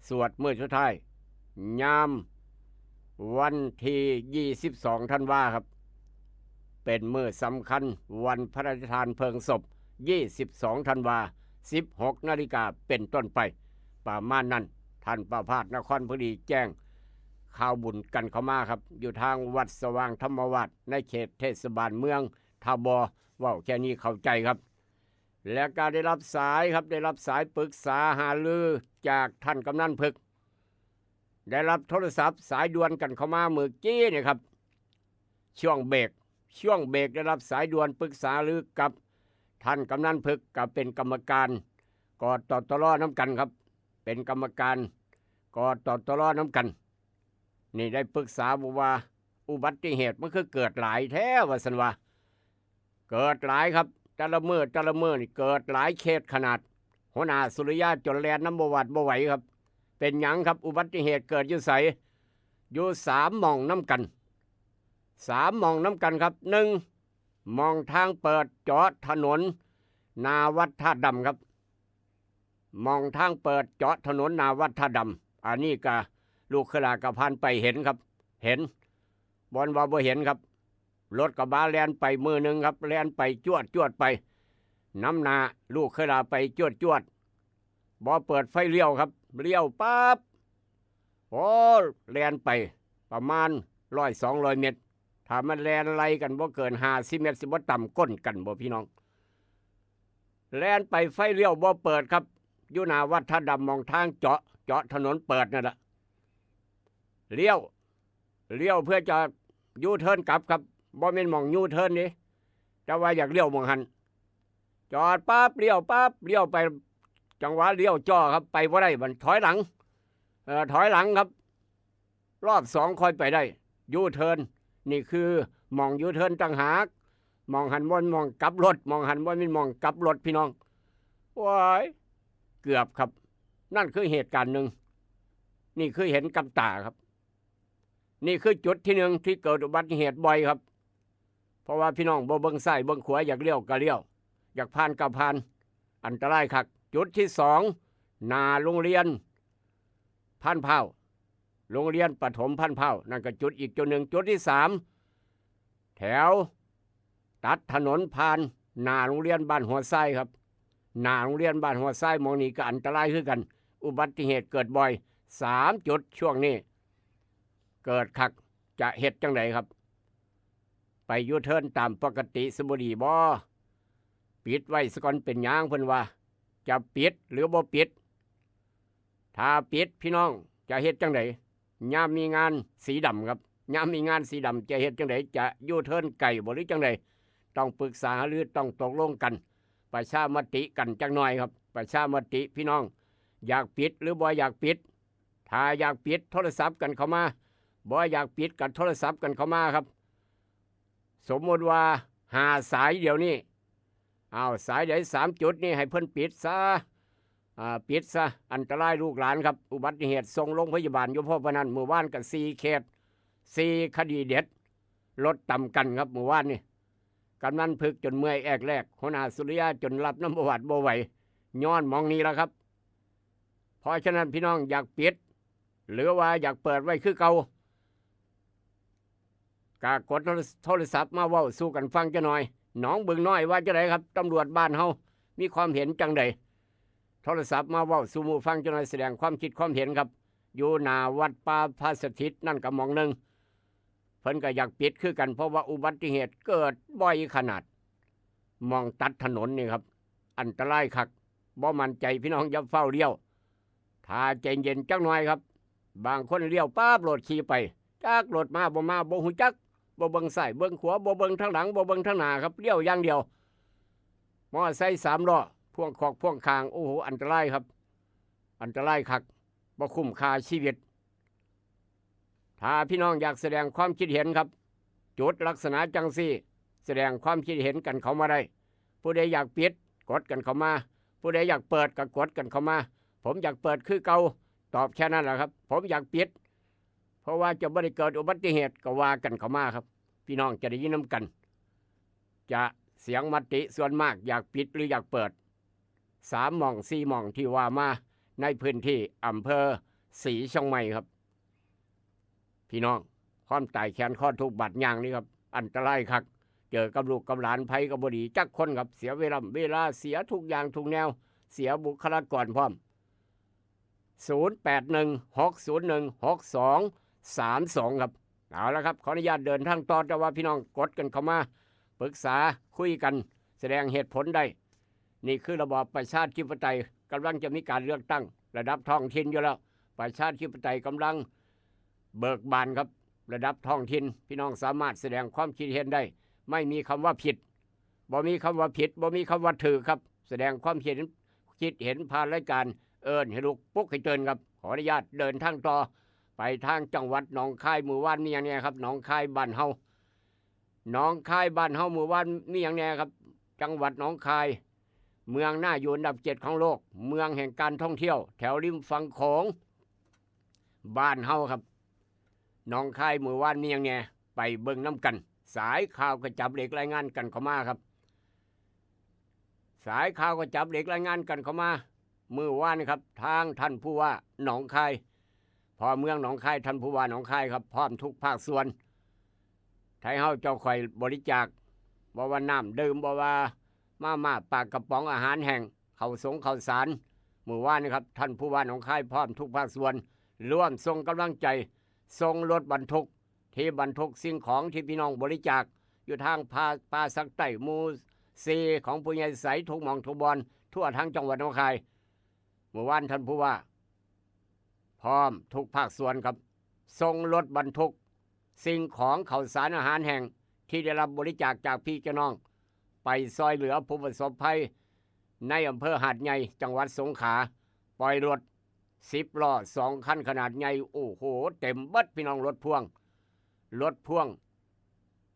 สวดมื้อสุดท้าย ยามวันที่ยี่สิบสองธันวาครับ เป็นมื้อสำคัญ วันพระราชทานเพลิงศพ ยี่สิบสองธันวา สิบหกนาฬิกาเป็นต้นไป ประมาณนั้น ท่านประภาสนครพอดีแจ้งข่าวบุญกันเข้ามาครับ อยู่ทางวัดสว่างธรรมวาส ในเขตเทศบาลเมืองทบ เว้าแค่นี้เข้าใจครับ และก็ได้รับสายครับ ได้รับสายปรึกษาหารือจากท่านกำนันพึก ได้รับโทรศัพท์สายด่วนกันเข้ามาเมื่อกี้เนี่ยครับ ช่วงเบรก ช่วงเบรกได้รับสายด่วนปรึกษาหารือกับท่านกำนันพึก ก็เป็นกรรมการ กตตร นำกันครับ เป็นกรรมการ กตตร นำกัน นี่ได้ปรึกษาบอกว่า อุบัติเหตุมันคือเกิดหลายแท้ ว่าซั่นว่า เกิดหลายครับ แต่ละมื้อแต่ละมื้อนี่เกิดหลายเคสขนาด หัวหน้าสุริยาจนแล่นนำบ่หวาดบ่ไหวครับ เป็นหยังครับ อุบัติเหตุเกิดอยู่ไส อยู่สามหม่องนำกัน สามหม่องนำกันครับ หนึ่ง หม่องทางเปิดเจาะถนนหน้าวัดธาตุดำครับ หม่องทางเปิดเจาะถนนหน้าวัดธาตุดำ อันนี้ก็ลูกเคยหลาก็ผ่านไปเห็นครับ เห็น บ่อนว่าบ่เห็นครับ รถกระบะแล่นไปมื้อหนึ่งครับ แล่นไปจวดจวดไป นำหน้าลูกเคยหลาไปจวดจวด บ่เปิดไฟเลี้ยวครับ เลี้ยวปั๊บ โอ้ แล่นไปประมาณร้อยสองร้อยเมตร ถ้ามันแล่นไล่กันบ่เกินห้าสิบเมตร สิบ่ต่ำก้นกันบ่พี่น้อง แล่นไปไฟเลี้ยวบ่เปิดครับ อยู่หน้าวัดธาตุดำ หม่องทางเจาะ เจาะถนนเปิดนั่นแหละ เลี้ยว เลี้ยวเพื่อจะยูเทิร์นกลับครับ บ่แม่นหม่องยูเทิร์นนี่ แต่ว่าอยากเลี้ยวหม่องหั้น จอดปั๊บ เลี้ยวปั๊บ เลี้ยวไป จังหวะเลี้ยวจ่อครับ ไปบ่ได้ มันถอยหลัง เอ่อ ถอยหลังครับ รอบสองค่อยไปได้ ยูเทิร์น นี่คือหม่องยูเทิร์นต่างหาก หม่องหั้นบ่แม่นหม่องกลับรถ หม่องหั้นบ่แม่นหม่องกลับรถพี่น้อง โอ้ย เกือบครับ นั่นคือเหตุการณ์หนึ่ง นี่คือเห็นกับตาครับ นี่คือจุดที่หนึ่งที่เกิดอุบัติเหตุบ่อยครับ เพราะว่าพี่น้องบ่เบิ่งซ้ายเบิ่งขวา อยากเลี้ยวก็เลี้ยว อยากผ่านก็ผ่าน อันตรายคัก จุดที่สอง หน้าโรงเรียนพันพร้าว โรงเรียนประถมพันพร้าว นั่นก็จุดอีกจุดหนึ่ง จุดที่สาม แถวตัดถนนผ่านหน้าโรงเรียนบ้านหัวทรายครับ หน้าโรงเรียนบ้านหัวทรายหม่องนี้ก็อันตรายคือกัน อุบัติเหตุเกิดบ่อย สามจุดช่วงนี้ เกิดคัก จะเฮ็ดจั่งใดครับ ไปยูเทิร์นตามปกติสิบ่ดีบ่ ปิดไว้ซะก่อน เป็นหยังเพิ่นว่า จะปิดหรือบ่ปิด ถ้าปิดพี่น้องจะเฮ็ดจั่งใด ยามมีงานสีดำครับ ยามมีงานสีดำจะเฮ็ดจั่งใด จะยูเทิร์นไกลบ่หรือจั่งใด ต้องปรึกษาหารือ ต้องตกลงกัน ประชามติกันจักหน่อยครับ ประชามติพี่น้อง อยากปิดหรือบ่อยากปิด ถ้าอยากปิดโทรศัพท์กันเข้ามา บ่อยากปิดก็โทรศัพท์กันเข้ามาครับ สมมติว่าห้าสายเดี๋ยวนี้ เอาสายใดสามจุดนี่ให้เพิ่นปิดซะ อ่า ปิดซะ อันตรายลูกหลานครับ อุบัติเหตุส่งโรงพยาบาลอยู่พอปานนั้น มื้อวานก็สี่เคส สี่คดีเด็ด รถตำกันครับ มื้อวานนี่ กำนันพึกจนเมื่อยแอกแลก หัวหน้าสุริยาจนรับนำบ่หวาดบ่ไหว ย้อนหม่องนี้ล่ะครับ เพราะฉะนั้นพี่น้องอยากปิด หรือว่าอยากเปิดไว้คือเก่า ก็กดโทร โทรศัพท์มาเว้าสู่กันฟังจักหน่อย หนองบึงน้อยว่าจั่งใดครับ ตำรวจบ้านเฮามีความเห็นจั่งใด โทรศัพท์มาเว้าสู่หมู่ฟังจักหน่อย แสดงความคิดความเห็นครับ อยู่หน้าวัดป่าพระสถิตนั่นก็หม่องหนึ่ง เพิ่นก็อยากปิดคือกัน เพราะว่าอุบัติเหตุเกิดบ่อยขนาด หม่องตัดถนนนี่ครับ อันตรายคัก บ่มั่นใจพี่น้องอย่าฟ้าวเลี้ยว ถ้าใจเย็นจักหน่อยครับ บางคนเลี้ยวปั๊บโลดขี่ไป จักรถมาบ่มาบ่ฮู้จัก บ่เบิ่งซ้ายเบิ่งขวา บ่เบิ่งทางหลัง บ่เบิ่งทางหน้าครับ เลี้ยวอย่างเดียว มอไซค์สามล้อ พ่วงคอกพ่วงข้าง โอ้โห อันตรายครับ อันตรายคัก บ่คุ้มค่าชีวิต ถ้าพี่น้องอยากแสดงความคิดเห็นครับ จุดลักษณะจั่งซี้ แสดงความคิดเห็นกันเข้ามาได้ ผู้ใดอยากปิด กดกันเข้ามา ผู้ใดอยากเปิดก็กดกันเข้ามา ผมอยากเปิดคือเก่า ตอบแค่นั้นแหละครับ ผมอยากปิด เพราะว่าจะบ่ได้เกิดอุบัติเหตุก็ว่ากันเข้ามาครับ พี่น้องจะได้ยินนำกัน จะเสียงมติส่วนมากอยากปิดหรืออยากเปิด สามหม่องสี่หม่องที่ว่ามาในพื้นที่อำเภอศรีเชียงใหม่ครับ พี่น้อง ความตายแขนคอทุกข์บาดยางนี่ครับ อันตรายคัก เจอกับลูกกับหลานไผก็บ่ดีจักคนครับ เสียเวลา เวลาเสียทุกอย่างทุกแนว เสียบุคลากรพร้อม ศูนย์แปดหนึ่ง หกศูนย์หนึ่ง หกสองสามสอง ครับ เอาละครับ ขออนุญาตเดินทางต่อ แต่ว่าพี่น้องกดกันเข้ามา ปรึกษาคุยกัน แสดงเหตุผลได้ นี่คือระบอบประชาธิปไตย กำลังจะมีการเลือกตั้งระดับท้องถิ่นอยู่แล้ว ประชาธิปไตยกำลังเบิกบานครับ ระดับท้องถิ่น พี่น้องสามารถแสดงความคิดเห็นได้ ไม่มีคำว่าผิด บ่มีคำว่าผิด บ่มีคำว่าถูกครับ แสดงความคิด คิดเห็นผ่านรายการเอิ้นให้ลุกปลุกให้ตื่นครับ ขออนุญาตเดินทางต่อ ไปทางจังหวัดหนองคาย มื้อวานมีหยังแน่ครับ หนองคายบ้านเฮา หนองคายบ้านเฮา มื้อวานมีหยังแน่ครับ จังหวัดหนองคาย เมืองน่าอยู่อันดับเจ็ดของโลก เมืองแห่งการท่องเที่ยว แถวริมฝั่งโขง บ้านเฮาครับ หนองคาย มื้อวานมีหยังแน่ ไปเบิ่งนำกัน สายข่าวก็จับเหล็กรายงานกันเข้ามาครับ สายข่าวก็จับเหล็กรายงานกันเข้ามา มื้อวานครับ ทางท่านผู้ว่าหนองคาย พ่อเมืองหนองคาย ท่านผู้ว่าหนองคายครับ พร้อมทุกภาคส่วน ไทเฮาเจ้าข่อยบริจาค บ่ว่าน้ำดื่ม บ่ว่ามาม่าปากกระป๋อง อาหารแห้ง ข้าวสงข้าวสาร มื้อวานนี้ครับ ท่านผู้ว่าหนองคายพร้อมทุกภาคส่วน ร่วมส่งกำลังใจ ส่งรถบรรทุก ที่บรรทุกสิ่งของที่พี่น้องบริจาค อยู่ทางป่า ป่าสักใต้หมู่สี่ของผู้ใหญ่ใส ทุกหม่องทุกบอน ทั่วทั้งจังหวัดหนองคาย มื้อวานท่านผู้ว่า พร้อมทุกภาคส่วนครับ ส่งรถบรรทุก สิ่งของข้าวสารอาหารแห้ง ที่ได้รับบริจาคจากพี่จากน้อง ไปซอยเหลือผู้ประสบภัย ในอำเภอหาดใหญ่ จังหวัดสงขลา ปล่อยรถสิบล้อสองคันขนาดใหญ่ โอ้โห เต็มเบิดพี่น้อง รถพ่วง รถพ่วง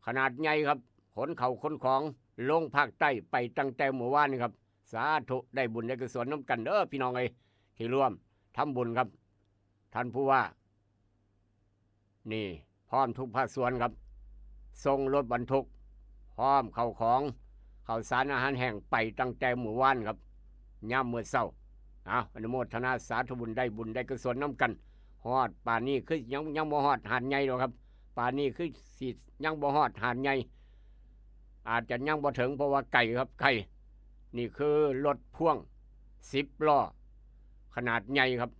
ขนาดใหญ่ครับ ขนเข้าขนของลงภาคใต้ไปตั้งแต่มื้อวานนี่ครับ สาธุ ได้บุญได้กุศลนำกันเด้อพี่น้องเอ้ย ที่ร่วมทำบุญครับ ท่านผู้ว่า นี่ พร้อมทุกภาคส่วนครับ ส่งรถบรรทุก พร้อมเข้าของ ข้าวสารอาหารแห้งไปตั้งแต่มื้อวานครับ ยามมื้อเช้า เอา อนุโมทนาสาธุบุญ ได้บุญได้กุศลนำกัน ฮอดป่านนี้คือยัง ยังบ่ฮอดหาดใหญ่ดอกครับ ป่านนี้คือสิยังบ่ฮอดหาดใหญ่ อาจจะยังบ่ถึง เพราะว่าไกลครับ ไกล นี่คือรถพ่วงสิบล้อ ขนาดใหญ่ครับ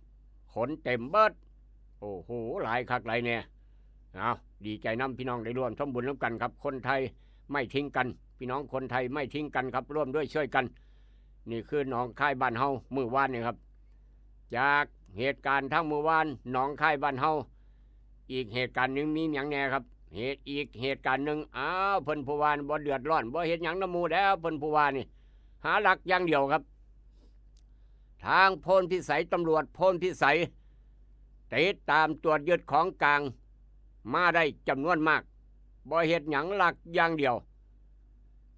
ขนเต็มเบิด โอ้โห หลายคักหลายแน่ เอา ดีใจนำพี่น้องได้ร่วมทำบุญนำกันครับ คนไทยไม่ทิ้งกัน พี่น้องคนไทยไม่ทิ้งกันครับ ร่วมด้วยช่วยกัน นี่คือหนองคายบ้านเฮามื้อวานนี่ครับ จากเหตุการณ์ทั้งมื้อวานหนองคายบ้านเฮา อีกเหตุการณ์หนึ่งมีหยังแหน่ครับ เหตุอีกเหตุการณ์หนึ่ง อ้าว เพิ่นผู้ว่าบ่เดือดร้อน บ่เฮ็ดหยังนำหมู่แล้ว เพิ่นผู้ว่านี่ หาลักอย่างเดียวครับ ทางโพนพิสัย ตำรวจโพนพิสัย ติดตามตรวจยึดของกลางมาได้จำนวนมาก บ่เฮ็ดหยังลักอย่างเดียว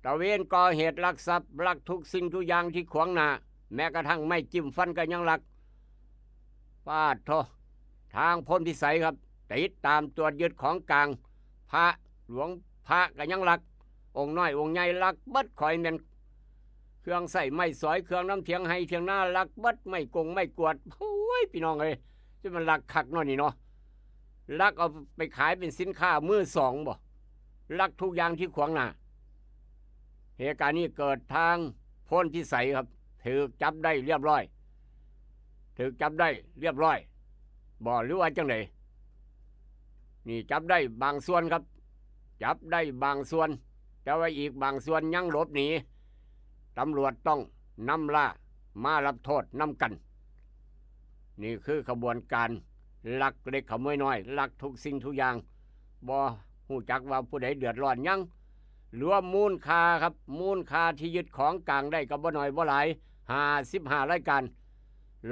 ตระเวนก่อเหตุลักทรัพย์ ลักทุกสิ่งทุกอย่างที่ขวางหน้า แม้กระทั่งไม้จิ้มฟันก็ยังลัก ปาดโท ทางโพนพิสัยครับ ติดตามตรวจยึดของกลาง พระหลวงพระก็ยังลัก องค์น้อยองค์ใหญ่ลักเบิด ขอยแม่นเครื่องใช้ไม้สอย เครื่องนำเถียงไฮ่เถียงนาลักเบิด ไม้กงไม้กวาด โอ้ย พี่น้องเอ้ย จะมันลักคักเนาะนี่เนาะ ลักเอาไปขายเป็นสินค้ามือสองบ่ ลักทุกอย่างที่ขวางหน้า เหตุการณ์นี้เกิดทางโพนพิสัยครับ ถูกจับได้เรียบร้อย ถูกจับได้เรียบร้อยบ่ หรือว่าจังได นี่จับได้บางส่วนครับ จับได้บางส่วน แต่ว่าอีกบางส่วนยังหลบหนี ตำรวจต้องนำล่ามารับโทษนำกัน นี่คือขบวนการลักเล็กขโมยน้อย ลักทุกสิ่งทุกอย่าง บ่ฮู้จักว่าผู้ใดเดือดร้อนหยัง รวมมูลค่าครับ มูลค่าที่ยึดของกลางได้ก็บ่น้อยบ่หลาย ห้าสิบห้ารายการ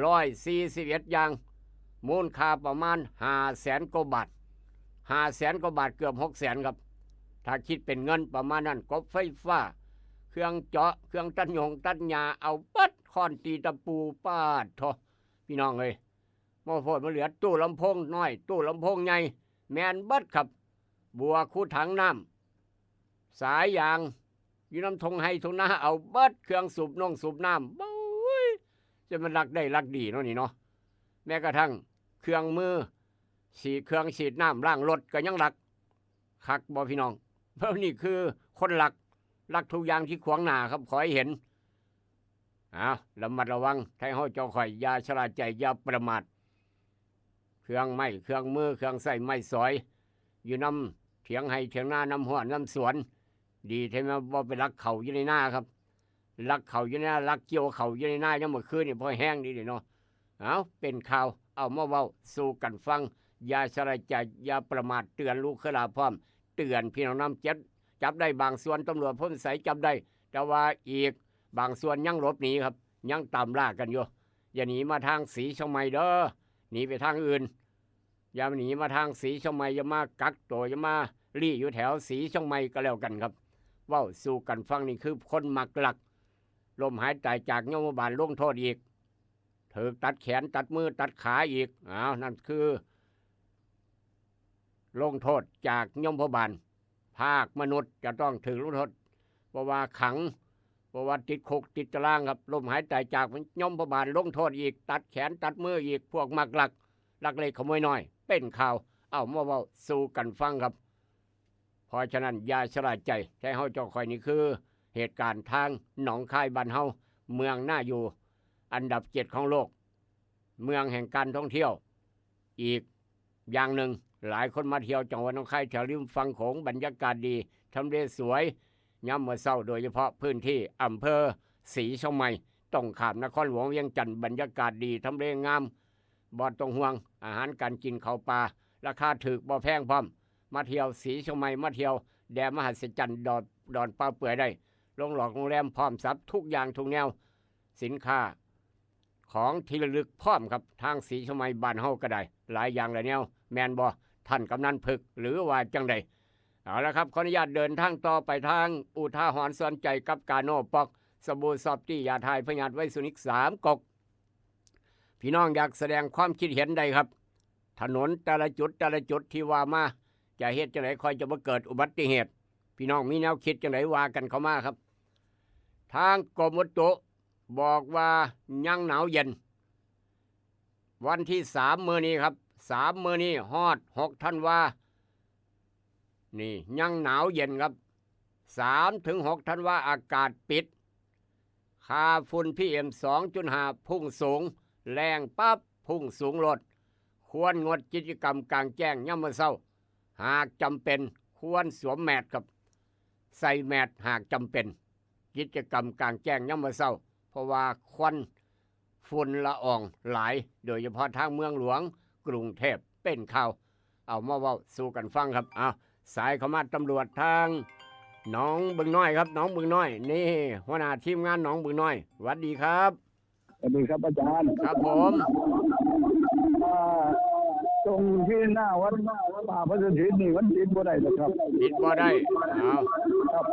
ร้อยสี่สิบเอ็ดอย่าง มูลค่าประมาณห้าแสนกว่าบาท ห้าแสนกว่าบาท เกือบหกแสนครับ ถ้าคิดเป็นเงินประมาณนั้น กบไฟฟ้า เครื่องเจาะ เครื่องตัดหยงตัดหญ้า เอาเบิด ค้อนตีตะปู ปาดโท พี่น้องเอ้ย มาโพดมาเหลือ ตู้ลำโพงน้อย ตู้ลำโพงใหญ่ แม่นเบิดครับ บัวคูถังน้ำ สายยาง อยู่นำทงไฮ่ทงนา เอาเบิด เครื่องสูบนงสูบน้ำ โอ้ย จะมันลักได้ลักดีเนาะนี่เนาะ แม้กระทั่งเครื่องมือ ฉีด เครื่องฉีดน้ำล้างรถก็ยังลัก คักบ่พี่น้อง เพราะนี่คือคนลัก ลักทุกอย่างที่ขวางหน้าครับ ขอให้เห็น อ้าว ระมัดระวัง ไทเฮาเจ้าข้อย อย่าชะล่าใจ อย่าประมาท เครื่องไม้ เครื่องมือ เครื่องใช้ไม้สอย อยู่นำเถียงไฮ่เถียงนา นำฮวดนำสวน ดีแท้แม่นบ่ไปลักเข้าอยู่ในนาครับ ลักเข้าอยู่ในนา ลักเกี่ยวเข้าอยู่ในนา ยามมื้อคืนนี่พอแฮงดีเด้เนาะ เอา เป็นข่าว เอามาเว้าสู่กันฟัง อย่าชะล่าใจ อย่าประมาท เตือนลูกเคยหลาพร้อม เตือนพี่น้องนำ จับ จับได้บางส่วน ตำรวจโพนพิสัยจับได้ แต่ว่าอีกบางส่วนยังหลบหนีครับ ยังตามล่ากันอยู่ อย่าหนีมาทางศรีเชียงใหม่เด้อ หนีไปทางอื่น อย่าหนีมาทางศรีเชียงใหม่ อย่ามากักตัว อย่ามาลี้อยู่แถวศรีเชียงใหม่ก็แล้วกันครับ เว้าสู่กันฟัง นี่คือคนมักลัก ล้มหายตายจากยมบาล ลงโทษอีก ถูกตัดแขนตัดมือตัดขาอีก อ้าว นั่นคือ ลงโทษจากยมบาล ภาคมนุษย์จะต้องถูกลงโทษ เพราะว่าขัง เพราะว่าติดคุกติดตารางครับ ล้มหายตายจากยมบาล ลงโทษอีก ตัดแขนตัดมืออีก พวกมักลัก ลักเล็กขโมยน้อย เป็นข่าว เอามาเว้าสู่กันฟังครับ เพราะฉะนั้นอย่าชะล่าใจ ไทเฮาเจ้าข้อย นี่คือเหตุการณ์ทางหนองคายบ้านเฮา เมืองน่าอยู่ อันดับเจ็ดของโลก เมืองแห่งการท่องเที่ยว อีกอย่างหนึ่ง หลายคนมาเที่ยวจังหวัดหนองคาย แถวริมฝั่งโขง บรรยากาศดี ทำเลสวย ยามมื้อเช้า โดยเฉพาะพื้นที่อำเภอศรีเชียงใหม่ ตรงข้ามนครหลวงเวียงจันทน์ บรรยากาศดี ทำเลงาม บ่ต้องห่วง อาหารการกิน ข้าวปลา ราคาถูก บ่แพงพร้อม มาเที่ยวศรีเชียงใหม่ มาเที่ยวแดนมหัศจรรย์ ดอน ดอนป่าเปื่อยได้ โรงหลอกโรงแรมพร้อมสับทุกอย่างทุกแนว สินค้า ของที่ระลึกพร้อมครับ ทางศรีเชียงใหม่บ้านเฮาก็ได้ หลายอย่างหลายแนว แม่นบ่ ท่านกำนันผึก หรือว่าจังใด เอาละครับ ขออนุญาตเดินทางต่อไปทางอุทาหรณ์สอนใจกับกาโน่ป๊อก สบู่ซอฟตี้ ยาถ่ายพยาธิไวรัสนิกสามก๊ก พี่น้องอยากแสดงความคิดเห็นใดครับ ถนนแต่ละจุดแต่ละจุดที่ว่ามา จะเฮ็ดจังไดค่อยจะบ่เกิดอุบัติเหตุ พี่น้องมีแนวคิดจังไดว่ากันเข้ามาครับ ทางกรมอุตุบอกว่ายังหนาวเย็น วันที่สามมื้อนี้ครับ สามมื้อนี้ฮอดหกธันวา นี่ยังหนาวเย็นครับ สามถึงหกธันวา อากาศปิด ค่าฝุ่น พีเอ็ม สองจุดห้า พุ่งสูง แล้งปั๊บ พุ่งสูงโลด ควรงดกิจกรรมกลางแจ้งยามมื้อเช้า หากจำเป็นควรสวมแมสครับ ใส่แมสหากจำเป็น กิจกรรมกลางแจ้งยามมื้อเช้า เพราะว่าควันฝุ่นละอองหลาย โดยเฉพาะทางเมืองหลวงกรุงเทพเป็นข่าว เอามาเว้าสู่กันฟังครับ เอาสายเข้ามาตำรวจทางหนองบึงน้อยครับ หนองบึงน้อย นี่หัวหน้าทีมงานหนองบึงน้อย หวัดดีครับ สวัสดีครับอาจารย์ ครับผม อ่าตรงที่หน้าวัดป่าพระสถิตนี่มันปิดบ่ได้หรอกครับ ปิดบ่ได้ เอา ครับ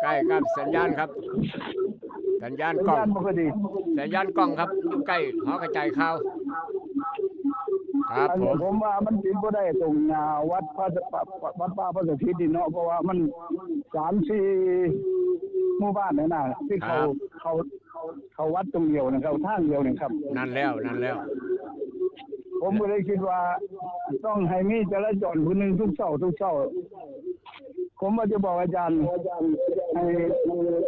ใกล้ครับ สัญญาณครับ สัญญาณ สัญ กล้อง ญาณบ่ค่อยดี สัญญาณกล้องครับ อยู่ใกล้หอกระจายข่าว ครับ อัน ผม ผมว่ามันปิดบ่ได้ตรงหน้าวัดพระวัดป่าพระสถิตนี่เนาะ เพราะว่ามันสามสี่หมู่บ้านนั่นน่ะที่เขา ครับ เขาเขาวัดตรงเดียวนะครับ ทางเดียวนะครับ นั่นแล้ว นั่นแล้ว ผมก็เลยคิดว่า ต้องให้มีจราจรผู้หนึ่งทุกเช้าทุกเช้า ผมว่าจะบอกอาจารย์ ให้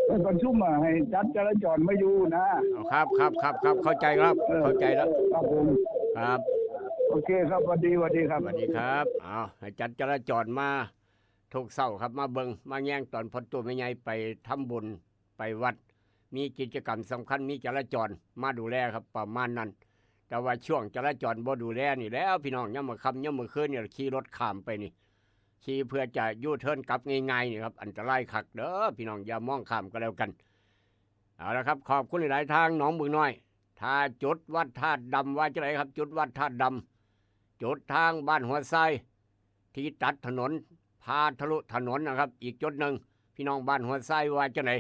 ให้ประชุมอะให้จัดจราจรมาอยู่นะ เอาครับ ครับ ครับ ครับ เข้าใจครับ เข้าใจแล้ว ครับผม ครับ โอเคครับสวัสดีสวัสดีครับ สวัสดีครับ เอาให้จัดจราจรมาทุกเช้าครับ มาเบิ่งมาแยงตอนพ่อตู้แม่ใหญ่ไปทำบุญไปวัด มีกิจกรรมสำคัญ มีจราจรมาดูแลครับ ประมาณนั้น แต่ว่าช่วงจราจรบ่ดูแลนี่แล้วพี่น้อง ยามมื้อค่ำยามมื้อคืนนี่ขี่รถข้ามไปนี่ ขี่เพื่อจะยูเทิร์นกลับง่ายๆนี่ครับ อันตรายคักเด้อพี่น้อง อย่ามองข้ามก็แล้วกัน เอาละครับ ขอบคุณหลายๆทางหนองบึงน้อย ถ้าจุดวัดธาตุดำว่าจังไดครับ จุดวัดธาตุดำ จุดทางบ้านหัวทราย ที่ตัดถนน พาทะลุถนนนะครับ อีกจุดหนึ่ง พี่น้องบ้านหัวทรายว่าจังได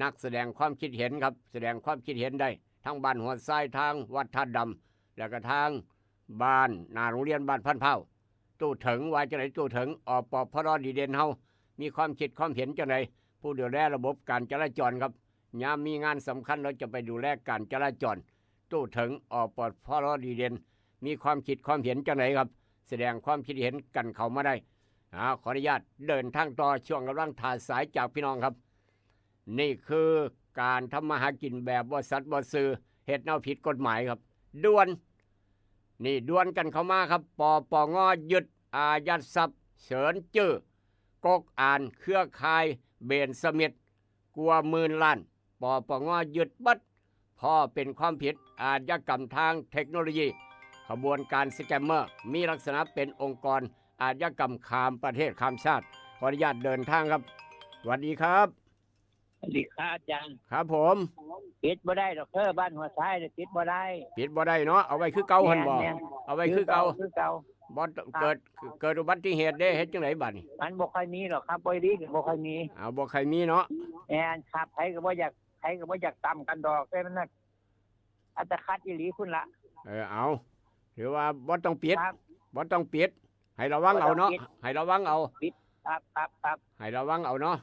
นักแสดงความคิดเห็นครับ แสดงความคิดเห็นได้ ทั้งบ้านหัวทราย ทางวัดธาตุดำ แล้วก็ทางบ้านหน้าโรงเรียนบ้านพันเผ่า ตู้เถิงว่าจังได ตู้เถิง อปพรดีเด่นเฮา มีความคิดความเห็นจังได ผู้ดูแลระบบการจราจรครับ ยามมีงานสำคัญเราจะไปดูแลการจราจร ตู้เถิง อปพรดีเด่น มีความคิดความเห็นจังไดครับ แสดงความคิดเห็นกันเข้ามาได้ อ่า ขออนุญาตเดินทางต่อ ช่วงกำลังถ่ายสายจากพี่น้องครับ นี่คือการทำมาหากินแบบบ่สัตย์บ่ซื่อ เฮ็ดแนวผิดกฎหมายครับ ด่วน นี่ด่วนกันเข้ามาครับ ปปง ยึดอายัดทรัพย์ เฉินจื้อ ก๊กอาน เครือข่ายเบนสมิธ กว่าหมื่นล้าน ปปง ยึดเบิด เพราะเป็นความผิดอาชญากรรมทางเทคโนโลยี ขบวนการสแกมเมอร์ มีลักษณะเป็นองค์กรอาชญากรรมข้ามประเทศข้ามชาติ ขออนุญาตเดินทางครับ สวัสดีครับ สวัสดีครับอาจารย์ ครับผม ปิดบ่ได้ดอกเด้อบ้านหัวทรายเนี่ยปิดบ่ได้ ปิดบ่ได้เนาะ เอาไว้คือเก่าหั่นบ่ แม่น เอาไว้คือเก่า คือเก่า บ่เกิด เกิดอุบัติเหตุเด้ เฮ็ดจังไดบัดนี้ มันบ่ค่อยมีหรอกครับบ่ดีบ่ค่อยมี เอาบ่ใครมีเนาะ แม่นครับไผก็บ่อยากไผก็บ่อยากตำกันดอกแต่มันน่ะอัตคัดอีหลีคุณละ เออ เอา ถือว่าบ่ต้องปิด ครับ บ่ต้องปิด ให้ระวังเอาเนาะ บ่ต้องปิด ให้ระวังเอา ครับครับครับ ให้ระวังเอาเนาะ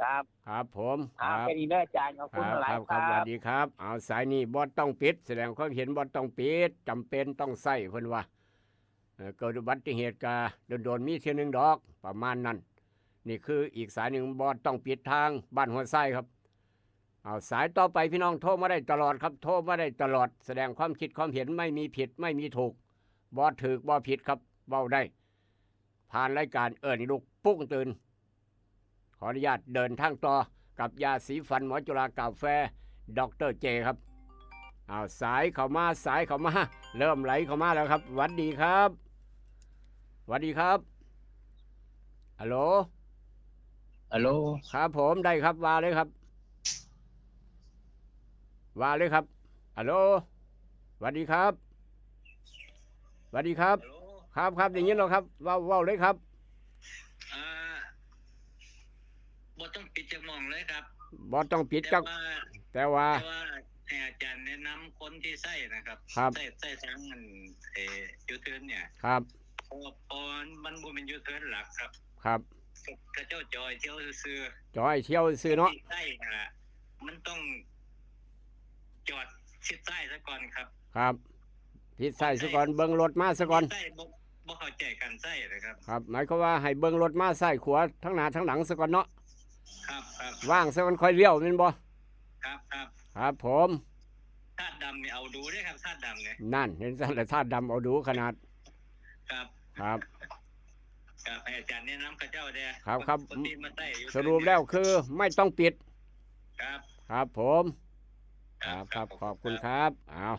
ครับ ครับผม เอาแค่นี้เด้ออาจารย์ขอบคุณหลายๆ ครับ ครับ สวัสดีครับ เอา สายนี้บ่ต้องปิด แสดงความเห็นบ่ต้องปิด จำเป็นต้องใช้เพิ่นว่า เอ่อ เกิดอุบัติเหตุกะโดนๆมีเทื่อหนึ่งดอก ประมาณนั้น นี่คืออีกสายหนึ่งบ่ต้องปิดทางบ้านหัวทรายครับ เอา สายต่อไปพี่น้องโทรมาได้ตลอดครับ โทรมาได้ตลอด แสดงความคิดความเห็น ไม่มีผิดไม่มีถูก บ่ถูกบ่ผิดครับ เว้าได้ ผ่านรายการเอิ้นลูกปลุ๊กตื่น ขออนุญาตเดินทางต่อกับยาสีฟันหมอจุฬากาแฟ ดอกเตอร์เจ ครับ เอา สายเข้ามา สายเข้ามา เริ่มไหลเข้ามาแล้วครับ หวัดดีครับ หวัดดีครับ ฮัลโหล ฮัลโหล ครับผม ได้ครับ ว่าเลยครับ ว่าเลยครับ ฮัลโหล หวัดดีครับ หวัดดีครับ ฮัลโหล ครับ ครับ ได้ยินแล้วครับ เว้า เว้าเลยครับ อ่าบ่ต้องปิดจักหม่องเลยครับ บ่ต้องปิดจัก แต่ว่า แต่ว่า แต่ว่าให้อาจารย์แนะนำคนที่ใช้นะครับ ครับ ใช้ใช้ทางอันเอ่อยูเทิร์นเนี่ย ครับ เพราะเพราะมันมันบ่เป็นยูเทิร์นหลักครับ ครับ เขาเจ้าจอยเที่ยวซื่อ จอยเที่ยวซื่อเนาะ ที่ใช้นะมันต้องจอดชิดซ้ายซะก่อนครับ ครับ ชิดซ้ายซะก่อน เบิ่งรถมาซะก่อน ใช่บ่บ่เข้าใจกันใช่นะครับ ครับ หมายความว่าให้เบิ่งรถมาซ้ายขวาทั้งหน้าทั้งหลังซะก่อนเนาะ ครับครับ ว่างซะก่อนค่อยเลี้ยวแม่นบ่ ครับครับ ครับผม ธาตุดำเนี่ยเอาดูด้วยครับธาตุดำเนี่ย นั่น เห็นซั่นแหละ ธาตุดำเอาดูขนาด ครับ ครับ ครับ ให้อาจารย์แนะนำเขาเจ้าเด้อ ครับครับ คนที่มาใส่อยู่ สรุปแล้วคือไม่ต้องปิด ครับ ครับผม ครับครับขอบคุณครับอ้าว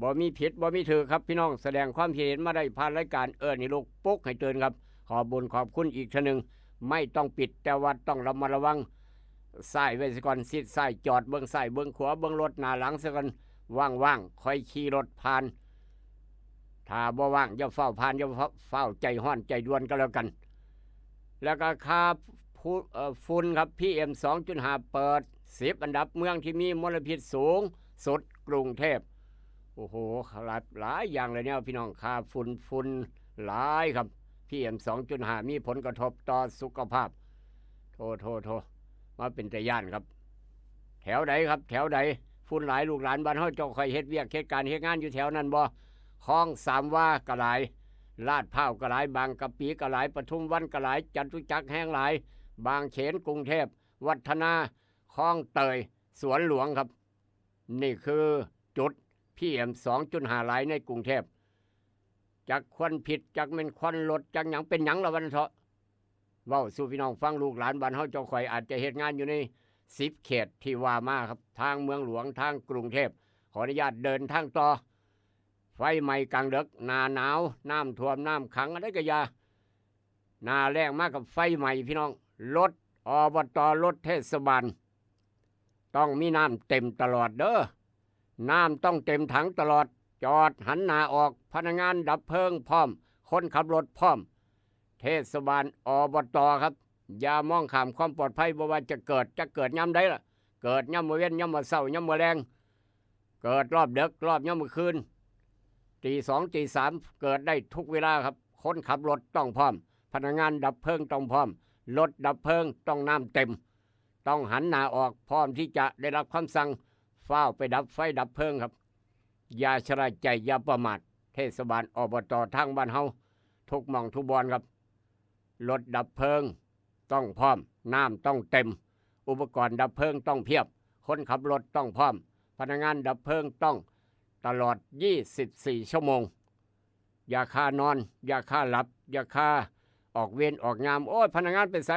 บ่มีผิดบ่มีถืกครับพี่น้องแสดงความคิดเห็นมาได้ผ่านรายการเอิ้นให้ลูกปลุกให้ตื่นครับ ขอบบุญขอบคุณอีกเทื่อหนึ่งไม่ต้องปิดแต่ว่าต้องระมัดระวังซ้ายไว้ซะก่อนชิดซ้ายจอดเบิ่งซ้ายเบิ่งขวาเบิ่งรถหน้าหลังซะก่อนว่างๆค่อยขี่รถผ่าน ถ้าบ่ว่างอย่าฟ้าวผ่านอย่าฟ้าวใจฮ้อนใจด่วนก็แล้วกัน แล้วก็ค่าผู้เอ่อฝุ่นครับ พี เอ็ม สองจุดห้า เปิด สิบ อันดับเมืองที่มีมลพิษสูงสุดกรุงเทพฯ โอ้โหหลายหลายอย่างเลยเนี่ยพี่น้องค่าฝุ่นฝุ่นหลายครับ พี เอ็ม สองจุดห้า มีผลกระทบต่อสุขภาพ โทโทโทมาเป็นตาย่านครับ แถวใดครับ แถวใดฝุ่นหลายลูกหลานบ้านเฮาเจ้าค่อยเฮ็ดเวียกเฮ็ดการเฮ็ดงานอยู่แถวนั้นบ่คลองสามวาก็หลาย ลาดพร้าวก็หลาย บางกะปิก็หลาย ปทุมวันก็หลาย จตุจักรแห่งหลาย บางเขนกรุงเทพฯ วัฒนา คลองเตย สวนหลวงครับ นี่คือจุด พี เอ็ม สองจุดห้า หลายในกรุงเทพฯ จักควันพิษ จักแม่นควันรถ จักหยังเป็นหยังละวันเถาะ เว้าสู่พี่น้องฟังลูกหลานบ้านเฮาเจ้าข่อยอาจจะเฮ็ดงานอยู่ใน สิบ เขตที่ว่ามาครับ ทางเมืองหลวง ทางกรุงเทพฯ ขออนุญาตเดินทางต่อ ไฟไหม้กลางดึก หน้าหนาว น้ำท่วม น้ำขัง อะไรก็อย่า หน้าแล้งมากับไฟไหม้พี่น้อง รถ อบต. รถเทศบาล ต้องมีน้ำเต็มตลอดเด้อ น้ำต้องเต็มถังตลอด จอดหันหน้าออก พนักงานดับเพลิงพร้อม คนขับรถพร้อม เทศบาล อบต. ครับ อย่ามองข้ามความปลอดภัย บ่ว่าจะเกิด จะเกิดยามใดล่ะ เกิดยามมื้อเว็น ยามมื้อเช้า ยามมื้อแลง เกิดรอบดึก รอบยามมื้อคืน ตีสอง ตีสาม เกิดได้ทุกเวลาครับ คนขับรถต้องพร้อม พนักงานดับเพลิงต้องพร้อม รถดับเพลิงต้องน้ำเต็ม ต้องหันหน้าออก พร้อมที่จะได้รับคำสั่ง ฟ้าวไปดับไฟดับเพลิงครับ อย่าชะล่าใจ อย่าประมาท เทศบาล อบต. ทางบ้านเฮา ทุกหม่องทุกบ่อนครับ รถดับเพลิงต้องพร้อม น้ำต้องเต็ม อุปกรณ์ดับเพลิงต้องเพียบ คนขับรถต้องพร้อม พนักงานดับเพลิงต้องตลอด ยี่สิบสี่ ชั่วโมง อย่าค่านอน อย่าค่าหลับ อย่าค่าออกเวรออกยาม โอ้ย พนักงานไปไส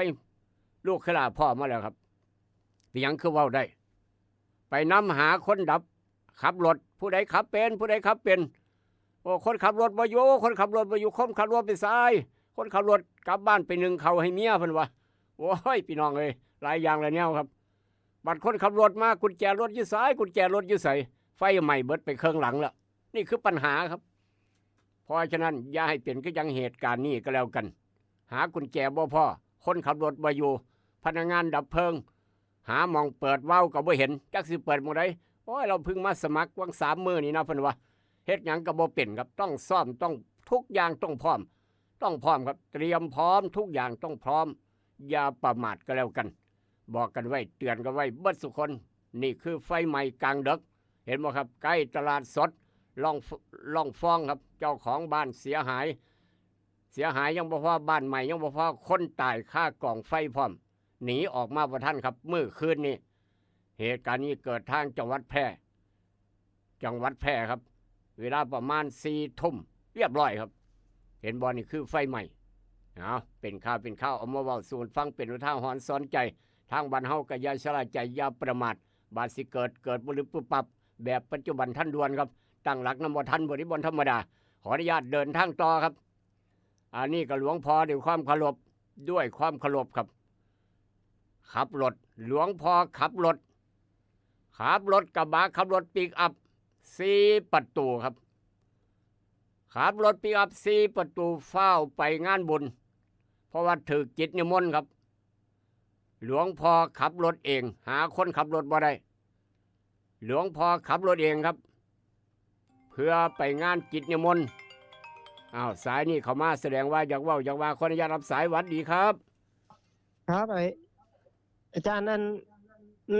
ลูกเคยลาพ่อมาแล้วครับ เป็นหยังคือเว้าได้ ไปนำหาคนดับ ขับรถ ผู้ใดขับเป็น ผู้ใดขับเป็น โอ้ คนขับรถบ่อยู่ คนขับรถบ่อยู่ คนขับรถไปไส คนขับรถกลับบ้านไปนึ่งข้าวให้เมียเพิ่นว่า โอ้ย พี่น้องเอ้ย หลายอย่างหลายแนวครับ บัดคนขับรถมา กุญแจรถอยู่ไส กุญแจรถอยู่ไส ไฟไหม้เบิดไปเครื่องหลังแล้ว นี่คือปัญหาครับ เพราะฉะนั้นอย่าให้เป็นคือจังเหตุการณ์นี้ก็แล้วกัน หากุญแจบ่พอ คนขับรถบ่อยู่ พนักงานดับเพลิง หาหม่องเปิดวาล์วก็บ่เห็น จักสิเปิดหม่องใด โอ้ย เราเพิ่งมาสมัครวังสามมื้อนี่นะเพิ่นว่า เฮ็ดหยังก็บ่เป็นครับ ต้องซ้อม ต้อง ทุกอย่างต้องพร้อม ต้องพร้อมครับ เตรียมพร้อม ทุกอย่างต้องพร้อม อย่าประมาทก็แล้วกัน บอกกันไว้ เตือนกันไว้เบิดสุคน นี่คือไฟไหม้กลางดึก เห็นบ่ครับ ใกล้ตลาดสด ล่อง ล่องฟองครับ เจ้าของบ้านเสียหาย เสียหายยังบ่พอ บ้านไหม้ยังบ่พอ คนตายคากองไฟพร้อม หนีออกมาบ่ทันครับ มื้อคืนนี้ เหตุการณ์นี้เกิดทางจังหวัดแพร่ จังหวัดแพร่ครับ เวลาประมาณสี่ทุ่ม เรียบร้อยครับ เห็นบ่ นี่คือไฟไหม้ เอา เป็นข่าว เป็นข่าว เอามาเว้าสู่ฟัง เป็นอุทาหรณ์สอนใจ ทางบ้านเฮาก็อย่าชะล่าใจ อย่าประมาท บาดสิเกิด เกิดบ่หรือปุ๊บปับ แบบปัจจุบันทันด่วนครับ ตั้งหลักนำบ่ทัน บ่ได้บ่ธรรมดา ขออนุญาตเดินทางต่อครับ อันนี้ก็หลวงพ่อด้วยความเคารพ ด้วยความเคารพครับ ขับรถ หลวงพ่อขับรถ ขับรถกระบะ ขับรถปิกอัพ สี่ประตูครับ ขับรถปิกอัพ สี่ประตู ฟ้าวไปงานบุญ เพราะว่าถืกกิจนิมนต์ครับ หลวงพ่อขับรถเอง หาคนขับรถบ่ได้ หลวงพ่อขับรถเองครับ เพื่อไปงานกิจนิมนต์ อ้าว สายนี้เข้ามา แสดงว่าอยากเว้า อยากว่า ขออนุญาตรับสาย หวัดดีครับ ครับ ไอ้ อาจารย์ อัน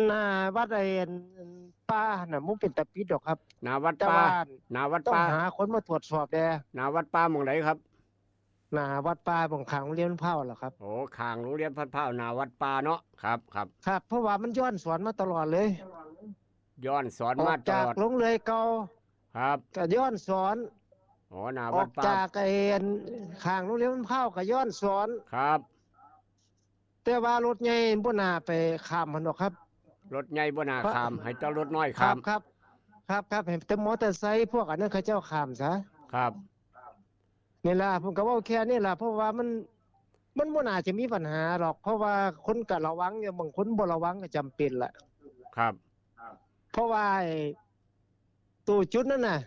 หน้าวัดไอ้ อัน อัน ป่าน่ะ มันเป็นตาปิดดอกครับ หน้าวัด แต่ ป่า ว่า หน้าวัด ต้อง ป่า หาคนมาตรวจสอบแด่ หน้าวัดป่าหม่องใดครับ หน้าวัดป่า บางครั้งเรียนเผาเหรอครับ โอ้ ข้างโรงเรียนพัดพร้าว หน้าวัดป่าเนาะ ครับ ครับ ครับ เพราะว่ามันย้อนสอนมาตลอดเลย ย้อนสอน ออ มาก ต จาก ลอด โรงเรือนเก่า ครับ ก็ย้อนสอน อ๋อ หน้า อ วั อก ดป่า จากไอ้อันข้างโรงเรียนมันพร้าวก็ย้อนสอน ครับ แต่ว่ารถใหญ่บ่น่าไปข้ามมันดอกครับ รถใหญ่บ่น่า เพราะ ข้าม ให้แต่รถน้อย ครับ ข้าม ครับ ครับ ครับ ให้แต่มอเตอร์ไซค์พวกอันนั้นเขาเจ้าข้ามซะ ครับ นี่ล่ะ ผมก็เว้าแค่นี้ล่ะ เพราะว่ามัน มันบ่น่าจะมีปัญหาหรอก เพราะว่าคนก็ระวังอยู่ บางคนบ่ระวังก็จำเป็นล่ะ ครับ เพราะว่าไอ้ ตัวจุดนั่นน่ะ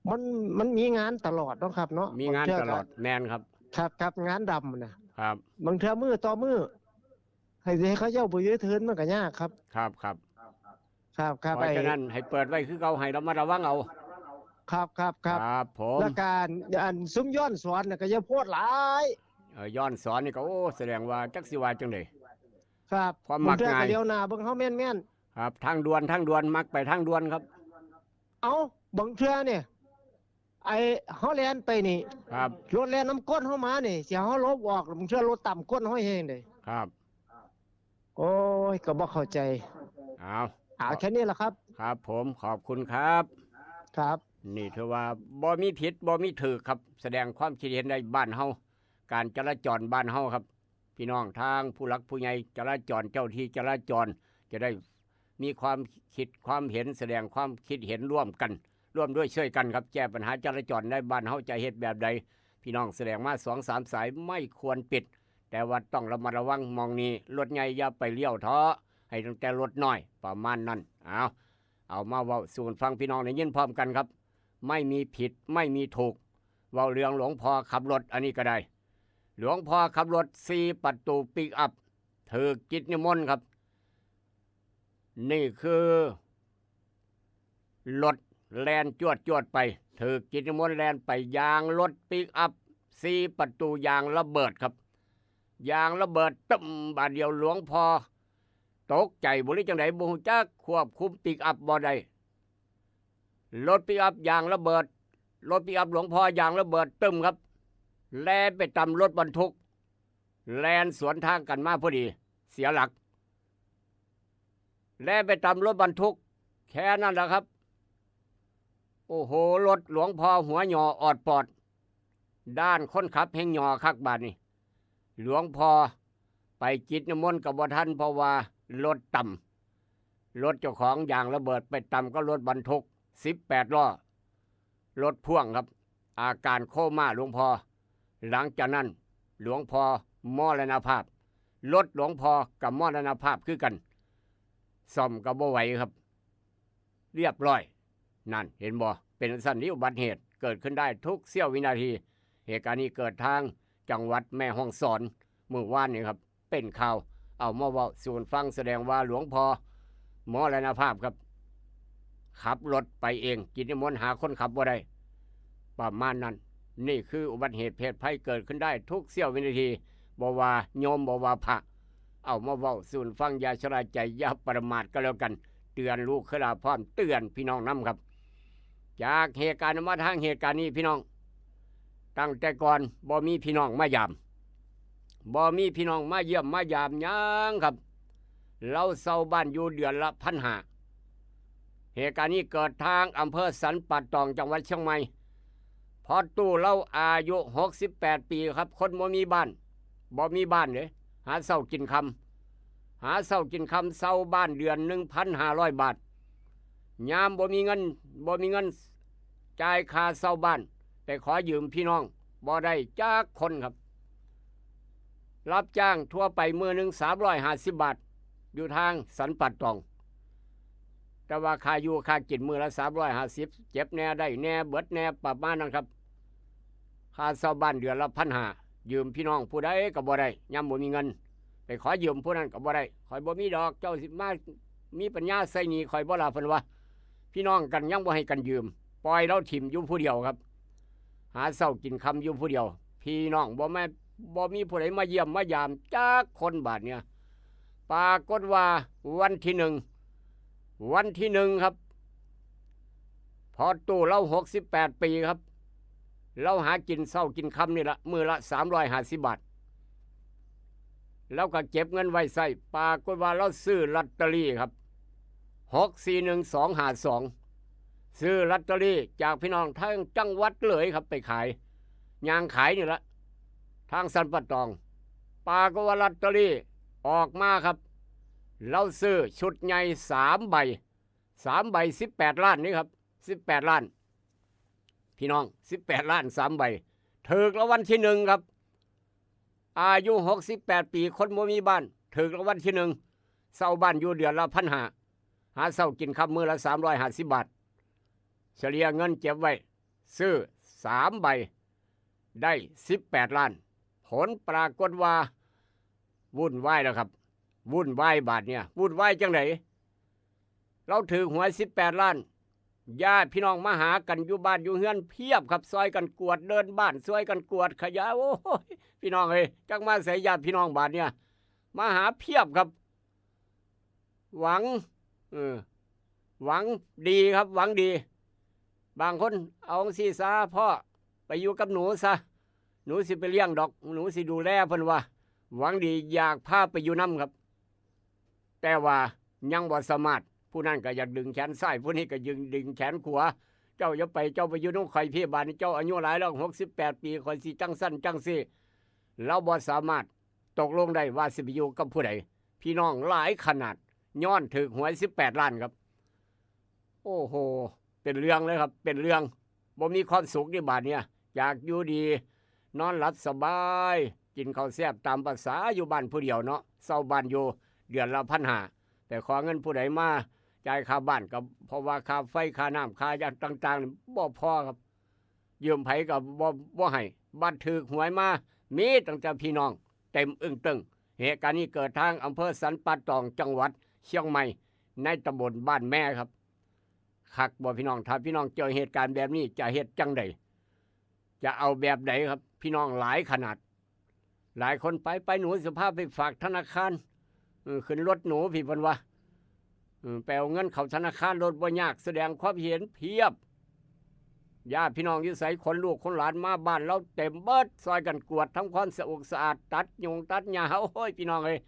มัน มันมีงานตลอดเนาะครับเนาะ มีงาน บางเทื่อก็ ตลอด แม่นครับ ครับ ครับ งานดำน่ะ ครับ บางเทื่อมื้อต่อมื้อ ให้ ให้เขาเจ้าไปยื้อเทินมันก็ยากครับ ครับ ครับ ครับ ครับ เพราะฉะนั้น ไอ้ ให้เปิดไว้คือเก่า ให้ระมัดระวังเอา ครับ ครับ ครับ ครับผม แล้วก็อันซุมย้อนสอนน่ะก็อย่าโพดหลาย เออ ย้อนสอนนี่ก็ โอ้ แสดงว่าจักสิว่าจังใด ครับ ความมัก บางเทื่อก็ ง่าย เลี้ยวหน้าเบิ่งเฮาแม่นๆ ครับ ทางด่วน ทางด่วน มักไปทางด่วนครับ เอ้า บางเทื่อเนี่ย ไอ้เฮาแล่นไปนี่ ครับ รถแล่นนำก้นเฮามานี่ สิเฮาหลบออก บางเทื่อรถตำก้นเฮาแฮงเด้ ครับ โอ้ย ก็บ่เข้าใจ เอา เอาแค่นี้ล่ะครับ ครับผม ขอบคุณครับ ครับ นี่ถือว่าบ่มีผิดบ่มีถูกครับ แสดงความคิดเห็นในบ้านเฮา การจราจรบ้านเฮาครับ พี่น้องทางผู้หลักผู้ใหญ่จราจร เจ้าที่จราจร จะได้มีความคิดความเห็น แสดงความคิดเห็นร่วมกัน ร่วมด้วยช่วยกันครับ แก้ปัญหาจราจรในบ้านเฮาจะเฮ็ดแบบใด พี่น้องแสดงมาสองสามสาย ไม่ควรปิด แต่ว่าต้องระมัดระวัง หม่องนี้รถใหญ่อย่าไปเลี้ยวเถาะ ให้ตั้งแต่รถน้อย ประมาณนั้น เอา เอามาเว้าสู่กันฟัง พี่น้องได้ยินพร้อมกันครับ ไม่มีผิดไม่มีถูก เว้าเรื่องหลวงพ่อขับรถ อันนี้ก็ได้ หลวงพ่อขับรถสี่ประตูปิกอัพ ถูกกิจนิมนต์ครับ นี่คือ รถแล่นจวดจวดไป ถูกกิจนิมนต์แล่นไป ยางรถปิกอัพสี่ประตูยางระเบิดครับ ยางระเบิดตึ้ม บาดเดียวหลวงพ่อตกใจบ่หรือจังใดบ่ฮู้จัก ควบคุมปิกอัพบ่ได้ รถปิกอัพยางระเบิด รถปิกอัพหลวงพ่อยางระเบิดตึ้มครับ แล่นไปตำรถบรรทุก แล่นสวนทางกันมาพอดี เสียหลัก แล่นไปตำรถบรรทุก แค่นั้นแหละครับ โอ้โห รถหลวงพ่อหัวหย่อออดปอด ด้านคนขับแฮงหย่อคักบาดนี้ หลวงพ่อไปกิจนิมนต์ก็บ่ทัน เพราะว่ารถตำ รถเจ้าของยางระเบิดไปตำกับรถบรรทุกสิบแปดล้อ รถพ่วงครับ อาการโคม่าหลวงพ่อ หลังจากนั้นหลวงพ่อมรณภาพ รถหลวงพ่อก็มรณภาพคือกัน ซ่อมก็บ่ไหวครับ เรียบร้อย นั่นเห็นบ่ เป็นจั่งซั้นนี่ อุบัติเหตุเกิดขึ้นได้ทุกเสี้ยววินาที เหตุการณ์นี้เกิดทางจังหวัดแม่ฮ่องสอน มื้อวานนี้ครับ เป็นข่าว เอามาเว้าสู่กันฟัง แสดงว่าหลวงพ่อมรณภาพครับ ขับรถไปเอง กิจนิมนต์หาคนขับบ่ได้ ประมาณนั้น นี่คืออุบัติเหตุเพศภัยเกิดขึ้นได้ทุกเสี้ยววินาที บ่ว่าโยมบ่ว่าพระ เอามาเว้าสู่กันฟัง อย่าชะล่าใจ อย่าประมาทก็แล้วกัน เตือนลูกเคยลาพร้อม เตือนพี่น้องนำครับ จากเหตุการณ์มาทางเหตุการณ์นี้พี่น้อง ตั้งแต่ก่อนบ่มีพี่น้องมายาม บ่มีพี่น้องมาเยี่ยมมายามหยังครับ ลาวเช่าบ้านอยู่เดือนละพันห้า เหตุการณ์นี้เกิดทางอำเภอสันป่าตอง จังหวัดเชียงใหม่ พ่อตู้ลาวอายุหกสิบแปดปีครับ คนบ่มีบ้าน บ่มีบ้านเด้ หาเช้ากินค่ำ หาเช้ากินค่ำ เช่าบ้านเดือนหนึ่งพันห้าร้อยบาท ยามบ่มีเงิน บ่มีเงินจ่ายค่าเช่าบ้าน ไปขอยืมพี่น้องบ่ได้จักคนครับ รับจ้างทั่วไปมื้อหนึ่งสามร้อยห้าสิบบาท อยู่ทางสันป่าตอง แต่ว่าค่าอยู่ค่ากินมื้อละสามร้อยห้าสิบ เจ็บแหน่ได้แหน่เบิดแหน่ประมาณนั้นครับ ค่าเช่าบ้านเดือนละพันห้า ยืมพี่น้องผู้ใดก็บ่ได้ ยามบ่มีเงิน ไปขอยืมผู้นั้นก็บ่ได้ ข้อยบ่มีดอก เจ้าสิมามีปัญญาใส่หนี้ข้อยบ่ล่ะ เพิ่นว่า พี่น้องกันยังบ่ให้กันยืม ปล่อยลาวถิ่มอยู่ผู้เดียวครับ หาเช้ากินค่ำอยู่ผู้เดียว พี่น้องบ่แม่น บ่มีผู้ใดมาเยี่ยมมายามจักคนบาดเนี่ย ปรากฏว่าวันที่หนึ่ง วันที่หนึ่งครับ พ่อตู้ลาวหกสิบแปดปีครับ ลาวหากินเช้ากินค่ำนี่ละ มื้อละสามร้อยห้าสิบบาท ลาวก็เก็บเงินไว้ใช้ ปรากฏว่าลาวซื้อลอตเตอรี่ครับ หกสี่หนึ่งสองห้าสอง ซื้อลอตเตอรี่จากพี่น้องทางจังหวัดเลยครับ ไปขาย ย่างขายนี่ละ ทางสันป่าตอง ปรากฏว่าลอตเตอรี่ออกมาครับ เราซื้อชุดใหญ่สามใบ สามใบสิบแปดล้านนี่ครับ สิบแปดล้าน พี่น้อง สิบแปดล้าน สามใบ ถูกรางวัลที่หนึ่งครับ อายุหกสิบแปดปี คนบ่มีบ้าน ถูกรางวัลที่หนึ่ง เช่าบ้านอยู่เดือนละพันห้า หาเช่ากินค่ำมื้อละสามร้อยห้าสิบบาท เฉลี่ยเงินเก็บไว้ ซื้อสามใบ ได้สิบแปดล้าน ผลปรากฏว่า วุ่นวายแล้วครับ วุ่นวายบาดเนี่ย วุ่นวายจังได เราถูกหวยสิบแปดล้าน ญาติพี่น้องมาหากันอยู่บ้านอยู่เฮือนเพียบครับ ซอยกันกวาด เดินบ้าน ซอยกันกวาดขยะ โอ้ย พี่น้องเอ้ย จักมาใส่ญาติพี่น้องบาดเนี่ย มาหาเพียบครับ หวัง เออ หวังดีครับ หวังดี บางคน "เอาจั่งซี้ซะพ่อ ไปอยู่กับหนูซะ หนูสิไปเลี้ยงดอก หนูสิดูแล" เพิ่นว่า หวังดีอยากพาไปอยู่นำครับ แต่ว่ายังบ่สามารถ ผู้นั้นก็อยากดึงแขนซ้าย ผู้นี้ก็ดึง ดึงแขนขวา "เจ้าอย่าไป เจ้าไปอยู่นำข่อยพี้ บาดนี้เจ้าอายุหลายแล้ว หกสิบแปดปี ข่อยสิจั่งซั้นจั่งซี้" ลาวบ่สามารถตกลงได้ว่าสิไปอยู่กับผู้ใด พี่น้องหลายขนาด ย้อนถูกหวยสิบแปดล้านครับ โอ้โห เป็นเรื่องเลยครับ เป็นเรื่อง บ่มีความสุขนี่บาดเนี่ย อยากอยู่ดี นอนหลับสบาย กินข้าวแซ่บตามประสาอยู่บ้านผู้เดียวเนาะ เช่าบ้านอยู่เดือนละพันห้า แต่ขอเงินผู้ใดมาจ่ายค่าบ้าน ก็เพราะว่าค่าไฟ ค่าน้ำ ค่าอย่างต่างๆ นี่บ่พอครับ ยืมไผก็บ่ บ่ให้ บัดถูกหวยมา มีตั้งแต่พี่น้อง เต็มอึ้งตึง เหตุการณ์นี้เกิดทางอำเภอสันป่าตอง จังหวัดเชียงใหม่ ในตำบลบ้านแม่ครับ คักบ่พี่น้อง ถ้าพี่น้องเจอเหตุการณ์แบบนี้ จะเฮ็ดจั่งใด จะเอาแบบใดครับ พี่น้องหลายขนาด หลายคน "ไป ไป หนูสิพาไปฝากธนาคาร เออ ขึ้นรถหนูพี้" เพิ่นว่า เออ ไปเอาเงินเข้าธนาคาร รถบ่ยาก แสดงความเห็นเพียบ ญาติพี่น้องอยู่ไส ขนลูกขนหลานมาบ้านลาวเต็มเบิด ซอยกันกวาด ทำความสะอกสะอาด ตัดหญ้งตัดหญ้า โอ้ย พี่น้องเอ้ย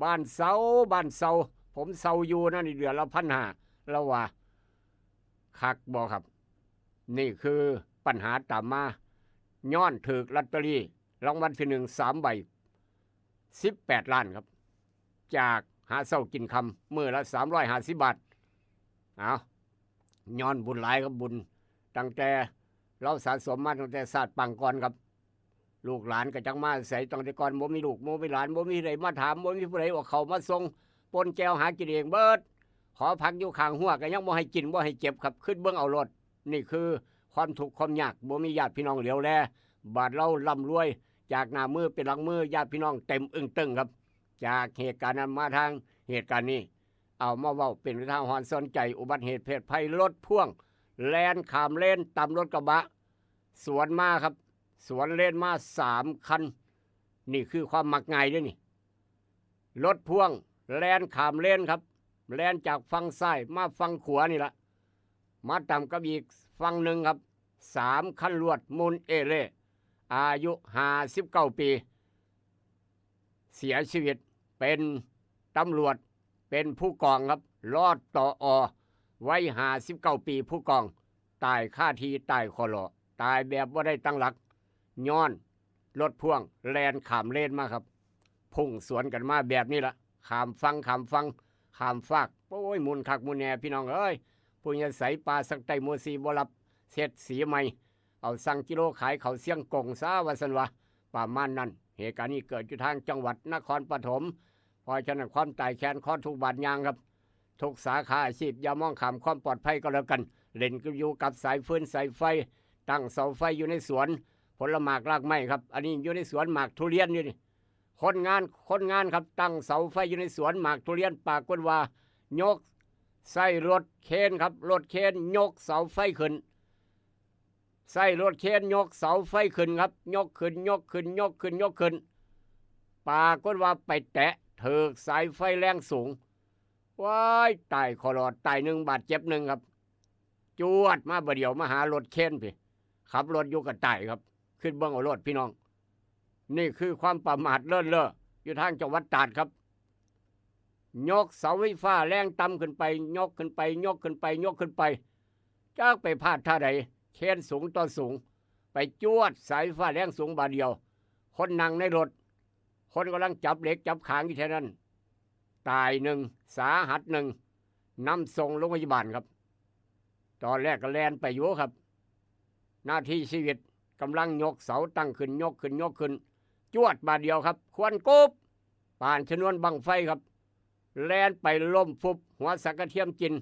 บ้านเซา บ้านเซา ผมเซาอยู่นั่นนี่ เดือนละพันห้า ลาวว่า คักบ่ครับ นี่คือปัญหาตามมา ย้อนถูกลอตเตอรี่รางวัลที่หนึ่งสามใบ สิบแปดล้านครับ จากหาเช้ากินค่ำ มื้อละสามร้อยห้าสิบบาท เอา ย้อนบุญหลายครับ บุญตั้งแต่ลาวสะสมมาตั้งแต่ชาติปางก่อนครับ ลูกหลานก็จักมาอาศัย ตั้งแต่ก่อนบ่มีลูกบ่มีหลาน บ่มีผู้ใดมาถาม บ่มีผู้ใดเอาเข้ามาส่ง ป่นแจ่วหากินเองเบิด ขอผักอยู่ข้างฮั้วก็ยังบ่ให้กินบ่ให้เก็บครับ คิดเบิ่งเอาโลด นี่คือความทุกข์ความยาก บ่มีญาติพี่น้องเหลียวแล บาดลาวร่ำรวย จากหน้ามือเป็นหลังมือ ญาติพี่น้องเต็มอึ้งตึงครับ จากเหตุการณ์นั้นมาทางเหตุการณ์นี้ เอามาเว้าเป็นอุทาหรณ์สอนใจ อุบัติเหตุเพศภัย รถพ่วงแล่นข้ามเลนตำรถกระบะ สวนมาครับ สวนเลนมาสามคัน นี่คือความมักง่ายเด้อนี่ รถพ่วงแล่นข้ามเลนครับ แล่นจากฝั่งซ้ายมาฝั่งขวานี่ละ มาตำกับอีกฝั่งหนึ่งครับ สามคันรวด มุนเอเล่ อายุห้าสิบเก้าปี เสียชีวิต เป็นตำรวจ เป็นผู้กองครับ รอด ตอ วัยห้าสิบเก้าปี ผู้กอง ตายคาที่ ตายขอลอ ตายแบบบ่ได้ตั้งหลัก ย้อนรถพ่วงแล่นข้ามเลนมาครับ พุ่งสวนกันมาแบบนี้ละ ข้ามฝั่ง ข้ามฝั่ง ข้ามฟาก โอ้ย มุนคักมุนแน่ พี่น้องเอ้ย ผู้ใหญ่ใสป่าสักไตหมู่สี่บ่รับ เศรษฐีใหม่ เอาสั่งกิโลขายเขาเสี่ยงกงซะ ว่าซั่นวะ ประมาณนั้น เหตุการณ์นี้เกิดอยู่ทางจังหวัดนครปฐม เพราะฉะนั้นความตายแค้นคอทุกข์บาดยางครับ ทุกสาขาอาชีพ อย่ามองข้ามความปลอดภัยก็แล้วกัน เล่นอยู่กับสายฟืนสายไฟ ตั้งเสาไฟอยู่ในสวน ผลหมากรากไม้ครับ อันนี้อยู่ในสวนหมากทุเรียนอยู่นี่ คนงาน คนงานครับ ตั้งเสาไฟอยู่ในสวนหมากทุเรียน ปรากฏว่ายก ใส่รถเครนครับ รถเครนยกเสาไฟขึ้น ใส่รถเครนยกเสาไฟขึ้นครับ ยกขึ้น ยกขึ้น ยกขึ้น ยกขึ้น ปรากฏว่าไปแตะถูกสายไฟแรงสูง ว้าย ตายขอลอ ตายหนึ่ง บาดเจ็บหนึ่งครับ จวดมาบาดเดียวมาหารถเครนพี้ ขับรถอยู่ก็ตายครับ คิดเบิ่งเอาโลดพี่น้อง นี่คือความประมาทเลินเล่อ อยู่ทางจังหวัดตราดครับ ยกเสาไฟฟ้าแรงต่ำขึ้นไป ยกขึ้นไป ยกขึ้นไป ยกขึ้นไป จักไปพลาดท่าใด เคนสูงต่อสูง ไปจวดสายฟ้าแรงสูงบาดเดียว คนนั่งในรถ คนกำลังจับเหล็กจับขางอยู่แถวนั้น ตายหนึ่ง สาหัสหนึ่ง นำส่งโรงพยาบาลครับ ตอนแรกก็แล่นไปอยู่ครับ นาทีชีวิต กำลังยกเสาตั้งขึ้น ยกขึ้น ยกขึ้น จวดบาดเดียวครับ ควันกุบ ปานชนวนบั้งไฟครับ แล่นไปล้มฟุบ หัวสักกระเทียมกิน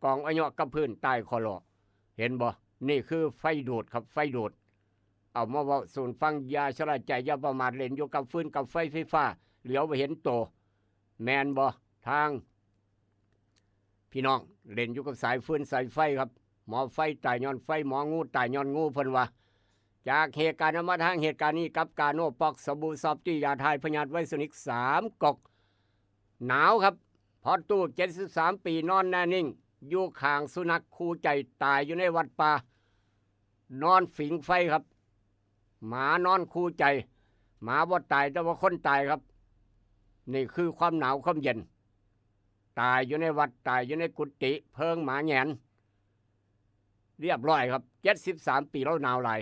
กองอวัยวะกับพื้น ตายคอลอ เห็นบ่ นี่คือไฟดูดครับ ไฟดูด เอามาเว้าสู่ฟัง อย่าชะล่าใจ อย่าประมาท เล่นอยู่กับฟืนกับไฟไฟฟ้า เหลียวบ่เห็นโต แม่นบ่ ทาง พี่น้อง เล่นอยู่กับสายฟืนสายไฟครับ หมอไฟตายย้อนไฟ หมองูตายย้อนงู เพิ่นว่า จากเหตุการณ์นั้นมาทางเหตุการณ์นี้ กับกาโน่ ป๊อก สบู่ ซอฟตี้ ยาถ่ายพยาธิไวรัสนิก สามก๊อก หนาวครับ พ่อตู้ เจ็ดสิบสามปี นอนแน่นิ่ง อยู่ข้างสุนัขคู่ใจ ตายอยู่ในวัดป่า นอนผิงไฟครับ หมานอนคู่ใจ หมาบ่ตาย แต่ว่าคนตายครับ นี่คือความหนาวความเย็น ตายอยู่ในวัด ตายอยู่ในกุฏิ เพิงหมาแหงน เรียบร้อยครับ เจ็ดสิบสามปี แล้วหนาวหลาย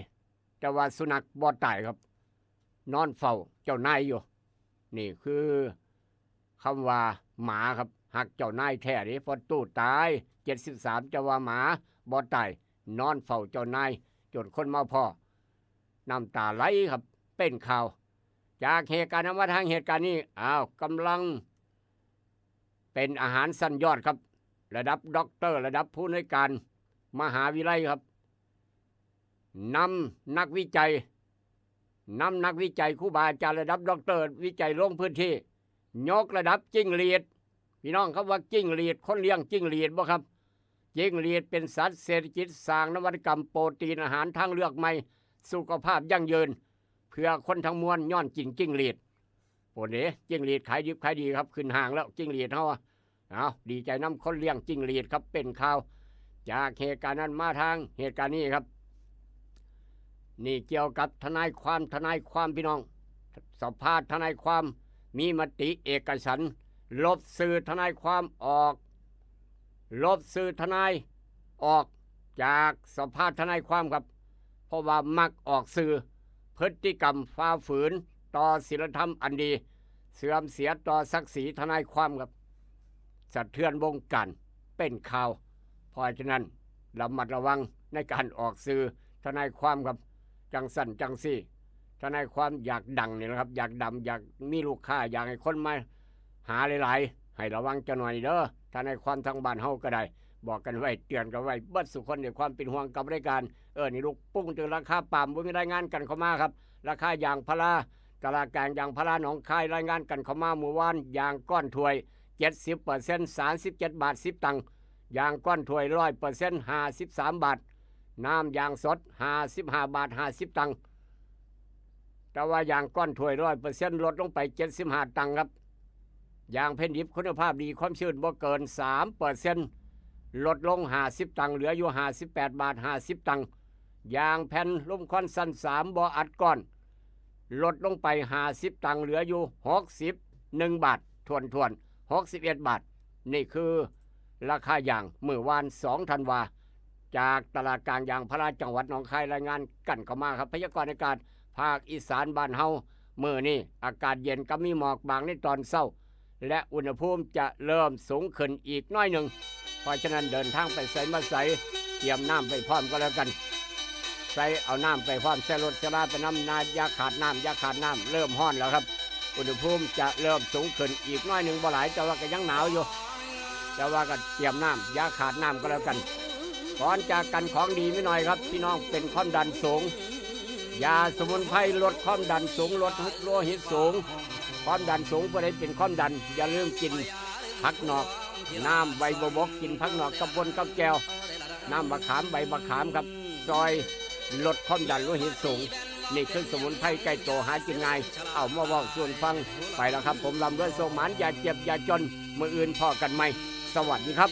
แต่ว่าสุนัขบ่ตายครับ นอนเฝ้าเจ้านายอยู่ นี่คือคำว่าหมาครับ ฮักเจ้านายแท้เด้ พ่อตู้ตาย เจ็ดสิบสาม แต่ว่าหมาบ่ตาย นอนเฝ้าเจ้านาย จนคนมาพ้อ น้ำตาไหลครับ เป็นข่าว จากเหตุการณ์นั้นมาทางเหตุการณ์นี้ อ้าว กำลัง เป็นอาหารชั้นยอดครับ ระดับด็อกเตอร์ ระดับผู้อำนวยการมหาวิทยาลัยครับ นำนักวิจัย นำนักวิจัย ครูบาอาจารย์ระดับด็อกเตอร์ วิจัยลงพื้นที่ ยกระดับจิ้งหรีด พี่น้องครับ ว่าจิ้งหรีด คนเลี้ยงจิ้งหรีดบ่ครับ จิ้งหรีดเป็นสัตว์เศรษฐกิจ สร้างนวัตกรรม โปรตีน อาหารทางเลือกใหม่ สุขภาพยั่งยืน เพื่อคนทั้งมวล ย้อนกินจิ้งหรีด โอ้เด้ จิ้งหรีดขายดิบขายดีครับ ขึ้นห้างแล้วจิ้งหรีดเฮาอะ เอา ดีใจนำคนเลี้ยงจิ้งหรีดครับ เป็นข่าว จากเหตุการณ์นั้นมาทางเหตุการณ์นี้ครับ นี่เกี่ยวกับทนายความ ทนายความพี่น้อง สภาทนายความมีมติเอกฉันท์ ลบชื่อทนายความออก ลบชื่อทนายออกจากสภาทนายความครับ เพราะว่ามักออกชื่อ พฤติกรรมฝ่าฝืนต่อศีลธรรมอันดี เสื่อมเสียต่อศักดิ์ศรีทนายความครับ สะเทือนวงการ เป็นข่าว เพราะฉะนั้นระมัดระวังในการออกชื่อทนายความครับ จังซั่นจังซี่ ทนายความอยากดังนี่แหละครับ อยากดัง อยากมีลูกค้า อยากให้คนมาหาหลายๆ ให้ระวังจักหน่อยเด้อ ทนายความทางบ้านเฮาก็ได้ บอกกันไว้ เตือนกันไว้ เบิดสู่คนด้วยความเป็นห่วงกับรายการ เออ นี่ลูกปุ้งตึงราคาปาล์ม บ่มีรายงานกันเข้ามาครับ ราคายางพารา ตลาดกลางยางพาราหนองคาย รายงานกันเข้ามาเมื่อวาน ยางก้อนถ้วย เจ็ดสิบเปอร์เซ็นต์ สามสิบเจ็ดบาท สิบตังค์ ยางก้อนถ้วย ร้อยเปอร์เซ็นต์ ห้าสิบสามบาท น้ำยางสด ห้าสิบห้าบาท ห้าสิบตังค์ แต่ว่ายางก้อนถ้วย ร้อยเปอร์เซ็นต์ ลดลงไป เจ็ดสิบห้าตังค์ครับ ยางแผ่นดิบคุณภาพดี ความชื้นบ่เกิน สามเปอร์เซ็นต์ ลดลง ห้าสิบตังค์ เหลืออยู่ ห้าสิบแปดบาท ห้าสิบตังค์ ยางแผ่นลมควันชั้นสาม บ่อัดก้อน ลดลงไป ห้าสิบตังค์ เหลืออยู่ หกสิบเอ็ดบาท ถ้วนๆ หกสิบเอ็ดบาท นี่คือราคายางมื้อวาน สองธันวา จากตลาดกลางยางพาราจังหวัดหนองคาย รายงานกันเข้ามาครับ พยากรณ์อากาศภาคอีสานบ้านเฮา มื้อนี้อากาศเย็นกับมีหมอกบางในตอนเช้า และอุณหภูมิจะเริ่มสูงขึ้นอีกหน่อยหนึ่ง เพราะฉะนั้นเดินทางไปไสมาไส เตรียมน้ำไปพร้อมก็แล้วกัน ใส่เอาน้ำไปพร้อม ใส่รถใส่ลาไปนำนะ อย่าขาดน้ำ อย่าขาดน้ำ เริ่มร้อนแล้วครับ อุณหภูมิจะเริ่มสูงขึ้นอีกหน่อยหนึ่ง บ่หลาย แต่ว่าก็ยังหนาวอยู่ แต่ว่าก็เตรียมน้ำ อย่าขาดน้ำก็แล้วกัน ก่อนจากกัน ของดีมีหน่อยครับ พี่น้องเป็นความดันสูง ยาสมุนไพรลดความดันสูง ลดโลหิตสูง ความดันสูง ผู้ใดเป็นความดัน อย่าลืมกินผักหนอก น้ำใบบัวบก กินผักหนอกกับป่นกับแจ่ว น้ำมะขาม ใบมะขามครับ ซอยลดความดันโลหิตสูง นี่คือสมุนไพรใกล้ตัว หากินง่าย เอามาเว้าสู่ฟัง ไปแล้วครับผม ร่ำรวยโชคหมาน อย่าเจ็บอย่าจน มื้ออื่นพ้อกันใหม่ สวัสดีครับ